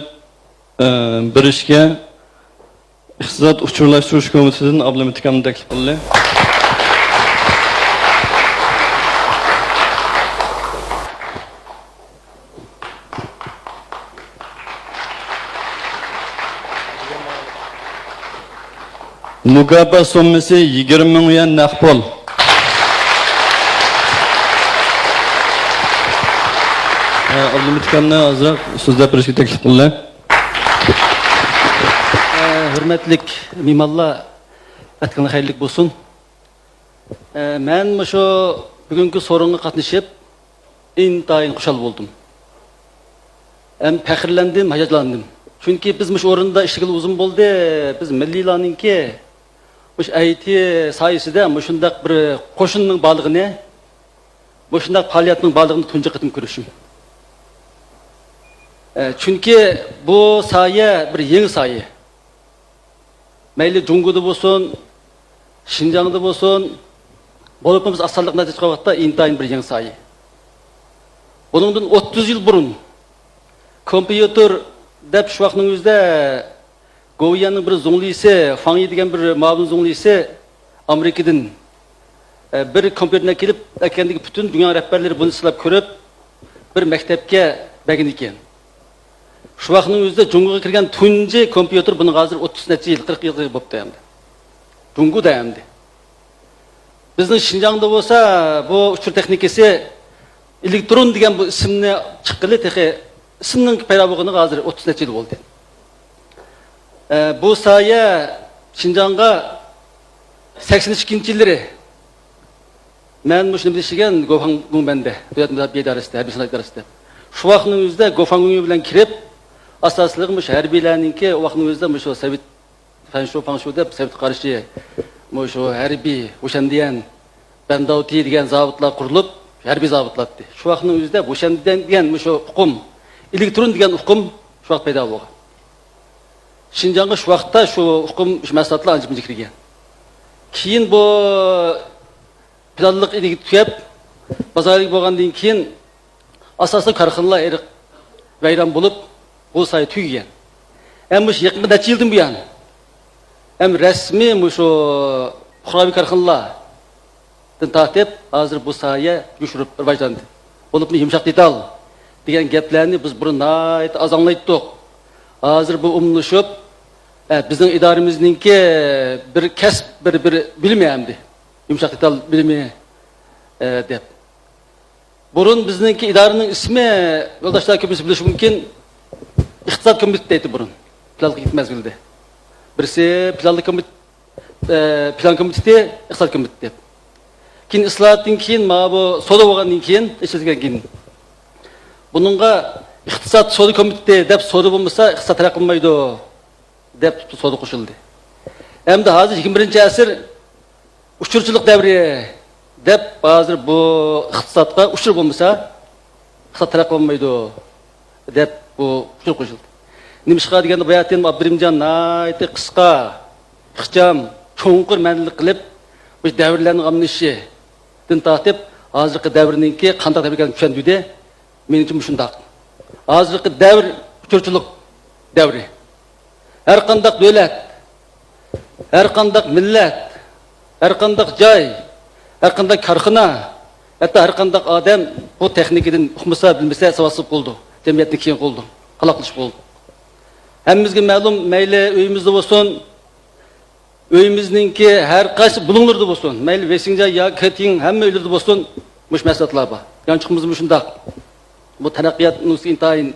بېرىشكە ئىقتىساد ئۇچۇرلاشتۇرۇش كومىتېتىدىن ئابلىمىت ئاكامنى تەكلىپ قىلدى. مۇكاپات سوممىسى يىگىرمە مىڭ يۈەن نەق پۇل. ئابلىمىت ئاكامنى ئازراق سۆزلەپ بېرىشكە تەكلىپ قىلدى. ھۆرمەتلىك مېھمانلار، ئەتكىنىڭلار خەيرلىك بولسۇن. ئە، مەن مۇشۇ بۈگۈنكى سورۇنغا قاتنىشىپ، ئىنتايىن خۇشال بولدۇم. ھەم پەخىرلەندىم، ھاياجانلاندىم. چۈنكى بىز مۇشۇ ئورۇندا ئىشلىگىلى ئۇزۇن بولدى. بىز مىللىيلارنىڭكى مۇشۇ ئاي تى ساھەسىدە مۇشۇنداق بىر قوشۇننىڭ بارلىقىنى، مۇشۇنداق پائالىيەتنىڭ بارلىقىنى تۇنجى قېتىم كۆرۈشۈم. ئە، چۈنكى بۇ ساھە بىر يېڭى ساھە. مەيلى جۇڭگودا بولسۇن، شىنجاڭدا بولسۇن، بولۇپمۇ بىز ئاز سانلىق مىللەت چىققان ۋاقىتتا ئىنتايىن بىر يېڭى ساھە. بۇنىڭدىن ئوتتۇز يىل بۇرۇن كومپيۇتېر دەپ شۇ ۋاقىتنىڭ ئۆزىدە گوۋۇيۈەننىڭ بىر زۇڭلىسى، فاڭ يى دېگەن بىر مۇئاۋىن زۇڭلىسى ئامېرىكىدىن، ئە، بىر كومپيۇتېرنى ئەكېلىپ، ئەكەلگەندىكىن پۈتۈن دۇنيا رەھبەرلىرى بۇنى سىناپ كۆرۈپ، بىر مەكتەپكە بەرگەن ئىكەن. شۇ ۋاقىتنىڭ ئۆزىدە جۇڭگوغا كىرگەن تۇنجى كومپيۇتېر، بۇنىڭغا ھازىر ئوتتۇز نەچچە يىل، قىرىق يىل بوپتۇ ئەمدى. جۇڭگودا ئەمدى. بىزنىڭ شىنجاڭدا بولسا بۇ ئۇچۇر تېخنىكىسى ئېلېكترون دېگەن بۇ ئىسىمنى چىققىلى تېخى ئىسىمنىڭ پەيدا بولغىنىغا ھازىر ئوتتۇز نەچچە يىل بولدى. ئە، بۇ ساھە شىنجاڭغا سەكسەن ئىككىنچى يىللىرى مەن مۇشۇنى بىلىشكەن گوفاڭگۇڭ بەندە، دۆلەت مۇداپىئە ئىدارىسىدە، ھەربىي سانائەت ئىدارىسىدە. شۇ ۋاقىتنىڭ ئۆزىدە گوفاڭگۇڭ بىلەن كىرىپ، ئاساسلىقى مۇشۇ ھەربىيلەرنىڭكى، ئۇ ۋاقىتنىڭ ئۆزىدە مۇشۇ سوۋېت، فەنشۇ، فاڭشۇ دەپ سوۋېتقا قارشى مۇشۇ ھەربىي ۋۇشەن دىيەن، بەنداۋتى دېگەن زاۋۇتلار قۇرۇلۇپ، ھەربىي زاۋۇتلار ئىدى. شۇ ۋاقىتنىڭ ئۆزىدە ۋۇشەن دىيەن دېگەن مۇشۇ ئۇقۇم، ئېلېكترون دېگەن ئۇقۇم شۇ ۋاقىت پەيدا بولغان. شىنجاڭغا شۇ ۋاقىتتا شۇ ئۇقۇم، شۇ مەھسۇلاتلار ئانچە-مۇنچە كىرگەن. كېيىن بۇ پىلانلىق ئىگە تۈگەپ، بازارلىق بولغاندىن كېيىن، ئاساسلىق كارخانىلار ھېرىق ۋەيران بولۇپ، بۇ ساھە تۈگىگەن. ئەمما مۇشۇ يېقىنقى نەچچە يىلدىن بۇيان، ئەمما رەسمىي مۇشۇ پۇقراۋى كارخانىلار، تارتىپ، ھازىر بۇ ساھە يوشۇرۇپ راۋاجلاندى. بولۇپمۇ يۇمشاق دېتال دېگەن گەپلەرنى بىز بۇرۇن ناھايىتى ئاز ئاڭلايتتۇق. ھازىر بۇ ئومۇملىشىپ، ئە، بىزنىڭ ئىدارىمىزنىڭكى بىر كەسىپ، بىر، بىر بۆلۈمى ئەمدى. يۇمشاق دېتال بۆلۈمى، ئە، دەپ. بۇرۇن بىزنىڭكى ئىدارىنىڭ ئىسمى، يولداشلار كۆپىنچە بىلىشى مۇمكىن، ئىقتىساد كومىتېتى دەيتتى بۇرۇن، پىلانلىق مەزگىلدە. بىرسى پىلانلىق كومىتېت، ئە، پىلان كومىتېتى، ئىقتىساد كومىتېتى دەپ. كېيىن ئىسلاھاتتىن كېيىن، مانا بۇ سودا بولغاندىن كېيىن، ئېچىلگەن كېيىن، بۇنىڭغا ئىقتىساد سودا كومىتېتى دەپ، سودا بولمىسا، ئىقتىساد تەرەققىي قىلمايدۇ دەپ سودا قوشۇلدى. ئەمدى ھازىر يىگىرمە بىرىنچى ئەسىر ئۇچۇرچىلىق دەۋرى دەپ، ھازىر بۇ ئىقتىسادقا ئۇچۇر بولمىسا، ئىقتىساد تەرەققىي قىلالمايدۇ دەپ بۇ ئۇچۇر قوشۇلدى. نېمىشقا دېگەندە، باياتىن ئابدۇرېھىمجان ناھايىتى قىسقا، ئىخچام، چوڭقۇر مەنىلىك قىلىپ، بۇ دەۋرلەرنىڭ ئالمىشىشىدىن تارتىپ، ھازىرقى دەۋرنىڭكى قانداق دەۋر ئىكەنلىكىنى چۈشەندۈردى. مېنىڭچە مۇشۇنداق. ھازىرقى دەۋر ئۇچۇرچىلىق دەۋرى. ھەر قانداق دۆلەت، ھەر قانداق مىللەت، ھەر قانداق جاي، ھەر قانداق كارخانا، ھەتتا ھەر قانداق ئادەم بۇ تېخنىكىدىن ئۇقمىسا، بىلمىسە، ساۋاتسىز قالىدۇ، جەمئىيەتنى كېيىن قالىدۇ، قالاقلىشىپ قالىدۇ. ھەممىمىزگە مەلۇم، مەيلى ئۆيىمىزدە بولسۇن، ئۆيىمىزنىڭكى ھەر قايسى بۇلۇڭلىرىدا بولسۇن، مەيلى ۋېسىڭجاي ياكى كېتىڭ، ھەممە ئۆيلىرىدە بولسۇن، مۇشۇ مەھسۇلاتلار بار. يانچۇقىمىزمۇ شۇنداق. بۇ تەرەققىيات نۇقتىسى ئىنتايىن،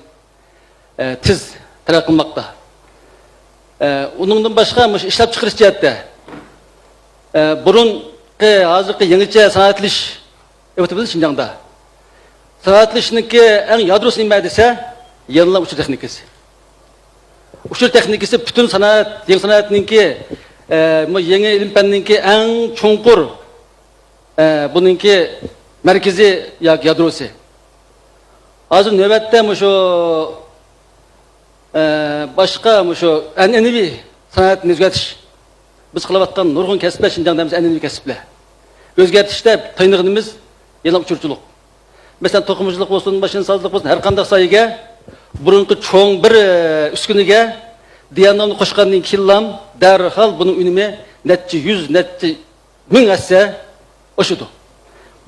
ئە، تېز تەرەققىي قىلماقتا. ئە، ئۇنىڭدىن باشقا مۇشۇ ئىشلەپچىقىرىش جەھەتتە، ئە، بۇرۇنقى، ھازىرقى يېڭىچە سانائەتلىشىش ئېلىۋېتىپتۇ شىنجاڭدا. سانائەتلىشىشنىڭكى ئەڭ يادروسى نېمە دېسە، يەنىلا ئۇچۇر تېخنىكىسى. ئۇچۇر تېخنىكىسى پۈتۈن سانائەت، يېڭى سانائەتنىڭكى، ئە، بۇ يېڭى ئىلىم پەننىڭكى ئەڭ چوڭقۇر، ئە، بۇنىڭكى مەركىزى ياكى يادروسى. ھازىر نۆۋەتتە مۇشۇ، ئە، باشقا مۇشۇ ئەنئەنىۋى سانائەتنى ئۆزگەرتىش، بىز قىلىۋاتقان نۇرغۇن كەسىپلەر شىنجاڭدا ھەممىسى ئەنئەنىۋى كەسىپلەر. ئۆزگەرتىشتە تايىنىدىغىنىمىز يەنە ئۇچۇرچىلىق. مەسىلەن، توقۇمىچىلىق بولسۇن، ماشىنىسازلىق بولسۇن، ھەر قانداق ساھەگە بۇرۇنقى چوڭ بىر، ئە، ئۈسكۈنىگە دىيانامنى قوشقاندىن كېيىنلا دەرھال بۇنىڭ ئۈنۈمى نەچچە يۈز، نەچچە مىڭ ھەسسە ئاشىدۇ.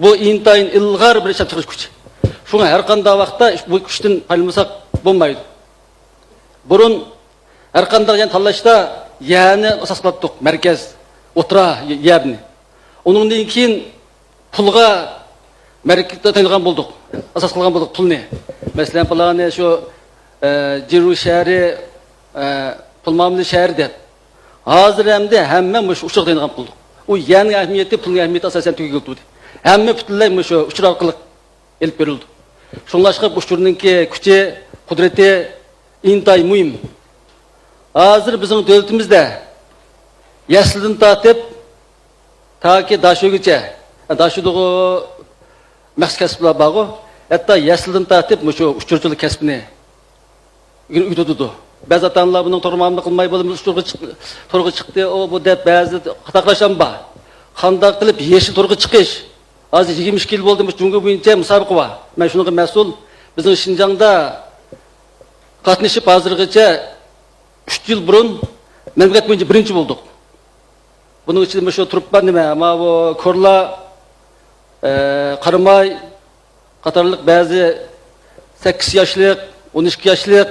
بۇ ئىنتايىن ئىلغار بىر ئىشلەپچىقىرىش كۈچى. شۇڭا ھەر قانداق ۋاقىتتا بۇ كۈچتىن پايدىلانمىساق بولمايدۇ. بۇرۇن ھەر قانداق يەرنى تاللاشتا يەرنى ئاساس قىلاتتۇق، مەركەز، ئوتتۇرا يەرنى. ئۇنىڭدىن كېيىن پۇلغا مەركەز تايىنغان بولدۇق، ئاساس قىلغان بولدۇق پۇلنى. مەسىلەن، پالانى شۇ، ئە، جىرۇ شەھىرى، ئە، پۇل مۇئامىلە شەھىرى دەپ. ھازىر ئەمدى ھەممە مۇشۇ ئۇچۇرغا تايىنغان بولدۇق. ئۇ يەرنىڭ ئەھمىيىتى، پۇلنىڭ ئەھمىيىتى ئاساسەن تۈگىگىلى تۇردى. ھەممە پۈتۈنلەي مۇشۇ ئۇچۇر ئارقىلىق ئېلىپ بېرىلىدۇ. شۇڭلاشقا ئۇچۇرنىڭكى كۈچى، قۇدرىتى ئىنتايىن مۇھىم. ھازىر بىزنىڭ دۆلىتىمىزدە يەسلىدىن تارتىپ تاكى داشۆگىچە، داشۆدىغۇ مەخسۇس كەسىپلەر بارغۇ، ھەتتا يەسلىدىن تارتىپ مۇشۇ ئۇچۇرچىلىق كەسپىنى ئۆگىتىدۇ. بەزى ئاتا-ئانىلار بۇنىڭ تورماملىق قىلماي، بۇ ئۇچۇرغا چىق-، تورغا چىقتى، ئۇ، بۇ دەپ بەزى خاتا قاراشلار بار. قانداق قىلىپ يېشىل تورغا چىقىش؟ ھازىر يىگىرمە ئىككى يىل بولدى، مۇشۇ جۇڭگو بويىچە مۇسابىقە بار. مەن شۇنىڭغا مەسئۇل. بىزنىڭ شىنجاڭدا قاتنىشىپ ھازىرغىچە ئۈچ يىل بۇرۇن مەملىكەت بويىچە بىرىنچى بولدۇق. بۇنىڭ ئىچىدە مۇشۇ تۇرۇپ بار نېمە، ماۋۇ كورلا، ئە، قاراماي قاتارلىق بەزى سەككىز ياشلىق، ئون ئىككى ياشلىق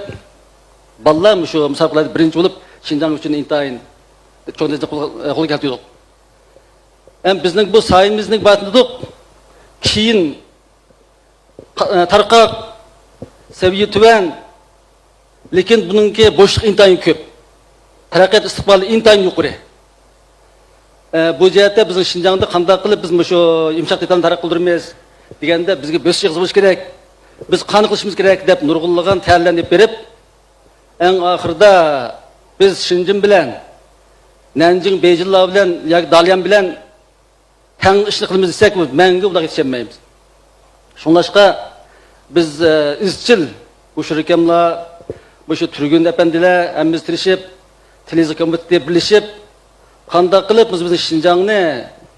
بالىلار مۇشۇ مۇسابىقىلەردە بىرىنچى بولۇپ، شىنجاڭ ئۈچۈن ئىنتايىن چوڭ دەرىجىدە قول، قولغا كەلتۈردۇق. ھەم بىزنىڭ بۇ ساھەمىزنىڭ باتىنىدۇق. كېيىن قا-، تارقاق، سەۋىيە تۆۋەن، لېكىن بۇنىڭكى بوشلۇقى ئىنتايىن كۆپ. تەرەققىيات ئىستىقبالى ئىنتايىن يۇقىرى. ئە، بۇ جەھەتتە بىزنىڭ شىنجاڭدا قانداق قىلىپ بىز مۇشۇ يۇمشاق دېتالنى تەرەققىي قىلدۇرىمىز دېگەندە، بىزگە بۆسۈش يىغىزىۋېلىش كېرەك، بىز قانۇن قىلىشىمىز كېرەك دەپ نۇرغۇنلىغان تەلەپلەرنى ئېلىپ بېرىپ، ئەڭ ئاخىرىدا بىز شېنجېن بىلەن، نەنجىڭ، بېيجىڭلار بىلەن ياكى داليان بىلەن تەڭ ئىشنى قىلىمىز دېسەك، مەڭگۈ ئۇنداق يېتىشەلمەيمىز. شۇڭلاشقا بىز، ئە، ئىزچىل مۇشۇ رىكاملار، مۇشۇ تۈرگۈن ئەپەندىلەر ھەممىمىز تىرىشىپ، تىلىزا كومىتېتى بىرلىشىپ، قانداق قىلىپ بىز بىزنىڭ شىنجاڭنى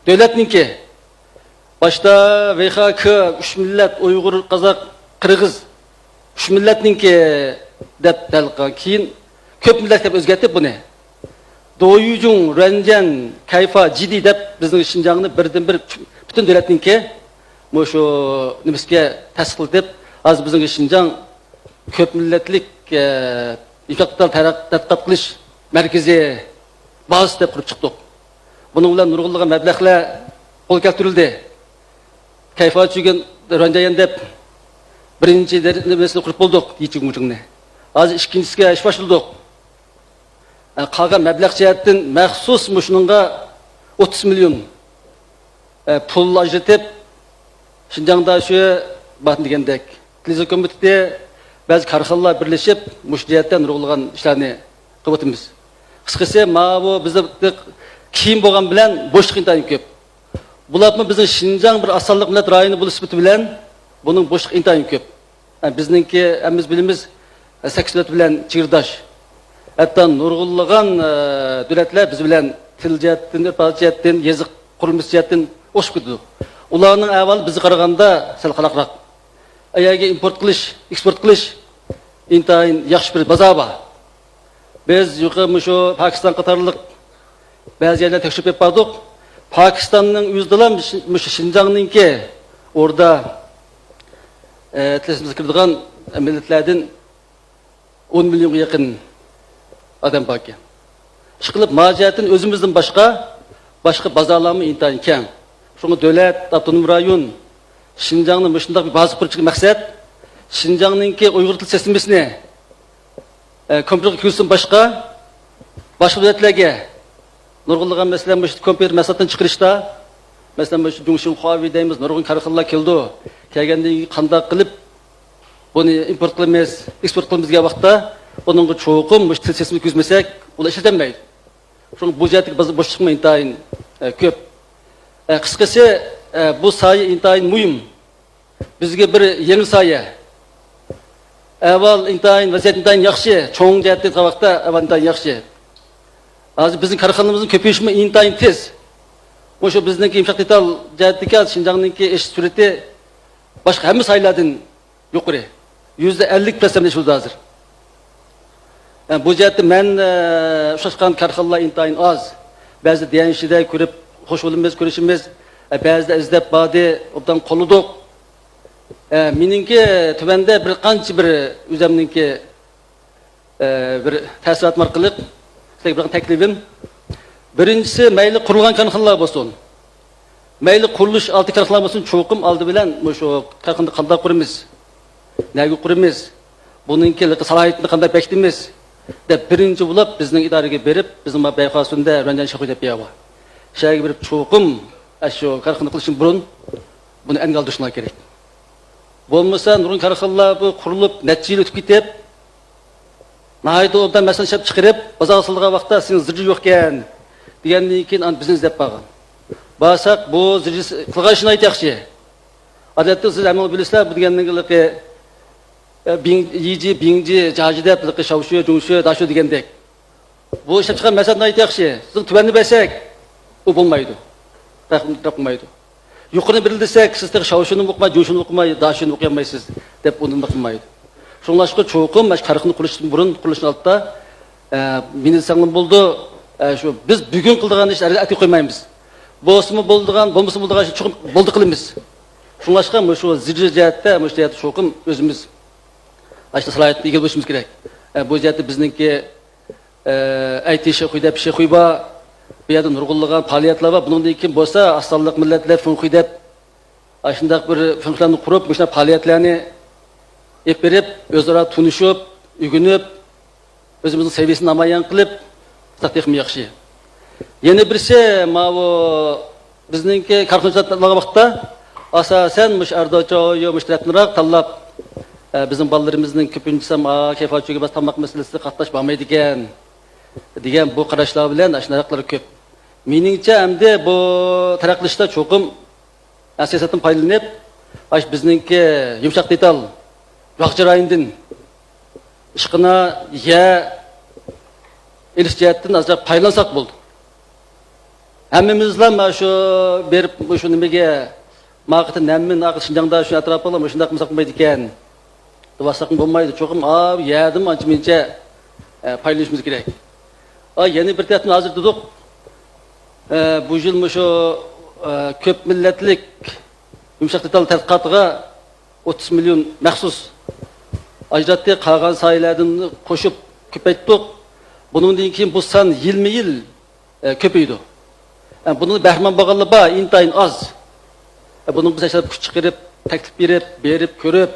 دۆلەتنىڭكى، باشتا ۋې خې كې ئۈچ مىللەت، ئۇيغۇر، قازاق، قىرغىز ئۈچ مىللەتنىڭكى دەپ دەل قىلغان. كېيىن كۆپ مىللەت دەپ ئۆزگەرتىپ بۇنى. دويۇجۇڭ، رۇەنجەن، كەيفا، جىدى دەپ بىزنىڭ شىنجاڭنى بىردىنبىر پۈتۈن پۈتۈن دۆلەتنىڭكى مۇشۇ نېمىسىگە تەستىقلىتىپ، ھازىر بىزنىڭ شىنجاڭ كۆپ مىللەتلىك، ئە، يۇمشاق دېتال تەرەق-، تەتقىقات قىلىش مەركىزى بازىسى دەپ قۇرۇپ چىقتۇق. بۇنىڭ بىلەن نۇرغۇنلىغان مەبلەغلەر قولغا كەلتۈرۈلدى. كەيفا چۈگۈن رۇەنجايەن دەپ بىرىنچى دەرىجىسىنى قۇرۇپ بولدۇق، يىچىڭ مۇچىڭنى. ھازىر ئىككىنچىسىگە ئىش باشلىدۇق. ئە، قالغان مەبلەغ جەھەتتىن مەخسۇس مۇشۇنىڭغا ئوتتۇز مىليون، ئە، پۇل ئاجرىتىپ، شىنجاڭدا شۇ باتىن دېگەندەك، تېلېۋىزىيە كومىتېتى، بەزى كارخانىلار بىرلىشىپ، مۇشۇ جەھەتتە نۇرغۇنلىغان ئىشلارنى قىلىۋاتىمىز. قىسقىسى، ماۋۇ بىزدە كىيىم بولغان بىلەن بوشلۇق ئىنتايىن كۆپ. بولۇپمۇ بىزنىڭ شىنجاڭ بىر ئاز سانلىق مىللەت رايونى بولۇش سۈپىتى بىلەن بۇنىڭ بوشلۇقى ئىنتايىن كۆپ. ئە، بىزنىڭكى ھەممىمىز بىلىمىز، ئە، سەككىز دۆلەت بىلەن چېگرىداش. ھەتتا نۇرغۇنلىغان، ئە، دۆلەتلەر بىز بىلەن تىل جەھەتتىن، ئۆرپ-ئادەت جەھەتتىن، يېزىق قۇرۇلمىسى جەھەتتىن ئوشۇپ كېتىدۇ. ئۇلارنىڭ ئەھۋالى بىزگە قارىغاندا سەل قالاقراق. ئەگەرگە ئىمپورت قىلىش، ئېكسپورت قىلىش ئىنتايىن ياخشى بىر بازار بار. بىز يۇقىرى مۇشۇ پاكىستان قاتارلىق بەزى يەرلەرنى تەكشۈرۈپ بېرىپ باردۇق. پاكىستاننىڭ ئۆزىدىلا مۇشۇ، مۇشۇ شىنجاڭنىڭكى ئوردا، ئە، تىلسىمىزغا كىرىدىغان مىللەتلەردىن ئون مىليونغا يېقىن ئادەم باركەن. ئىشقىلىپ، ما جەھەتتىن ئۆزىمىزدىن باشقا، باشقا بازارلارمۇ ئىنتايىن كەڭ. شۇڭا دۆلەت، ئاپتونوم رايون شىنجاڭنى مۇشۇنداق بىر بازا قۇرۇشتىكى مەقسەت، شىنجاڭنىڭكى ئۇيغۇر تىل سىستېمىسىنى ئە، كومپيۇتېرغا كىرگۈزسۇن باشقا، باشقا دۆلەتلەرگە نۇرغۇنلىغان، مەسىلەن، مۇشۇ كومپيۇتېر مەھسۇلاتىنى چىقىرىشتا، مەسىلەن، مۇشۇ جۇڭشىڭ خۇاۋېي دەيمىز، نۇرغۇن كارخانىلار كېلىدۇ. كەلگەندىن كېيىن قانداق قىلىپ بۇنى ئىمپورت قىلىمىز، ئېكسپورت قىلىمىز دېگەن ۋاقىتتا، ئۇنىڭغا چوقۇم مۇشۇ تىل سىستېمىسىنى كىرگۈزمىسەك، ئۇلار ئىشلىتەلمەيدۇ. شۇڭا بۇ جەھەتتىكى باز-، بوشلۇقمۇ ئىنتايىن، ئە، كۆپ. ئە، قىسقىسى، ئە، بۇ ساھە ئىنتايىن مۇھىم. بىزگە بىر يېڭى ساھە. ئەھۋال ئىنتايىن، ۋەزىيەت ئىنتايىن ياخشى. چوڭ جەھەتتىن قارىغان ۋاقىتتا ئەھۋال ئىنتايىن ياخشى. ھازىر بىزنىڭ كارخانىلىرىمىزنىڭ كۆپىيىشىمۇ ئىنتايىن تېز. مۇشۇ بىزنىڭكى يۇمشاق دېتال جەھەتتىكى شىنجاڭنىڭكى ئېشىش سۈرئىتى باشقا ھەممە ساھەلەردىن يۇقىرى. يۈزدە ئەللىك پىرسەنت ئېشىۋاتىدۇ ھازىر. ئە، بۇ جەھەتتە مەن، ئە، ئۇچراشقان كارخانىلار ئىنتايىن ئاز. بەزىدە دىيەن ئىچىدە كۆرۈپ خوش بولىمىز، كۆرۈشىمىز. ئە، بەزىدە ئىزدەپ باردى، ئوبدان قوللىدۇق. ئە، مېنىڭكى تۆۋەندە بىر قانچە بىر ئۆزەمنىڭكى، ئە، بىر تەسىراتىم ئارقىلىق سىزگە بىر تەكلىپىم. بىرىنچىسى، مەيلى قۇرۇلغان كارخانىلار بولسۇن، مەيلى قۇرۇلۇش ئالدى كارخانىلار بولسۇن، چوقۇم ئالدى بىلەن مۇشۇ كارخانىنى قانداق قۇرىمىز، نەگە قۇرىمىز، بۇنىڭكى سالاھىيىتىنى قانداق بېكىتىمىز دەپ بىرىنچى بولۇپ بىزنىڭ ئىدارىگە بېرىپ، بىزنىڭ بۇ بەيخاسۇندا رۇەنجان شەخۇي دەپ بىر يەر بار. شۇ يەرگە بېرىپ چوقۇم ئاشۇ كارخانا قىلىشتىن بۇرۇن بۇنى ئەنگە ئالدۇرۇشۇڭلار كېرەك. بولمىسا نۇرغۇن كارخانىلار بۇ قۇرۇلۇپ نەچچە يىل ئۆتۈپ كېتىپ، ناھايىتى ئوبدان مەسىلىنى ئىشلەپ چىقىرىپ، بازارغا سالىدىغان ۋاقىتتا سېنىڭ زىرجىڭ يوقكەن دېگەندىن كېيىن ئاندىن بىزنى ئىزدەپ بارغان. بارساق، بۇ زىرجىسى قىلغان ئىشى ناھايىتى ياخشى. ئادەتتە سىز ھەممىڭلار بىلىسىلەر، بۇ دېگەننىڭ ھېلىقى، ئە، بىڭ، يىجى، بىڭجى، جاجى دەپ ھېلىقى شاۋشۈ، جۇڭشۈ، داشۇ دېگەندەك. بۇ ئىشلەپ چىققان مەسىلەت ناھايىتى ياخشى. سىزنىڭ تۆۋەننى بەرسەك، ئۇ بولمايدۇ. تەرەققىي قىلمايدۇ. يۇقىرىنى بېرىلدىسەك، سىز تېخى شاۋشۇنىمۇ ئوقۇماي، جۇڭشۇنى ئوقۇماي، داشۇنى ئوقۇيالمايسىز دەپ ئۇنىمۇ قىلمايدۇ. شۇڭلاشقا چوقۇم مۇشۇ كارخانا قۇرۇشتىن بۇرۇن، قۇرۇلۇشتىن ئالدىدا، ئە، مېنى دېسەڭلار بولىدۇ. ئە، شۇ بىز بۈگۈن قىلىدىغان ئىشنى ئەتىگە قويمايمىز. بولسىمۇ بولىدىغان، بولمىسىمۇ بولىدىغان ئىشنى چوقۇم بولدى قىلىمىز. شۇڭلاشقا مۇشۇ زىرجە جەھەتتە، مۇشۇ جەھەتتە چوقۇم ئۆزىمىز ئاشۇ سالاھىيەتكە ئىگە بولۇشىمىز كېرەك. ئە، بۇ جەھەتتە بىزنىڭكى ئەيتى شېخۇي دەپ شېخۇي بار. بۇ يەردە نۇرغۇنلىغان پائالىيەتلەر بار. بۇنىڭدىن كېيىن بولسا ئاز سانلىق مىللەتلەر فېنخۇي دەپ ئاشۇنداق بىر فېنخۇيلارنى قۇرۇپ، مۇشۇنداق پائالىيەتلەرنى ئېلىپ بېرىپ، ئۆزئارا تونۇشۇپ، ئۆگىنىپ، ئۆزىمىزنىڭ سەۋىيەسىنى نامايان قىلىپ، تېخىمۇ ياخشى. يەنە بىرسى، ماۋۇ بىزنىڭكى كارخانىچىلار تاللىغان ۋاقىتتا، ئاساسەن، مۇشۇ ئەردوچايو، مۇشۇ تەرەپنىراق تاللاپ، ئە، بىزنىڭ بالىلىرىمىزنىڭ كۆپىنچىسى، ھەم، ئا، كەيپى ئاچچىقى بولسا تاماق مەسىلىسىگە قاتناش بارمايدىكەن، دېگەن بۇ قاراشلار بىلەن ئاشۇنداقلار كۆپ. مېنىڭچە، ئەمدى بۇ تەرەققىي قىلىشتا چوقۇم ئە، سىياسەتتىن پايدىلىنىپ، ئاشۇ بىزنىڭكى يۇمشاق دېتال، ياغچى رايونىدىن ئىشخانا، يەر ئېلىش جەھەتتىن ئازراق پايدىلانساق بولدى. ھەممىمىزلا مانا شۇ بېرىپ، مۇشۇ نېمىگە، ماقىتى نەممىن، شىنجاڭدا شۇ ئەتراپىغا مۇشۇنداق قىلمىساق بولمايدىكەن دېۋاتساقمۇ بولمايدۇ. چوقۇم ئا، يەردىن ئانچە مۇنچە، ئە، پايدىلىنىشىمىز كېرەك. ئا، يەنە بىر تەرەپتىن ھازىر دېدۇق، ئە، بۇ يىل مۇشۇ ئە، كۆپ مىللەتلىك يۇمشاق دېتال تەتقىقاتىغا ئوتتۇز مىليون مەخسۇس ئاجراتتى. قالغان ساھەلەردىن قوشۇپ كۆپەيتتۇق. بۇنىڭدىن كېيىن بۇ سان يىلمۇ يىل، ئە، كۆپىيىدۇ. ئە، بۇنىڭ بەھرىمەن بولغانلار بار، ئىنتايىن ئاز. ئە، بۇنىڭ بىز ھەر كۈچ چىقىرىپ، تەكلىپ بېرىپ، بېرىپ كۆرۈپ،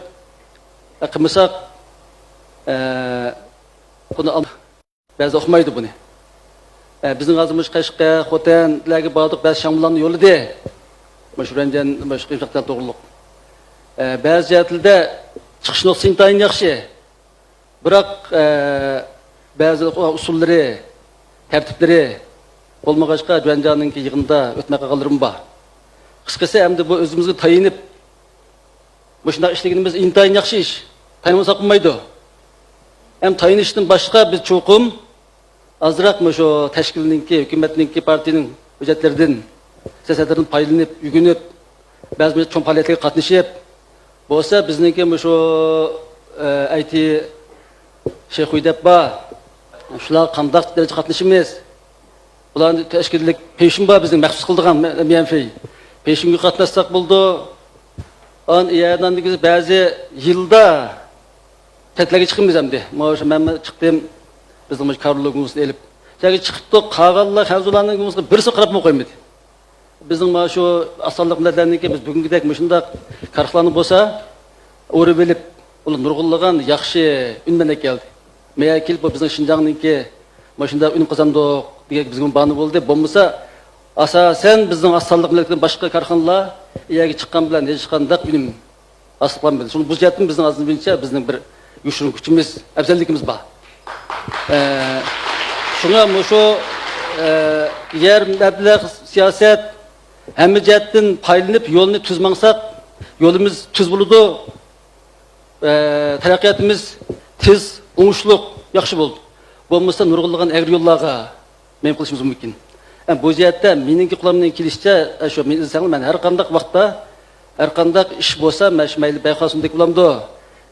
ئە، قىلمىساق، ئە، بۇنى ئال-، بەزى ئۇقمايدۇ بۇنى. ئە، بىزنىڭ ھازىر مۇشۇ قەشقەر، خوتەنلەرگە باردۇق، بەزى شياڭمۇلارنى يوللىدى. مۇشۇ رەنجەن، مۇشۇ قىيىنچىلىقلار توغرۇلۇق. ئە، بەزى جەھەتلەردە چىقىش نۇقتىسى ئىنتايىن ياخشى. بىراق، ئە، بەزى ئۇسۇللىرى، تەرتىپلىرى بولمىغاچقا، جۇەنجياڭنىڭكى يىغىنىدا ئۆتمەي قالغانلىرىمۇ بار. قىسقىسى، ئەمدى بۇ ئۆزىمىزگە تايىنىپ، مۇشۇنداق ئىشلىگىنىمىز ئىنتايىن ياخشى ئىش. تايىنمىساق بولمايدۇ. ھەم تايىنىشتىن باشقا بىز چوقۇم ئازراق مۇشۇ تەشكىلنىڭكى، ھۆكۈمەتنىڭكى، پارتىيىنىڭ ھۆججەتلىرىدىن، سىياسەتلىرىدىن پايدىلىنىپ، ئۆگىنىپ، بەزى بىر چوڭ پائالىيەتلەرگە قاتنىشىپ، بولسا بىزنىڭكى مۇشۇ، ئە، ئايتى شېخۇي دەپ بار. شۇلارغا قانداق دەرىجىدە قاتنىشىمىز؟ بۇلارنى تەشكىللىك پېشىن بار بىزنىڭ مەخسۇس قىلىدىغان مە-، ميەنفېي. پېشىنگە قاتناشساق بولىدۇ. ئان-، يەنە بەزى يىلدا چەتلەرگە چىقىمىز ئەمدى. مانا شۇ مەنمۇ چىقتىم. بىزنىڭ مۇشۇ كارلو گۇڭسىنى ئېلىپ. شۇ يەرگە چىقىپتۇق. قالغانلار خەنزۇلارنىڭ گۇڭسىغا بىرسى قاراپمۇ قويمىدى. بىزنىڭ مانا شۇ ئاز سانلىق مىللەتلەرنىڭكى بىز بۈگۈنكىدەك مۇشۇنداق كارخانىلارنى بولسا ئورۇپ ئېلىپ، ئۇلار نۇرغۇنلىغان ياخشى ئۈنۈملەرنى ئەكەلدى. مەيەر كېلىپ، بۇ بىزنىڭ شىنجاڭنىڭكى مۇشۇنداق ئۈنۈم قازاندۇق دېگەن بىزگىمۇ باھانە بولدى. بولمىسا، ئاساسەن بىزنىڭ ئاز سانلىق مىللەتتىن باشقا كارخانىلار ئۇ يەرگە چىققان بىلەن ھېچقانداق ئۈنۈم ھاسىل قىلالمىدى. شۇڭا بۇ جەھەتتىن بىزنىڭ ئازدىن بىرچە بىزنىڭ بىر يوشۇرۇن كۈچىمىز، ئەۋزەللىكىمىز بار. ئە، شۇڭا مۇشۇ، ئە، يەر مەبلەغ سىياسەت، ھەممە جەھەتتىن پايدىلىنىپ يولنى تۈز ماڭساق، يولىمىز تۈز بولىدۇ. ئە، تەرەققىياتىمىز تېز، ئوڭۇشلۇق، ياخشى بولىدۇ. بولمىسا نۇرغۇنلىغان ئەگرى يوللارغا مەيىن قىلىشىمىز مۇمكىن. ئە، بۇ جەھەتتە مېنىڭكى قولۇمدىن كېلىشىچە، ئە، شۇ مېنى ئىزدىسەڭلار، مەن ھەر قانداق ۋاقىتتا، ھەر قانداق ئىش بولسا، مەن شۇ مەيلى بەيخاسۇندەك بولامدۇ،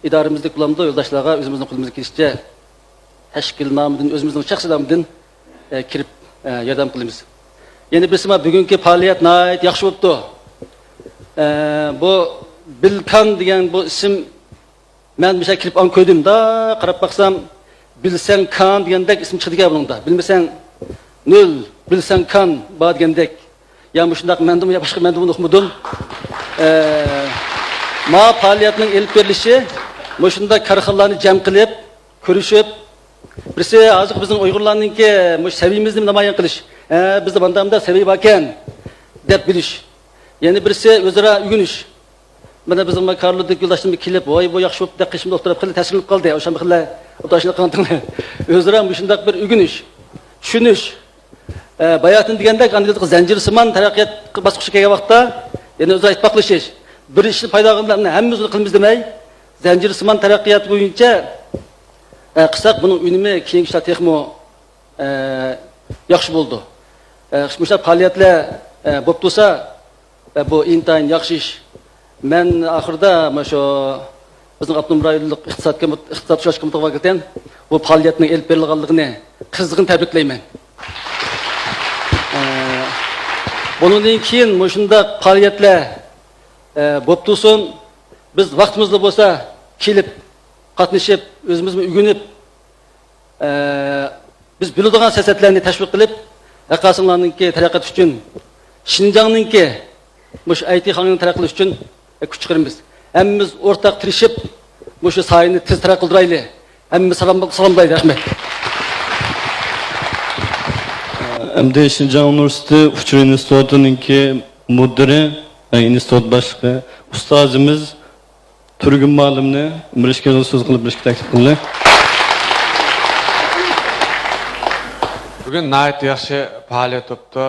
ئىدارىمىزدەك بولامدۇ، يولداشلارغا ئۆزىمىزنىڭ قولىمىزدىن كېلىشىچە تەشكىل نامىدىن، ئۆزىمىزنىڭ شەخسىي نامىدىن، ئە، كىرىپ، ئە، ياردەم قىلىمىز. يەنە بىرسى، مانا بۈگۈنكى پائالىيەت ناھايىتى ياخشى بوپتۇ. ئە، بۇ بىلكان دېگەن بۇ ئىسىم مەن مۇشۇ كىرىپ ئاڭ كۆردۈم دا، قاراپ باقسام، بىلسەڭ كان دېگەندەك ئىسىم چىقىدىكەن بۇنىڭدا. بىلمىسەڭ نۆل، بىلسەڭ كان بار دېگەندەك. يا مۇشۇنداق مەندىمۇ، يا باشقا مەندىمۇ ئۇقمىدىم. ئە، ما پائالىيەتنىڭ ئېلىپ بېرىلىشى مۇشۇنداق كارخانىلارنى جەم قىلىپ، كۆرۈشۈپ، بىرسى ھازىرقى بىزنىڭ ئۇيغۇرلارنىڭكى مۇشۇ سەۋىيىمىزنى نامايان قىلىش. ھە، بىزدە مانداق مۇنداق سەۋىيە باركەن، دەپ بىلىش. يەنە بىرسى ئۆزئارا ئۆگىنىش. مانا بىزنىڭ كارلودىكى يولداشلىرىمىز كېلىپ، ۋاي، بۇ ياخشى بوپتۇ دەپ قېشىمدا ئۆتۈرۈپ، خېلى تەسىرلىنىپ قالدى. ئاشۇ خىللار ئاشۇنداق قىلىڭلار. ئۆزئارا مۇشۇنداق بىر ئۆگىنىش، چۈشىنىش. ئە، باياتىن دېگەندەك، ئاندىن زەنجىرسىمان تەرەققىيات باسقۇچىغا كەلگەن ۋاقىتتا، يەنە ئۆزئارا ئىتتىپاقلىشىش. بىر ئىشنى پايدا قىلغان بىلەن ھەممىمىز بۇنى قىلىمىز دېمەي، زەنجىرسىمان تەرەققىيات بويىچە، ئە، قىلساق، بۇنىڭ ئۈنۈمى كېيىنكى ئىشلار تېخىمۇ، ئە، ياخشى بولىدۇ. ئە، مۇشۇنداق پائالىيەتلەر، ئە، بولۇپ تۇرسا، ئە، بۇ ئىنتايىن ياخشى ئىش. مەن ئاخىرىدا مانا شۇ بىزنىڭ ئاپتونوم رايونلۇق ئىقتىساد كومىت-، ئىقتىساد شۇراش كومىتېتىغا ۋاكالىتەن بۇ پائالىيەتنىڭ ئېلىپ بېرىلغانلىقىنى قىزغىن تەبرىكلەيمەن. ئە، بۇنىڭدىن كېيىن مۇشۇنداق پائالىيەتلەر، ئە، بولۇپ تۇرسۇن. بىز ۋاقتىمىزدا بولسا كېلىپ، قاتنىشىپ، ئۆزىمىزمۇ ئۆگىنىپ، ئە، بىز بىلىدىغان سىياسەتلەرنى تەشۋىق قىلىپ، ھەققاسىڭلارنىڭكى تەرەققىياتى ئۈچۈن، شىنجاڭنىڭكى مۇشۇ ئايتى خانىنىڭ تەرەققىي قىلىشى ئۈچۈن، ئە، كۈچ چىقىرىمىز. ھەممىمىز ئورتاق تىرىشىپ، مۇشۇ ساھەنى تېز تەرەققىي قىلدۇرايلى. ھەممە سالام، سالاملايدۇ. رەھمەت. ئەمدى شىنجاڭ ئۇنىۋېرسىتېتى ئۇچۇر ئىنستىتۇتىنىڭكى مۇدىرى، ئىنستىتۇت باشلىقى، ئۇستازىمىز تۈرگۈن مۇئەللىمنى بىر ئىككى سۆز قىلىپ بېرىشكە تەكلىپ قىلدى. بۈگۈن ناھايىتى ياخشى پائالىيەت بوپتۇ.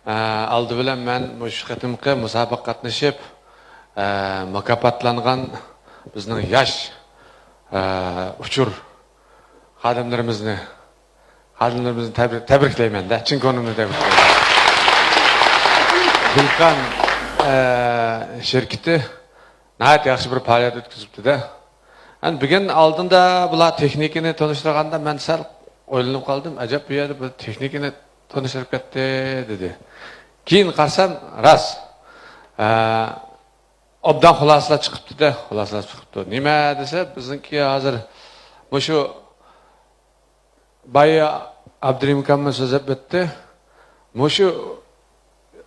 ئە، ئالدى بىلەن مەن مۇشۇ قېتىمقى مۇسابىقىگە قاتنىشىپ، ئە، مۇكاپاتلانغان بىزنىڭ ياش، ئە، ئۇچۇر خادىملىرىمىزنى، خادىملىرىمىزنى تەبرىك-، تەبرىكلەيمەن-دە، چىن كۆڭلۈمدىن تەبرىكلەيمەن. گۈلكان، ئە، شىركىتى ناھايىتى ياخشى بىر پائالىيەت ئۆتكۈزۈپتۇ-دە. ئەنە بۈگۈن ئالدىندا بۇلار تېخنىكىنى تونۇشتۇرغاندا مەن سەل ئويلىنىپ قالدىم، ئەجەب بۇ يەردە بىر تېخنىكىنى تونۇشتۇرۇپ كەتتى، دېدى. كېيىن قارىسام، راست. ئە، ئوبدان خۇلاسىلار چىقىپتۇ-دە، خۇلاسىلار چىقىپتۇ. نېمە دېسە، بىزنىڭكى ھازىر مۇشۇ بايا ئابدۇرېھىم ئاكاممۇ سۆزلەپ ئۆتتى. مۇشۇ،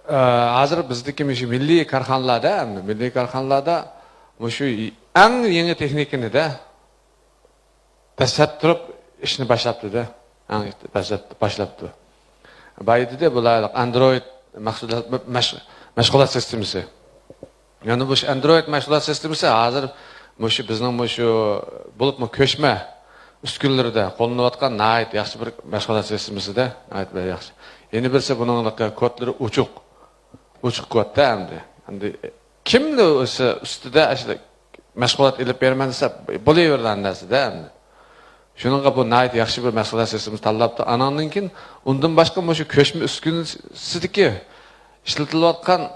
ئە، ھازىر بىزدىكى مۇشۇ مىللىي كارخانىلاردا، ئەمدى مىللىي كارخانىلاردا مۇشۇ ئەڭ يېڭى تېخنىكىنى-دە، دەسسەپ تۇرۇپ ئىشنى باشلاپتۇ-دە. ھە، دەسسەپ باشلاپتۇ. بايا دېدى، بۇلار ئاندرويد مەھسۇلات، مەش-، مەشغۇلات سىستېمىسى. يەنى مۇشۇ ئاندرويد مەشغۇلات سىستېمىسى ھازىر مۇشۇ بىزنىڭ مۇشۇ بولۇپمۇ كۆچمە ئۈسكۈنىلىرىدە قوللىنىلىۋاتقان ناھايىتى ياخشى بىر مەشغۇلات سىستېمىسى-دە، ناھايىتى بىر ياخشى. يەنە بىرسى بۇنىڭ كودلىرى ئوچۇق. ئوچۇق كودتا ئەمدى. ئەمدى كىمدۇ ئۆسە ئۈستىدە ئاشۇ مەشغۇلات ئېلىپ بېرىمەن دېسە، بولۇۋېرىدۇ ئەندىسىدە ئەمدى. شۇنىڭغا بۇ ناھايىتى ياخشى بىر مەشغۇلات سىستېمىسى تاللاپتۇ. ئاناندىن كېيىن ئۇندىن باشقا مۇشۇ كۆچمە ئۈسكۈنىسىدىكى ئىشلىتىلىۋاتقان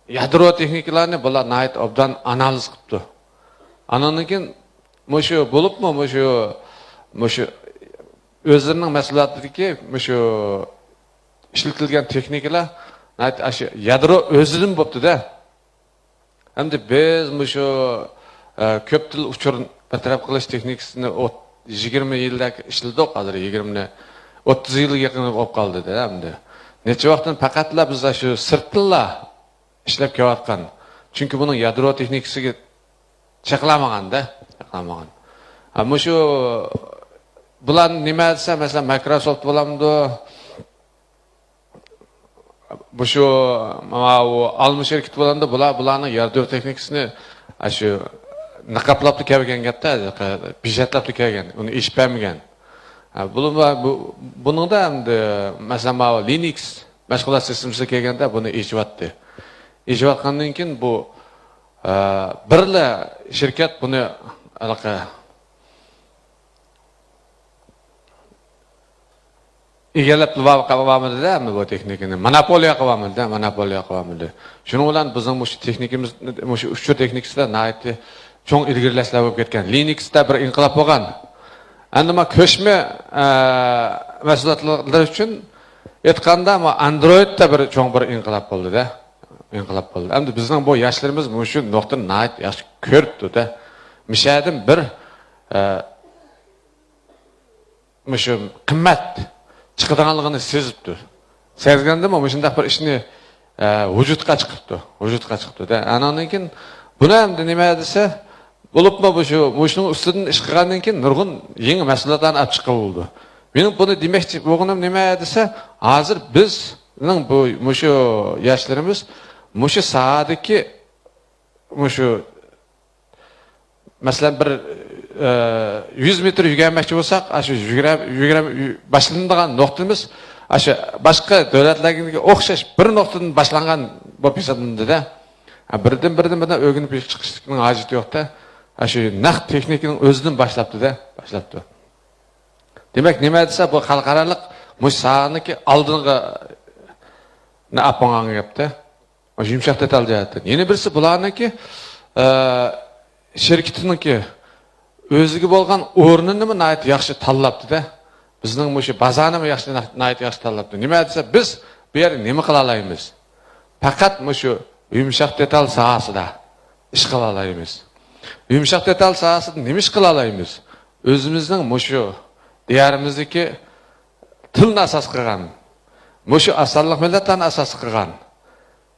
يادرو تېخنىكىلارنى بۇلار ناھايىتى ئوبدان ئانالىز قىپتۇ. ئاناندىن كېيىن مۇشۇ بولۇپمۇ مۇشۇ، مۇشۇ ئۆزلىرىنىڭ مەھسۇلاتىدىكى مۇشۇ ئىشلىتىلگەن تېخنىكىلار ناھايىتى ئاشۇ يادرو ئۆزىدىن بوپتۇ-دە. ئەمدى بىز مۇشۇ، ئە، كۆپ تىل ئۇچۇر بىر تەرەپ قىلىش تېخنىكىسىنى ئوت-، يىگىرمە يىلدەك ئىشلىدۇق، ھازىر يىگىرمە، ئوتتۇز يىلغا يېقىن بولۇپ قالدى-دە ئەمدى. نەچچە ۋاقىتتىن پەقەتلا بىز شۇ سىرتتىنلا ئىشلەپ كېلىۋاتقان. چۈنكى بۇنىڭ يادرو تېخنىكىسىگە چەكلەنمىگەن-دە، چەكلەنمىگەن. ھە، مۇشۇ بۇلار نېمە دېسە، مەسىلەن، مايكروسوفت بولامدۇ؟ بۇ شۇ، ماۋۇ ئالما شىركىتى بولامدۇ؟ بۇلار، بۇلارنىڭ يادرو تېخنىكىسىنى ئاشۇ نىقابلاپلا كەلگەن گەپتە، پېچەتلاپلا كەلگەن، ئۇنى ئېچىپ بەرمىگەن. ھە، بۇ، بۇ، بۇنىڭدا ئەمدى، مەسىلەن، ماۋۇ لىنىكس مەشغۇلات سىستېمىسىگە كەلگەندە بۇنى ئېچىۋەتتى. ئېچىۋەتكەندىن كېيىن بۇ، ئە، بىرلا شىركەت بۇنى ھېلىقى ئىگىلەپ بارمىدى-دە، ئەمدى بۇ تېخنىكىنى. مونوپولىيە قىلىۋالمىدى-دە، مونوپولىيە قىلىۋالمىدى. شۇنىڭ بىلەن بىزنىڭ مۇشۇ تېخنىكىمىز، مۇشۇ ئۇچۇر تېخنىكىسىدا ناھايىتى چوڭ ئىلگىرىلەشلەر بولۇپ كەتكەن. لىنىكستا بىر ئىنقىلاب بولغان. ئەمدى ما كۆچمە، ئە، مەھسۇلاتلار ئۈچۈن ئېيتقاندا، ما ئاندرويدتا بىر چوڭ بىر ئىنقىلاب بولدى-دە. ئىنقىلاب بولدى. ئەمدى بىزنىڭ بۇ ياشلىرىمىز مۇشۇ نۇقتىنى ناھايىتى ياخشى كۆرۈپتۇ-دە. مىشەدىن بىر، ئە، مۇشۇ قىممەت چىقىدىغانلىقىنى سېزىپتۇ. سەزگەندىمۇ مۇشۇنداق بىر ئىشنى، ئە، ۋۇجۇدقا چىقىپتۇ. ۋۇجۇدقا چىقىپتۇ-دە. ئاناندىن كېيىن بۇنى ئەمدى نېمە دېسە، بولۇپمۇ مۇشۇ، مۇشۇنىڭ ئۈستىدىن ئىش قىلغاندىن كېيىن نۇرغۇن يېڭى مەھسۇلاتلارنى ئېلىپ چىققىلى بولىدۇ. مېنىڭ بۇنى دېمەكچى بولغىنىم نېمە دېسە، ھازىر بىزنىڭ بۇ، مۇشۇ ياشلىرىمىز مۇشۇ ساھەدىكى، مۇشۇ مەسىلەن، بىر، ئە، يۈز مېتىر يۈگۈرمەكچى بولساق، ئاشۇ يۈگۈرە-، يۈگۈرە-، باشلىنىدىغان نۇقتىمىز ئاشۇ باشقا دۆلەتلەرگە ئوخشاش بىر نۇقتىدىن باشلانغان بولۇپ ھېسابلىنىدۇ-دە. ھە، بىردىن، بىردىن، بىردىن ئۆگىنىپ چىقىشنىڭ ھاجىتى يوق-دە. ئاشۇ نەق تېخنىكىنىڭ ئۆزىدىن باشلاپتۇ-دە، باشلاپتۇ. دېمەك، نېمە دېسە، بۇ خەلقئارالىق مۇشۇ ساھەنىڭكى ئالدىنقى ئاپمىغان گەپتە. يۇمشاق دېتال جەھەتتىن. يەنە بىرسى بۇلارنىڭكى، ئە، شىركىتىنىڭكى ئۆزىگە بولغان ئورنىنىمۇ ناھايىتى ياخشى تاللاپتۇ-دە. بىزنىڭ مۇشۇ بازارنىمۇ ياخشى، ناھايىتى ياخشى تاللاپتۇ. نېمە دېسە، بىز بۇ يەردە نېمە قىلالايمىز؟ پەقەت مۇشۇ يۇمشاق دېتال ساھەسىدە ئىش قىلالايمىز. يۇمشاق دېتال ساھەسىدە نېمە ئىش قىلالايمىز؟ ئۆزىمىزنىڭ مۇشۇ دىيارىمىزدىكى تىلنى ئاساس قىلغان، مۇشۇ ئاز سانلىق مىللەتلەرنى ئاساس قىلغان،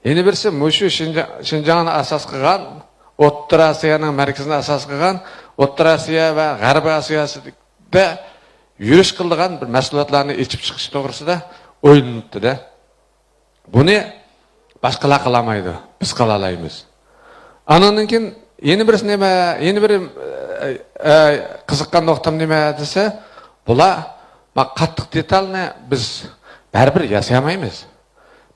يەنە بىرسى مۇشۇ شىنجاڭ، شىنجاڭنى ئاساس قىلغان، ئوتتۇرا ئاسىيانىڭ مەركىزىنى ئاساس قىلغان، ئوتتۇرا ئاسىيا ۋە غەربىي ئاسىياسىدا يۈرۈش قىلىدىغان بىر مەھسۇلاتلارنى ئېچىپ چىقىش توغرىسىدا ئويلىنىپتۇ-دە. بۇنى باشقىلار قىلالمايدۇ، بىز قىلالايمىز. ئانىڭدىن كېيىن يەنە بىرسى نېمە، يەنە بىر، ئە، ئە، قىزىققان نۇقتام نېمە دېسە، بۇلار، ما، قاتتىق دېتالنى بىز بەرىبىر ياسىيالمايمىز.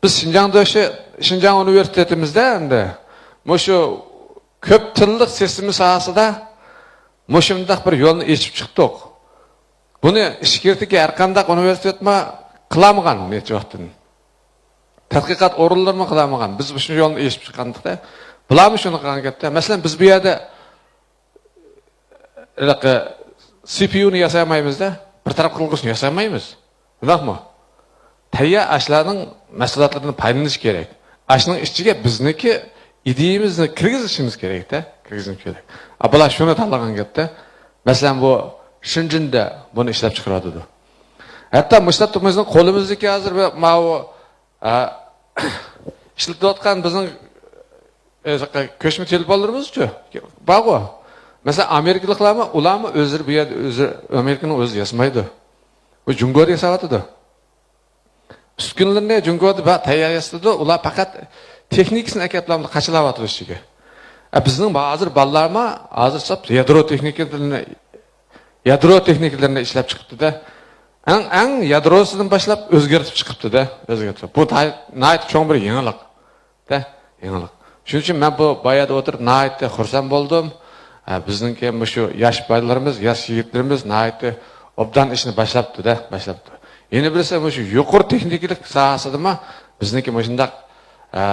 بىز شىنجاڭ دۆشى، شىنجاڭ ئۇنىۋېرسىتېتىمىزدە ئەمدى مۇشۇ كۆپ تىللىق سىستېما ساھەسىدە مۇشۇنداق بىر يولنى ئېچىپ چىقتۇق. بۇنى ئىچكىرىدىكى ھەر قانداق ئۇنىۋېرسىتېتمۇ قىلالمىغان نەچچە ۋاقىتتىن. تەتقىقات ئورۇنلىرىمۇ قىلالمىغان. بىز مۇشۇ يولنى ئېچىپ چىققانلىقتا، بۇلارمۇ شۇنى قىلغان گەپتە. مەسىلەن، بىز بۇ يەردە ھېلىقى سى پى يۇنى ياسىيالمايمىز-دە، بىر تەرەپ قىلغۇچنى ياسىيالمايمىز. شۇنداقمۇ؟ تەييار ئاشلارنىڭ مەھسۇلاتلىرىدىن پايدىلىنىش كېرەك. ئاشنىڭ ئىچىگە بىزنىڭكى ئىدىيىمىزنى كىرگۈزۈشىمىز كېرەكتە، كىرگۈزۈشىمىز كېرەك. ئا، بۇلار شۇنى تاللىغان گەپتە. مەسىلەن، بۇ شېنجېندە بۇنى ئىشلەپ چىقىرىۋاتىدۇ. ھەتتا مۇشۇنداق بىزنىڭ قولىمىزدىكى ھازىر بىر ماۋۇ، ئا، ئىشلىتىۋاتقان بىزنىڭ، ئە، كۆچمە تېلېفونلىرىمىزچۇ؟ بارغۇ. مەسىلەن، ئامېرىكىلىقلارمۇ، ئۇلارمۇ ئۆزلىرى بۇ يەردە ئۆزى، ئامېرىكىنىڭ ئۆزى ياسىمايدۇ. بۇ جۇڭگودا ياساۋاتىدۇ. ئۈسكۈنىلىرىنى جۇڭگودا بار تەييار ياسىتىدۇ. ئۇلار پەقەت تېخنىكىسىنى ئەكەپ قاچىلاۋاتىدۇ ئىچىگە. ئە، بىزنىڭ ھازىر بالىلارمۇ ھازىر ساپ يادرو تېخنىكىلىرىنى، يادرو تېخنىكىلىرىنى ئىشلەپ چىقىپتۇ-دە. ئەڭ، ئەڭ يادروسىدىن باشلاپ ئۆزگەرتىپ چىقىپتۇ-دە، ئۆزگەرتىپ. بۇ تاي-، ناھايىتى چوڭ بىر يېڭىلىق. دە، يېڭىلىق. شۇنىڭ ئۈچۈن مەن بۇ بايادا ئولتۇرۇپ ناھايىتى خۇرسەن بولدۇم. ھە، بىزنىڭكى مۇشۇ ياش بالىلىرىمىز، ياش يىگىتلىرىمىز ناھايىتى ئوبدان ئىشنى باشلاپتۇ-دە، باشلاپتۇ. يەنە بىرسى مۇشۇ يۇقىرى تېخنىكىلىق ساھەسىدىمۇ بىزنىڭكى مۇشۇنداق، ئە،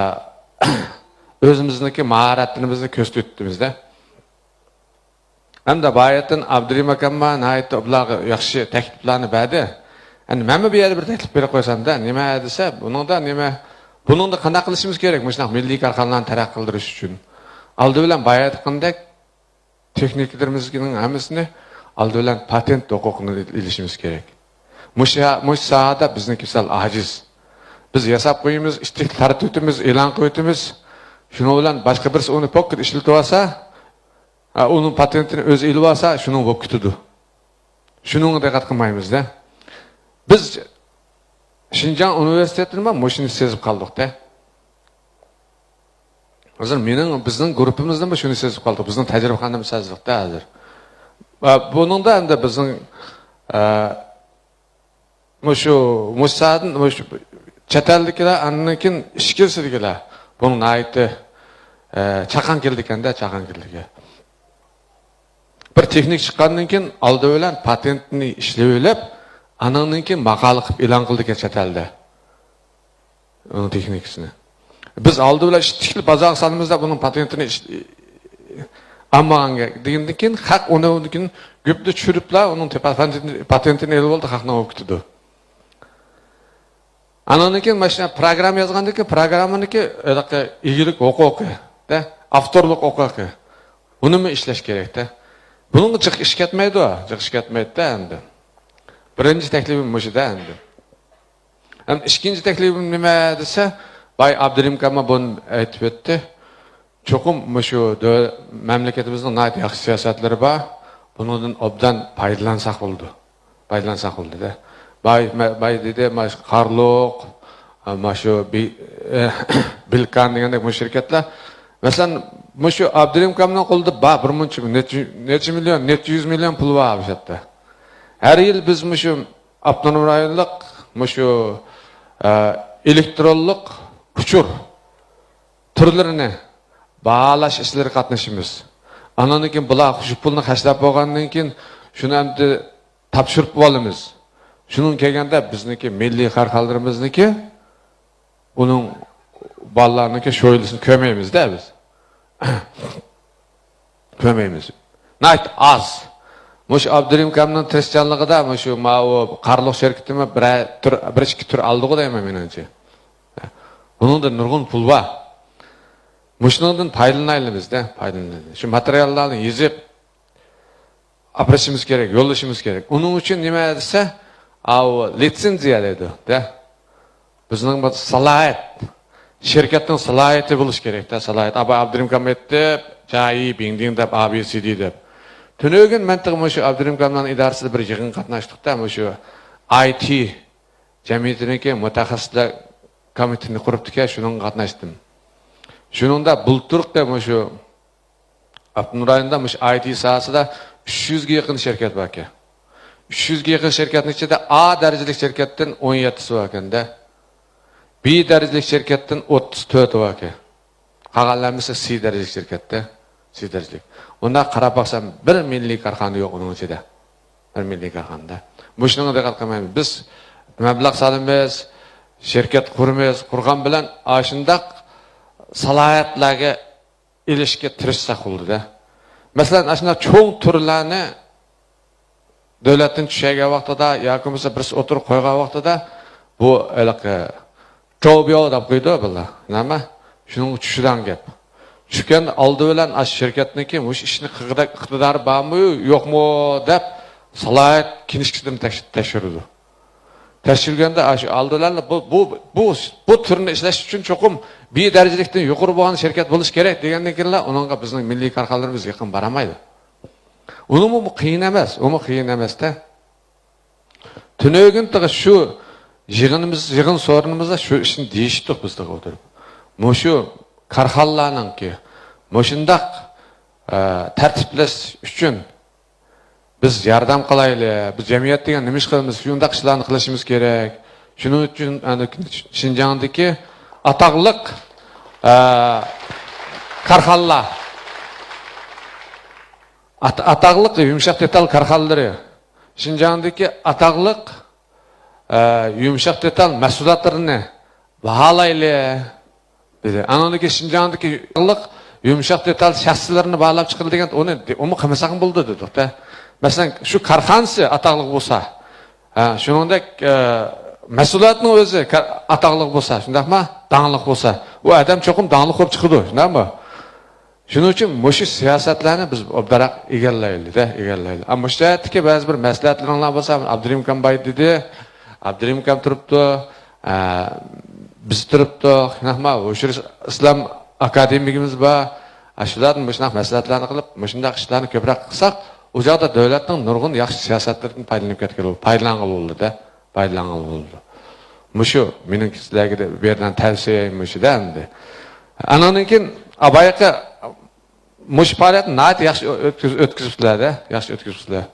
ئۆزىمىزنىڭكى ماھارەتلىرىمىزنى كۆرسىتىۋېتىپتىمىز-دە. ھەمدە بايىتىن ئابدۇرېھىم ئاكاممۇ ناھايىتى ئۇلارغا ياخشى تەكلىپلەرنى بەردى. ئەمدى مەنمۇ بۇ يەردە بىر تەكلىپ بېرىپ قويسام-دە، نېمە دېسە، بۇنىڭدا نېمە، بۇنىڭدا قانداق قىلىشىمىز كېرەك؟ مۇشۇنداق مىللىي كارخانىلارنى تەرەققىي قىلدۇرۇش ئۈچۈن ئالدى بىلەن بايا ئېيتقاندەك تېخنىكىلىرىمىزنىڭ ھەممىسىنى ئالدى بىلەن پاتېنت ھوقۇقىنى ئېلىشىمىز كېرەك. مۇشۇ، مۇشۇ ساھەدە بىزنىڭكى سەل ئاجىز. بىز ياساپ قويىمىز، ئىتتىك تارتىۋېتىمىز، ئېلان قىلىۋېتىمىز. شۇنىڭ بىلەن باشقا بىرسى ئۇنى پوككىدە ئىشلىتىۋالسا، ھە، ئۇنىڭ پاتېنتىنى ئۆزى ئېلىۋالسا، شۇنىڭ بولۇپ كېتىدۇ. شۇنىڭغا دىققەت قىلمايمىز-دە. بىز شىنجاڭ ئۇنىۋېرسىتېتىنىمۇ مۇشۇنى سېزىپ قالدۇق-دە. ھازىر مېنىڭ، بىزنىڭ گۇرۇپپىمىزدىمۇ شۇنى سېزىپ قالدۇق. بىزنىڭ تەجرىبىخانىمىز سەزدۇق-دە ھازىر. ۋە بۇنىڭدا ئەمدى بىزنىڭ، ئە، مۇشۇ، مۇشۇ ساھەدىن، مۇشۇ چەت ئەلدىكىلەر، ئاندىن كېيىن ئىچكىرىسىدىكىلەر بۇنىڭ ناھايىتى، ئە، چاققان كېلىدىكەن-دە، چاققان كېلىدىكەن. بىر تېخنىك چىققاندىن كېيىن ئالدى بىلەن پاتېنتنى ئىشلىۋېلىپ، ئانىڭدىن كېيىن ماقالە قىلىپ ئېلان قىلىدىكەن چەت ئەلدە. ئۇنىڭ تېخنىكىسىنى. بىز ئالدى بىلەن ئىتتىكلىك بازارغا سالىمىز دەپ ئۇنىڭ پاتېنتىنى ئىش-، ئالمىغان دېگەندىن كېيىن خەق ئۇنى، ئۇنىڭدىن كېيىن گۈپتە چۈشۈرۈپلا ئۇنىڭ پاتېنتىنى، پاتېنتىنى ئېلىۋالدى، خەقنىڭ بولۇپ كېتىدۇ. ئانىڭدىن كېيىن ماشىنا پروگرامما يازغاندىن كېيىن پروگراممىنىڭكى ھېلىقى ئىگىلىك ھوقۇقى، دە، ئاپتورلۇق ھوقۇقى. ئۇنىمۇ ئىشلەش كېرەكتە. بۇنىڭغا جىق ئىش كەتمەيدۇ، جىق ئىش كەتمەيدىدە ئەمدى. بىرىنچى تەكلىپىم مۇشۇدە ئەمدى. ھەم ئىككىنچى تەكلىپىم نېمە دېسە، باي ئابدۇرېھىم ئاكام بۇنى ئېيتىپ ئۆتتى. چوقۇم مۇشۇ دۆ-، مەملىكىتىمىزنىڭ ناھايىتى ياخشى سىياسەتلىرى بار. بۇنىڭدىن ئوبدان پايدىلانساق بولىدۇ. پايدىلانساق بولىدۇ-دە. باي، مە-، باي دېدى، مانا شۇ قارلۇق، مانا شۇ بى-، بىلكان دېگەندەك مۇشۇ شىركەتلەر. مەسىلەن، مۇشۇ ئابدۇرېھىم ئاكامنىڭ قولىدا بار بىر مۇنچە، نەچچە، نەچچە مىليون، نەچچە يۈز مىليون پۇل بار بۇ يەردە. ھەر يىل بىز مۇشۇ ئاپتونوم رايونلۇق مۇشۇ، ئە، ئېلېكترونلۇق ئۇچۇر تۈرلىرىنى باھالاش ئىشلىرىغا قاتنىشىمىز. ئانىڭدىن كېيىن بۇلار شۇ پۇلنى خەجلەپ بولغاندىن كېيىن شۇنى ئەمدى تاپشۇرۇپ بولىمىز. شۇنىڭ كەلگەندە بىزنىڭكى مىللىي كارخانىلىرىمىزنىڭكى ئۇنىڭ بالىلارنىڭكى شويلىسىنى كۆرمەيمىز-دە بىز. كۆرمەيمىز. ناھايىتى ئاز. مۇشۇ ئابدۇرېھىم ئاكامنىڭ تىرىشچانلىقىدا مۇشۇ ماۋۇ قارلۇق شىركىتىمۇ بىرەر تۈر، بىر ئىككى تۈر ئالدىغۇ دەيمەن مېنىڭچە. بۇنىڭدا نۇرغۇن پۇل بار. مۇشۇنىڭدىن پايدىلىنايلى بىز-دە، پايدىلىنايلى. شۇ ماتېرىياللارنى يېزىپ، ئاپىرىشىمىز كېرەك، يوللىشىمىز كېرەك. ئۇنىڭ ئۈچۈن نېمە دېسە، ئاۋۇ لىتسېنزىيە دەيدۇ، دە. بىزنىڭ بىر سالاھىيەت، شىركەتنىڭ سالاھىيىتى بولۇشى كېرەك، دە، سالاھىيەت. ئابا ئابدۇرېھىم ئاكام ئېيتتى، جايى بىڭدىڭ دەپ، ئا بى سى دى دەپ. تۈنۈگۈن مەن تېخى مۇشۇ ئابدۇرېھىم ئاكامنىڭ ئىدارىسىدا بىر يىغىنغا قاتناشتۇق-دە، مۇشۇ ئاي تى جەمئىيىتىنىڭكى مۇتەخەسسىسلەر كومىتېتىنى قۇرۇپتىكەن، شۇنىڭغا قاتناشتىم. شۇنىڭدا بۇلتۇرقى مۇشۇ ئاپتونوم رايوندا مۇشۇ ئاي تى ساھەسىدە ئۈچ يۈزگە يېقىن شىركەت باركەن. ئۈچ يۈزگە يېقىن شىركەتنىڭ ئىچىدە ئا دەرىجىلىك شىركەتتىن ئون يەتتىسى باركەن-دە. بى دەرىجىلىك شىركەتتىن ئوتتۇز تۆتى باركەن. قالغانلار ھەممىسى سى دەرىجىلىك شىركەتتە. سى دەرىجىلىك. ئۇنداق قاراپ باقسام، بىر مىللىي كارخانا يوق ئۇنىڭ ئىچىدە. بىر مىللىي كارخانىدا. مۇشۇنىڭغا دىققەت قىلمايمىز. بىز مەبلەغ سالىمىز، شىركەت قۇرىمىز، قۇرغان بىلەن ئاشۇنداق سالاھىيەتلەرگە ئېلىشقا تىرىشساق بولىدۇ-دە. مەسىلەن، ئاشۇنداق چوڭ تۈرلەرنى دۆلەتتىن چۈشۈرگەن ۋاقتىدا ياكى بولمىسا بىرسى ئوتتۇرىغا قويغان ۋاقتىدا بۇ ھېلىقى جاۋ بياۋ دەپ قويىدۇ بۇلار. نېمە؟ شۇنىڭغا چۈشىدىغان گەپ. چۈشكەندە ئالدى بىلەن ئاشۇ شىركەتنىڭكى مۇشۇ ئىشنى قىلغۇدەك ئىقتىدارى بارمۇ، يوقمۇ دەپ سالاھىيەت كىنىشكىسىدىن تەكش-، تەكشۈرىدۇ. تەكشۈرگەندە ئاشۇ ئالدى بىلەن بۇ، بۇ، بۇ، بۇ تۈرنى ئىشلەش ئۈچۈن چوقۇم بى دەرىجىلىكتىن يۇقىرى بولغان شىركەت بولۇشى كېرەك دېگەندىن كېيىنلا ئۇنىڭغا بىزنىڭ مىللىي كارخانىلىرىمىز يېقىن بارالمايدۇ. ئۇنىمۇ بۇ قىيىن ئەمەس، ئۇمۇ قىيىن ئەمەستە. تۈنۈگۈن تېخى شۇ يىغىنىمىز، يىغىن سورۇنىمىزدا شۇ ئىشنى دېيىشتۇق بىز تېخى ئولتۇرۇپ. مۇشۇ كارخانىلارنىڭكى مۇشۇنداق، ئە، تەرتىپلەش ئۈچۈن بىز ياردەم قىلايلى، بىز جەمئىيەت دېگەن نېمە ئىش قىلىمىز، شۇنداق ئىشلارنى قىلىشىمىز كېرەك. شۇنىڭ ئۈچۈن، ئەنە، شىنجاڭدىكى ئاتاقلىق، ئە، كارخانىلار، ئات-، ئاتاقلىق يۇمشاق دېتال كارخانىلىرى، شىنجاڭدىكى ئاتاقلىق، ئە، يۇمشاق دېتال مەھسۇلاتلىرىنى باھالايلى، دېدى. ئانىڭدىن كېيىن شىنجاڭدىكى ئاتاقلىق يۇمشاق دېتال شەخسلىرىنى باھالاپ چىقىرىدۇ دېگەن، ئۇنى، ئۇمۇ قىلمىساقمۇ بولىدۇ دېدۇق-دە. مەسىلەن، شۇ كارخانىسى ئاتاقلىق بولسا، ھە، شۇنىڭدەك، ئە، مەھسۇلاتنىڭ ئۆزى كا-، ئاتاقلىق بولسا، شۇنداقمۇ؟ داڭلىق بولسا، ئۇ ئادەم چوقۇم داڭلىق بولۇپ چىقىدۇ، شۇنداقمۇ؟ شۇنىڭ ئۈچۈن مۇشۇ سىياسەتلەرنى بىز ئوبدانراق ئىگىلەيلى-دە، ئىگىلەيلى. ئا، مۇشۇ جەھەتتىكى بەزى بىر مەسلىھەتلىرىڭلار بولسا، ئابدۇرېھىم ئاكام باي دېدى، ئابدۇرېھىم ئاكام تۇرۇپتۇ، ئا، بىز تۇرۇپتۇق، شۇنداقمۇ؟ ھوشۇر ئىسلام ئاكادېمىكىمىز بار. ئا، شۇلاردىن مۇشۇنداق مەسلىھەتلەرنى قىلىپ، مۇشۇنداق ئىشلارنى كۆپرەك قىلساق، ئۇ چاغدا دۆلەتنىڭ نۇرغۇن ياخشى سىياسەتلىرىدىن پايدىلىنىپ كەتكىلى بولىدۇ، پايدىلانغىلى بولىدۇ-دە. پايدىلانغىلى بولىدۇ. مۇشۇ مېنىڭ سىلەرگە بېرىدىغان تەۋسىيەم مۇشۇ-دە ئەمدى. ئانىڭدىن كېيىن بايىقى مۇشۇ پائالىيەتنى ناھايىتى ياخشى ئۆتكۈز-، ئۆتكۈزۈپسىلەر-دە، ياخشى ئۆتكۈزۈپسىلەر.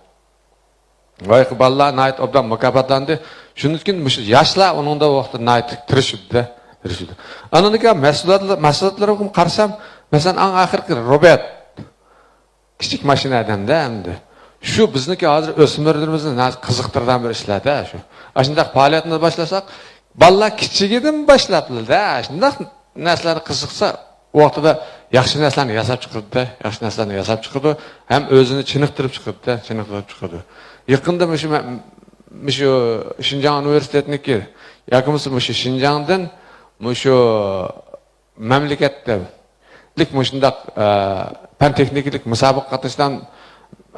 بايىقى بالىلار ناھايىتى ئوبدان مۇكاپاتلاندى. شۇندىن كېيىن مۇشۇ ياشلار ئۇنىڭدا ۋاقتىدا ناھايىتى تىرىشىدۇ-دە، تىرىشىدۇ. ئانىڭدىن كېيىن مەھسۇلاتلار، مەھسۇلاتلارغا قارىسام، مەسىلەن، ئەڭ ئاخىرقى روبوت. كىچىك ماشىنا ئادەمدە ئەمدى. شۇ بىزنىڭكى ھازىر ئۆسمۈرلىرىمىزنى ناھايىتى قىزىقتۇرىدىغان بىر ئىشلار-دە شۇ. ئاشۇنداق پائالىيەتنى باشلىساق، بالىلار كىچىكىدىن باشلاپلا-دە، شۇنداق نەرسىلەرگە قىزىقسا، ۋاقتىدا ياخشى نەرسىلەرنى ياساپ چىقىدۇ-دە، ياخشى نەرسىلەرنى ياساپ چىقىدۇ، ھەم ئۆزىنى چېنىقتۇرۇپ چىقىدۇ-دە، چېنىقتۇرۇپ چىقىدۇ. يېقىندا مۇشۇ مە-، مۇشۇ شىنجاڭ ئۇنىۋېرسىتېتىنىڭكى ياكى بولمىسا مۇشۇ شىنجاڭدىن مۇشۇ مەملىكەتلىك مۇشۇنداق، ئە، پەن تېخنىكىلىق مۇسابىقىگە قاتنىشىدىغان،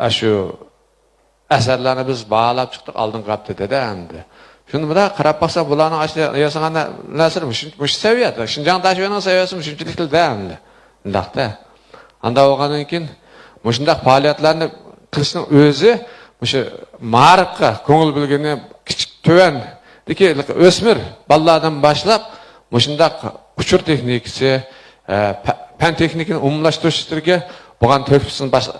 ئە، شۇ ئەسەرلەرنى بىز باھالاپ چىقتۇق، ئالدىنقى ھەپتىدە-دە ئەمدى. شۇنى مۇنداق قاراپ باقساق، بۇلارنىڭ ئاشۇ ياسىغان نەرسىلىرى مۇشۇ، مۇشۇ سەۋىيەدە، شىنجاڭ داشۆنىڭ سەۋىيەسى مۇشۇنچىلىكلا-دە ئەمدى. مۇنداق-دە. ئانداق بولغاندىن كېيىن مۇشۇنداق پائالىيەتلەرنى قىلىشنىڭ ئۆزى مۇشۇ مائارىپقا كۆڭۈل بۆلگىنى كىچىك، تۆۋەندىكى ئۆسمۈر بالىلاردىن باشلاپ مۇشۇنداق ئۇچۇر تېخنىكىسى، ئە، پە-، پەن تېخنىكىنى ئومۇملاشتۇرۇش ئىشلىرىگە بولغان تۆھپىسىنى باش-،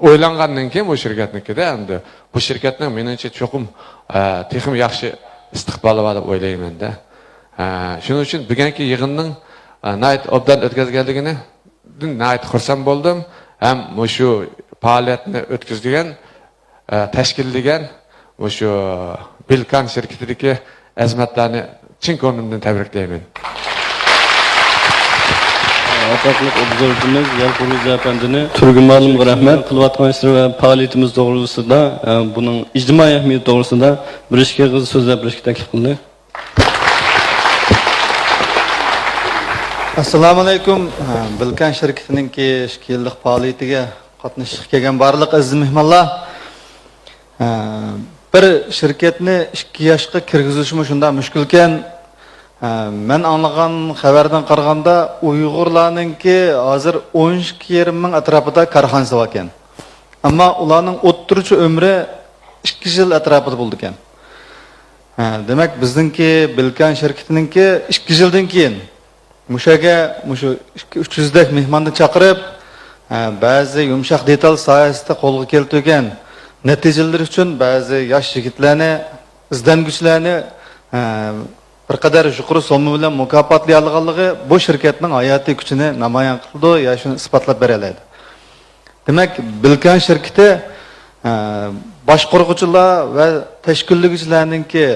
ئويلانغاندىن كېيىن بۇ شىركەتنىڭكىدە ئەمدى بۇ شىركەتنىڭ مېنىڭچە چوقۇم، ئە، تېخىمۇ ياخشى ئىستىقبالى بار دەپ ئويلايمەن-دە. ئە، شۇنىڭ ئۈچۈن بۈگۈنكى يىغىننىڭ، ئە، ناھايىتى ئوبدان ئۆتكەزگەنلىكىنى دىن ناھايىتى خۇرسەن بولدۇم. ھەم مۇشۇ پائالىيەتنى ئۆتكۈزگەن، ئە، تەشكىللىگەن مۇشۇ بىلكان شىركىتىدىكى ئەزىمەتلەرنى چىن كۆڭلۈمدىن تەبرىكلەيمەن. ئاتاقلىق ئوبزورچىمىز يالقۇنقۇزى ئەپەندىنى، تۈرگىن مۇئەللىمگە رەھمەت. قىلىۋاتقان ئىشلىرى ۋە پائالىيىتىمىز توغرىسىدا، ئە، بۇنىڭ ئىجتىمائىي ئەھمىيىتى توغرىسىدا بىر ئىككى ئېغىز سۆزلەپ بېرىشكە تەكلىپ قىلدى. ئەسسالامۇ ئەلەيكۇم. بىلكان شىركىتىنىڭكى ئىككى يىللىق پائالىيىتىگە قاتنىشىشقا كەلگەن بارلىق ئەزىز مېھمانلار. بىر شىركەتنى ئىككى ياشقا كىرگۈزۈشمۇ شۇنداق مۈشكۈلكەن. مەن ئاڭلىغان خەۋەردىن قارىغاندا، ئۇيغۇرلارنىڭكى ھازىر ئون ئىككى يېرىم مىڭ ئەتراپىدا كارخانىسى باركەن. ئەمما ئۇلارنىڭ ئوتتۇرىچە ئۆمرى ئىككى يىل ئەتراپىدا بولىدىكەن. ھە، دېمەك، بىزنىڭكى بىلكان شىركىتىنىڭكى ئىككى يىلدىن كېيىن مۇشۇ يەرگە مۇشۇ ئىككى، ئۈچ يۈزدەك مېھماننى چاقىرىپ، ھە، بەزى يۇمشاق دېتال ساھەسىدە قولغا كەلتۈرگەن نەتىجىلىرى ئۈچۈن بەزى ياش يىگىتلەرنى، ئىزدەنگۈچىلەرنى، ھە، بىر قەدەر يۇقىرى سومما بىلەن مۇكاپاتلىيالىغانلىقى بۇ شىركەتنىڭ ھاياتىي كۈچىنى نامايان قىلىدۇ يا شۇنى ئىسپاتلاپ بېرەلەيدۇ. دېمەك، بىلكان شىركىتى، ئە، باشقۇرغۇچىلار ۋە تەشكىللىگۈچىلەرنىڭكى،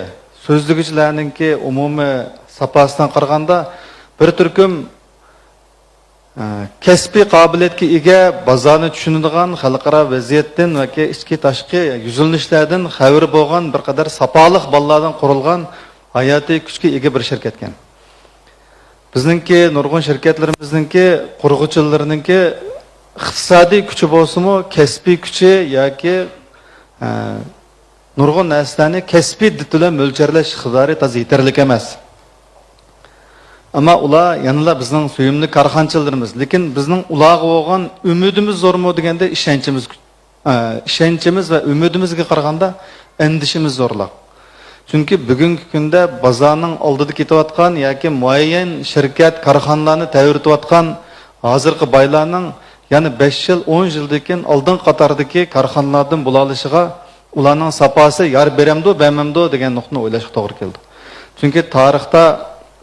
سۆزلىگۈچىلەرنىڭكى ئومۇمىي ساپاسىدىن قارىغاندا، بىر تۈركۈم، ئە، كەسپىي قابىلىيەتكە ئىگە، بازارنى چۈشىنىدىغان، خەلقئارا ۋەزىيەتتىن ۋەكى ئىچكى تاشقى يۈزلىنىشلەردىن خەۋىرى بولغان بىر قەدەر ساپالىق بالىلاردىن قۇرۇلغان ھاياتىي كۈچكە ئىگە بىر شىركەتكەن. بىزنىڭكى نۇرغۇن شىركەتلىرىمىزنىڭكى قۇرغۇچىلىرىنىڭكى ئىقتىسادىي كۈچى بولسىمۇ، كەسپىي كۈچى ياكى، ئە، نۇرغۇن نەرسىلەرنى كەسپىي دىت بىلەن مۆلچەرلەش ئىقتىدارى تازا يېتەرلىك ئەمەس. ئەمما ئۇلار يەنىلا بىزنىڭ سۆيۈملۈك كارخانىچىلىرىمىز، لېكىن بىزنىڭ ئۇلارغا بولغان ئۈمىدىمىز زورمۇ دېگەندە، ئىشەنچىمىز ئە، ئىشەنچىمىز ۋە ئۈمىدىمىزگە قارىغاندا ئەندىشىمىز زورلاق. چۈنكى بۈگۈنكى كۈندە بازارنىڭ ئالدىدا كېتىۋاتقان ياكى مۇئەييەن شىركەت، كارخانىلارنى تەۋرىتىۋاتقان ھازىرقى بايلارنىڭ يەنە بەش يىل، ئون يىلدىن كېيىن ئالدىنقى قاتاردىكى كارخانىلاردىن بولالىشىغا ئۇلارنىڭ ساپاسى يار بېرەمدۇ، بەرمەمدۇ دېگەن نۇقتىنى ئويلاشقا توغرا كېلىدۇ. چۈنكى تارىختا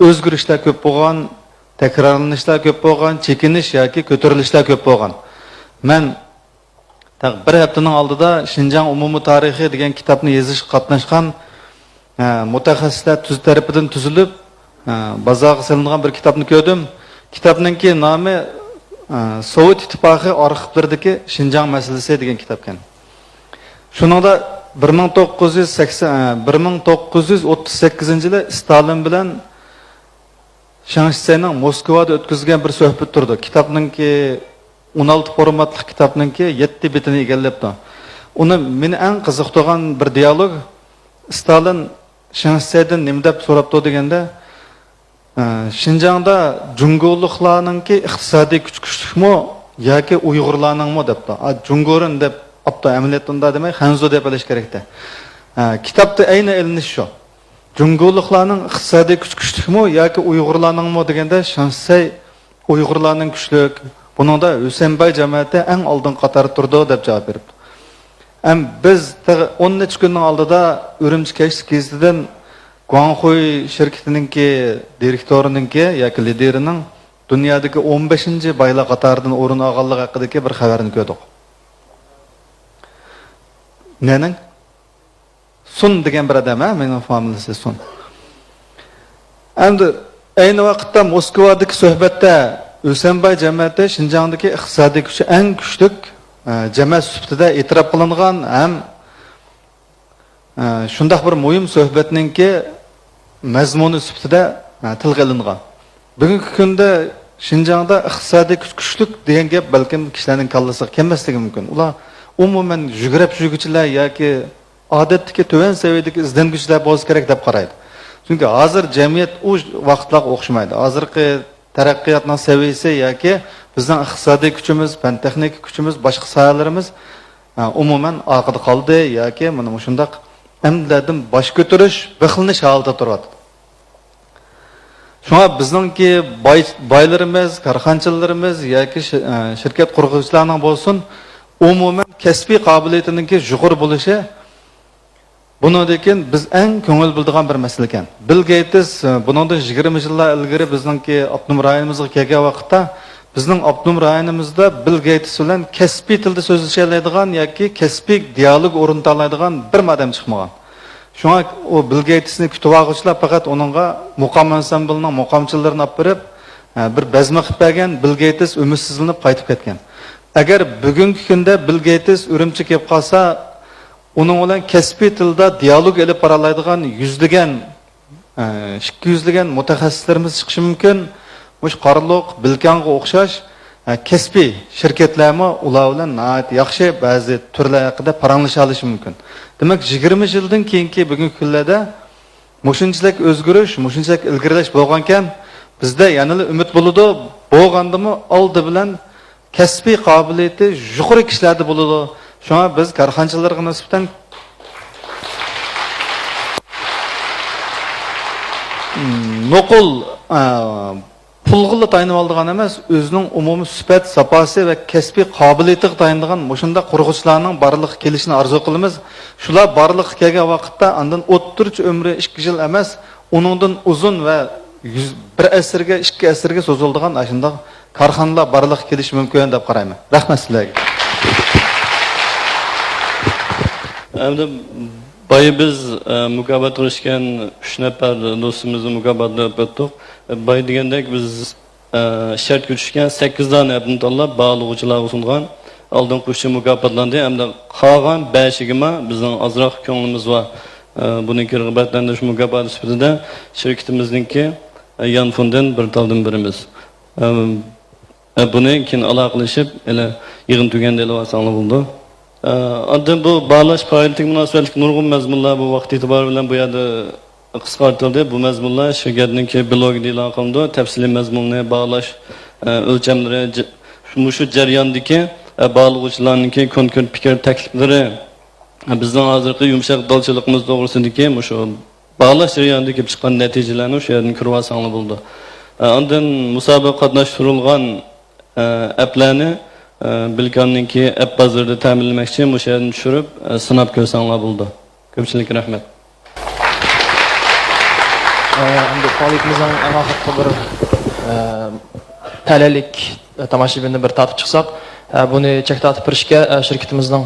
ئۆزگىرىشلەر كۆپ بولغان، تەكرارلىنىشلار كۆپ بولغان، چېكىنىش ياكى كۆتۈرۈلۈشلەر كۆپ بولغان. مەن تەق-، بىر ھەپتىنىڭ ئالدىدا شىنجاڭ ئومۇمىي تارىخى دېگەن كىتابنى يېزىشقا قاتناشقان، ئە، مۇتەخەسسىسلەر تۈز-، تەرىپىدىن تۈزۈلۈپ، ئە، بازارغا سېلىنغان بىر كىتابنى كۆردۈم. كىتابنىڭكى نامى، ئە، سوۋېت ئىتتىپاقى ئارخىپلىرىدىكى شىنجاڭ مەسىلىسى دېگەن كىتابكەن. شۇنىڭدا بىر مىڭ توققۇز يۈز سەكسەن، ئە، بىر مىڭ توققۇز يۈز ئوتتۇز سەككىزىنچى يىلى ستالىن بىلەن شېڭ شىسەينىڭ موسكۋادا ئۆتكۈزگەن بىر سۆھبىتى تۇرىدۇ. كىتابنىڭكى، ئون ئالتە فورماتلىق كىتابنىڭكى يەتتە بېتىنى ئىگىلەپتۇ. ئۇنى مېنى ئەڭ قىزىقتۇرغان بىر دىيالوگ، ستالىن شېڭ شىسەيدىن نېمە دەپ سوراپتۇ دېگەندە، ئە، شىنجاڭدا جۇڭگولۇقلارنىڭكى ئىقتىسادىي كۈچى كۈچلۈكمۇ ياكى ئۇيغۇرلارنىڭمۇ دەپتۇ. ئا، جۇڭگورېن دەپ ئاپتۇ، ئەمەلىيەتتە ئۇنداق دېمەي، خەنزۇ دەپ ئېلىش كېرەكتە. ئە، كىتابتا ئەينى ئېلىنىش شۇ. جۇڭگولۇقلارنىڭ ئىقتىسادىي كۈچى كۈچلۈكمۇ ياكى ئۇيغۇرلارنىڭمۇ دېگەندە، شېڭ شىسەي ئۇيغۇرلارنىڭ كۈچلۈك، بۇنىڭدا ھۈسەنباي جەمەتى ئەڭ ئالدىنقى قاتاردا تۇرىدۇ دەپ جاۋاب بېرىپتۇ. ھەم بىز تېخى ئون نەچچە كۈننىڭ ئالدىدا ئۈرۈمچى كەچلىك گېزىتىدىن گۇاڭخۇي شىركىتىنىڭكى دىرېكتورىنىڭكى ياكى لىدىرىنىڭ دۇنيادىكى ئون بەشىنچى بايلار قاتارىدىن ئورۇن ئالغانلىقى ھەققىدىكى بىر خەۋەرنى كۆردۇق. نېنىڭ؟ سۇن دېگەن بىر ئادەم، ھە، مېنىڭ فامىلىسى سۇن. ئەمدى ئەينى ۋاقىتتا موسكۋادىكى سۆھبەتتە ھۈسەنباي جەمەتى شىنجاڭدىكى ئىقتىسادىي كۈچى ئەڭ كۈچلۈك، ئە، جەمەت سۈپىتىدە ئېتىراپ قىلىنغان ھەم، ئە، شۇنداق بىر مۇھىم سۆھبەتنىڭكى مەزمۇنى سۈپىتىدە، ئە، تىلغا ئېلىنغان. بۈگۈنكى كۈندە شىنجاڭدا ئىقتىسادىي كۈچ كۈچلۈك دېگەن گەپ بەلكىم كىشىلەرنىڭ كاللىسىغا كەلمەسلىكى مۇمكىن. ئۇلار ئومۇمەن يۈگرەپ يۈرگۈچىلەر ياكى ئادەتتىكى تۆۋەن سەۋىيەدىكى ئىزدەنگۈچىلەر بولسا كېرەك دەپ قارايدۇ. چۈنكى ھازىر جەمئىيەت ئۇ ۋاقىتلارغا ئوخشىمايدۇ. ھازىرقى تەرەققىياتنىڭ سەۋىيىسى ياكى بىزنىڭ ئىقتىسادىي كۈچىمىز، پەن-تېخنىكا كۈچىمىز، باشقا ساھەلىرىمىز، ھە، ئومۇمەن ئارقىدا قالدى ياكى مانا مۇشۇنداق ئەمدىلەردىن باش كۆتۈرۈش، بېقىنىش ھالىتىدە تۇرۇۋاتىدۇ. شۇڭا بىزنىڭكى باي-، بايلىرىمىز، كارخانىچىلىرىمىز ياكى شىر-، ئە، شىركەت قۇرغۇچىلارنىڭ بولسۇن، ئومۇمەن كەسپىي قابىلىيىتىنىڭكى يۇقىرى بولۇشى بۇنىڭدىن كېيىن بىز ئەڭ كۆڭۈل بۆلىدىغان بىر مەسىلە ئىكەن. بىل گېيتس، ئە، بۇنىڭدىن يىگىرمە يىللار ئىلگىرى بىزنىڭكى ئاپتونوم رايونىمىزغا كەلگەن ۋاقىتتا، بىزنىڭ ئاپتونوم رايونىمىزدا بىل گېيتس بىلەن كەسپىي تىلدا سۆزلىشەلەيدىغان ياكى كەسپىي دىيالوگ ئورنىتالايدىغان بىر ئادەم چىقمىغان. شۇڭا ئۇ بىل گېيتسنى كۈتۈۋالغۇچىلار پەقەت ئۇنىڭغا مۇقام ئانسامبىلىنىڭ مۇقامچىلىرىنى ئاپىرىپ، ئە، بىر بەزمە قىلىپ بەرگەن، بىل گېيتس ئۈمىدسىزلىنىپ قايتىپ كەتكەن. ئەگەر بۈگۈنكى كۈندە بىل گېيتس ئۈرۈمچىگە كېلىپ قالسا، ئۇنىڭ بىلەن كەسپىي تىلدا دىيالوگ ئېلىپ بارالايدىغان يۈزلىگەن، ئە، ئىككى يۈزلىگەن مۇتەخەسسىسلىرىمىز چىقىشى مۇمكىن. مۇشۇ قارلۇق، بىلكەڭگە ئوخشاش، ئە، كەسپىي شىركەتلەرمۇ ئۇلار بىلەن ناھايىتى ياخشى بەزى تۈرلەر ھەققىدە پاراڭلىشالىشى مۇمكىن. دېمەك، يىگىرمە يىلدىن كېيىنكى بۈگۈنكى كۈنلەردە مۇشۇنچىلىك ئۆزگىرىش، مۇشۇنچىلىك ئىلگىرىلەش بولغانكەن، بىزدە يەنىلا ئۈمىد بولىدۇ. بولغاندىمۇ ئالدى بىلەن كەسپىي قابىلىيىتى يۇقىرى كىشىلەردە بولىدۇ. شۇڭا بىز كارخانىچىلارغا نىسبەتەن نوقۇل، ئە، پۇلغىلا تايىنىۋالىدىغان ئەمەس، ئۆزىنىڭ ئومۇمىي سۈپەت، ساپاسى ۋە كەسپىي قابىلىيىتىگە تايىنىدىغان مۇشۇنداق قۇرغۇچىلارنىڭ بارلىققا كېلىشىنى ئارزۇ قىلىمىز. شۇلار بارلىققا كەلگەن ۋاقىتتا ئاندىن ئوتتۇرىچە ئۆمرى ئىككى يىل ئەمەس، ئۇنىڭدىن ئۇزۇن ۋە يۈز، بىر ئەسىرگە، ئىككى ئەسىرگە سوزۇلىدىغان ئاشۇنداق كارخانىلار بارلىققا كېلىشى مۇمكىن دەپ قارايمەن. رەھمەت سىلەرگە. ئەمدى بايا بىز، ئە، مۇكاپاتقا ئېرىشكەن ئۈچ نەپەر دوستىمىزنى مۇكاپاتلاپ ئۆتتۇق. بايا دېگەندەك بىز، ئە، شەرتكە چۈشكەن سەككىز دانە ئەپنى تاللاپ باھالىغۇچىلارغا سۇنغان. ئالدىنقى ئۈچى مۇكاپاتلاندى. ئەمدى قالغان بەشىگىمۇ بىزنىڭ ئازراق كۆڭلىمىز بار. ئە، بۇنىڭكى رىغبەتلەندۈرۈش مۇكاپاتى سۈپىتىدە شىركىتىمىزنىڭكى، ئە، يانفوندىن بىر تالدىن بېرىمىز. ئە، ئە، بۇنى كېيىن ئالاقىلىشىپ، ھېلى يىغىن تۈگىگەندە ئېلىۋالساڭلار بولىدۇ. ئە، ئاندىن بۇ باھالاش پائالىيىتىگە مۇناسىۋەتلىك نۇرغۇن مەزمۇنلار بۇ ۋاقىت ئېتىبارى بىلەن بۇ يەردە قىسقارتىلدى. بۇ مەزمۇنلار شىركەتنىڭكى بىلوگىدا ئېلان قىلىنىدۇ. تەپسىلىي مەزمۇننى باھالاش، ئە، ئۆلچەملىرى، جە-، مۇشۇ جەرياندىكى، ئە، باھالىغۇچىلارنىڭكى كونكرېت پىكىر تەكلىپلىرى، بىزنىڭ ھازىرقى يۇمشاق دالچىلىقىمىز توغرىسىدىكى مۇشۇ باھالاش جەريانىدا كېلىپ چىققان نەتىجىلەرنى شۇ يەردىن كۆرۈۋالساڭلار بولىدۇ. ئە، ئاندىن مۇسابىقىگە قاتناشتۇرۇلغان، ئە، ئەپلەرنى، ئە، بىلكاننىڭكى ئەپ بازىرىدا تەمىنلىمەكچى، مۇشۇ يەردىن چۈشۈرۈپ، ئە، سىناپ كۆرسەڭلار بولىدۇ. كۆپچىلىككە رەھمەت. ئە، ئەمدى پائالىيىتىمىزنىڭ ئەڭ ئاخىرقى بىر، ئە، تەلەيلىك، ئە، تاماشىبىننى بىر تارتىپ چىقساق، ئە، بۇنى چەك تارتىپ بېرىشكە، ئە، شىركىتىمىزنىڭ،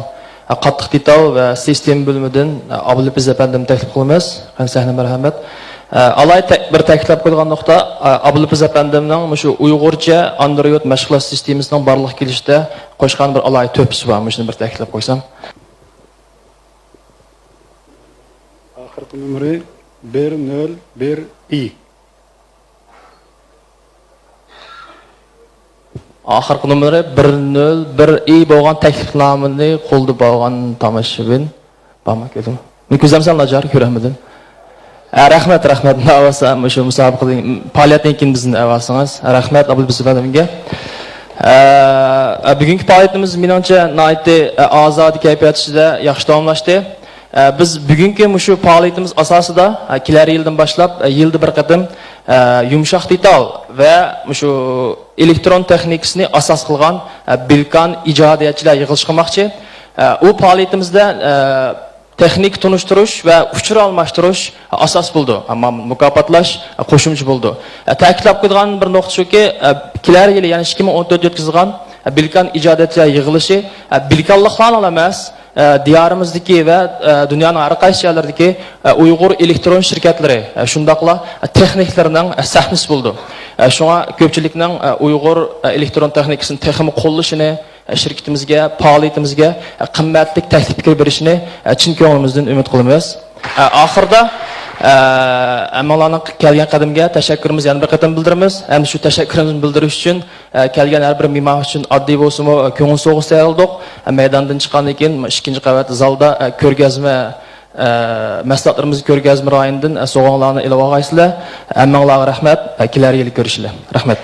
ئە، قاتتىق دېتال ۋە سىستېما بۆلۈمىدىن، ئە، ئابلىپىز ئەپەندىمنى تەكلىپ قىلىمىز. قېنى سەھنە مەرھەمەت. ئە، ئالاھىدە تە-، بىر تەكىتلەپ قويىدىغان نۇقتا، ئە، ئابلىپىز ئەپەندىمنىڭ مۇشۇ ئۇيغۇرچە ئاندرويد مەشغۇلات سىستېمىسىنىڭ بارلىققا كېلىشىدە قوشقان بىر ئالاھىدە تۆھپىسى بار. مۇشۇنى بىر تەكىتلەپ قويسام. ئاخىرقى نومۇرى بىر نۆل بىر ئى. ئاخىرقى نومۇرى بىر نۆل بىر ئى بولغان تەكلىپنامىنى قولدا بولغان تاماشىبىن بارمۇ كۆردۈم؟ مېنى كۆزەمسەن ناچار كۆرەلمىدىم. ئە، رەھمەت، رەھمەت. ناۋاسا مۇشۇ مۇسابىقىدىن، پائالىيەتتىن كېيىن بىزنى ئەۋەتسىڭىز. رەھمەت ئابلىبىز ئەپەندىمگە. ئە، بۈگۈنكى پائالىيىتىمىز مېنىڭچە ناھايىتى، ئە، ئازادە كەيپىيات ئىچىدە ياخشى داۋاملاشتى. ئە، بىز بۈگۈنكى مۇشۇ پائالىيىتىمىز ئاساسىدا، ئە، كېلەر يىلدىن باشلاپ، ئە، يىلدا بىر قېتىم، ئە، يۇمشاق دېتال ۋە مۇشۇ ئېلېكترون تېخنىكىسىنى ئاساس قىلغان، ئە، بىلكان ئىجادىيەتچىلەر يىغىلىشى قىلماقچى. ئە، ئۇ پائالىيىتىمىزدە، ئە، تېخنىكا تونۇشتۇرۇش ۋە ئۇچۇر ئالماشتۇرۇش ئاساس بولىدۇ. ئەمما مۇكاپاتلاش قوشۇمچە بولىدۇ. تەكىتلەپ قويىدىغان بىر نۇقتا شۇكى، كېلەر يىلى، يەنى ئىككى مىڭ ئون تۆتتە ئۆتكۈزۈلگەن بىلكان ئىجادىيەتچىلەر يىغىلىشى بىلكانلىقلارنىڭلا ئەمەس، دىيارىمىزدىكى ۋە دۇنيانىڭ ھەر قايسى جايلىرىدىكى ئۇيغۇر ئېلېكترون شىركەتلىرى، شۇنداقلا تېخنىكلىرىنىڭ سەھنىسى بولىدۇ. شۇڭا كۆپچىلىكنىڭ ئۇيغۇر ئېلېكترون تېخنىكىسىنى تېخىمۇ قوللىشىنى، شىركىتىمىزگە، پائالىيىتىمىزگە قىممەتلىك تەكلىپ پىكىر بېرىشىنى چىن كۆڭلىمىزدىن ئۈمىد قىلىمىز. ئاخىرىدا، ھەممىڭلارنىڭ كەلگەن قەدىمىگە تەشەككۈرىمىزنى يەنە بىر قېتىم بىلدۈرىمىز. ھەم شۇ تەشەككۈرىمىزنى بىلدۈرۈش ئۈچۈن، كەلگەن ھەر بىر مېھمان ئۈچۈن ئاددىي بولسىمۇ، كۆڭۈل سوۋغىسى تەييارلىدۇق. مەيداندىن چىققاندىن كېيىن ئىككىنچى قەۋەت زالدا كۆرگەزمە، مەھسۇلاتلىرىمىزنى كۆرگەزمە رايونىدىن سوۋغاڭلارنى ئېلىۋالغايسىلەر. ھەممىڭلارغا رەھمەت. كېلەر يىلى كۆرۈشىلى. رەھمەت.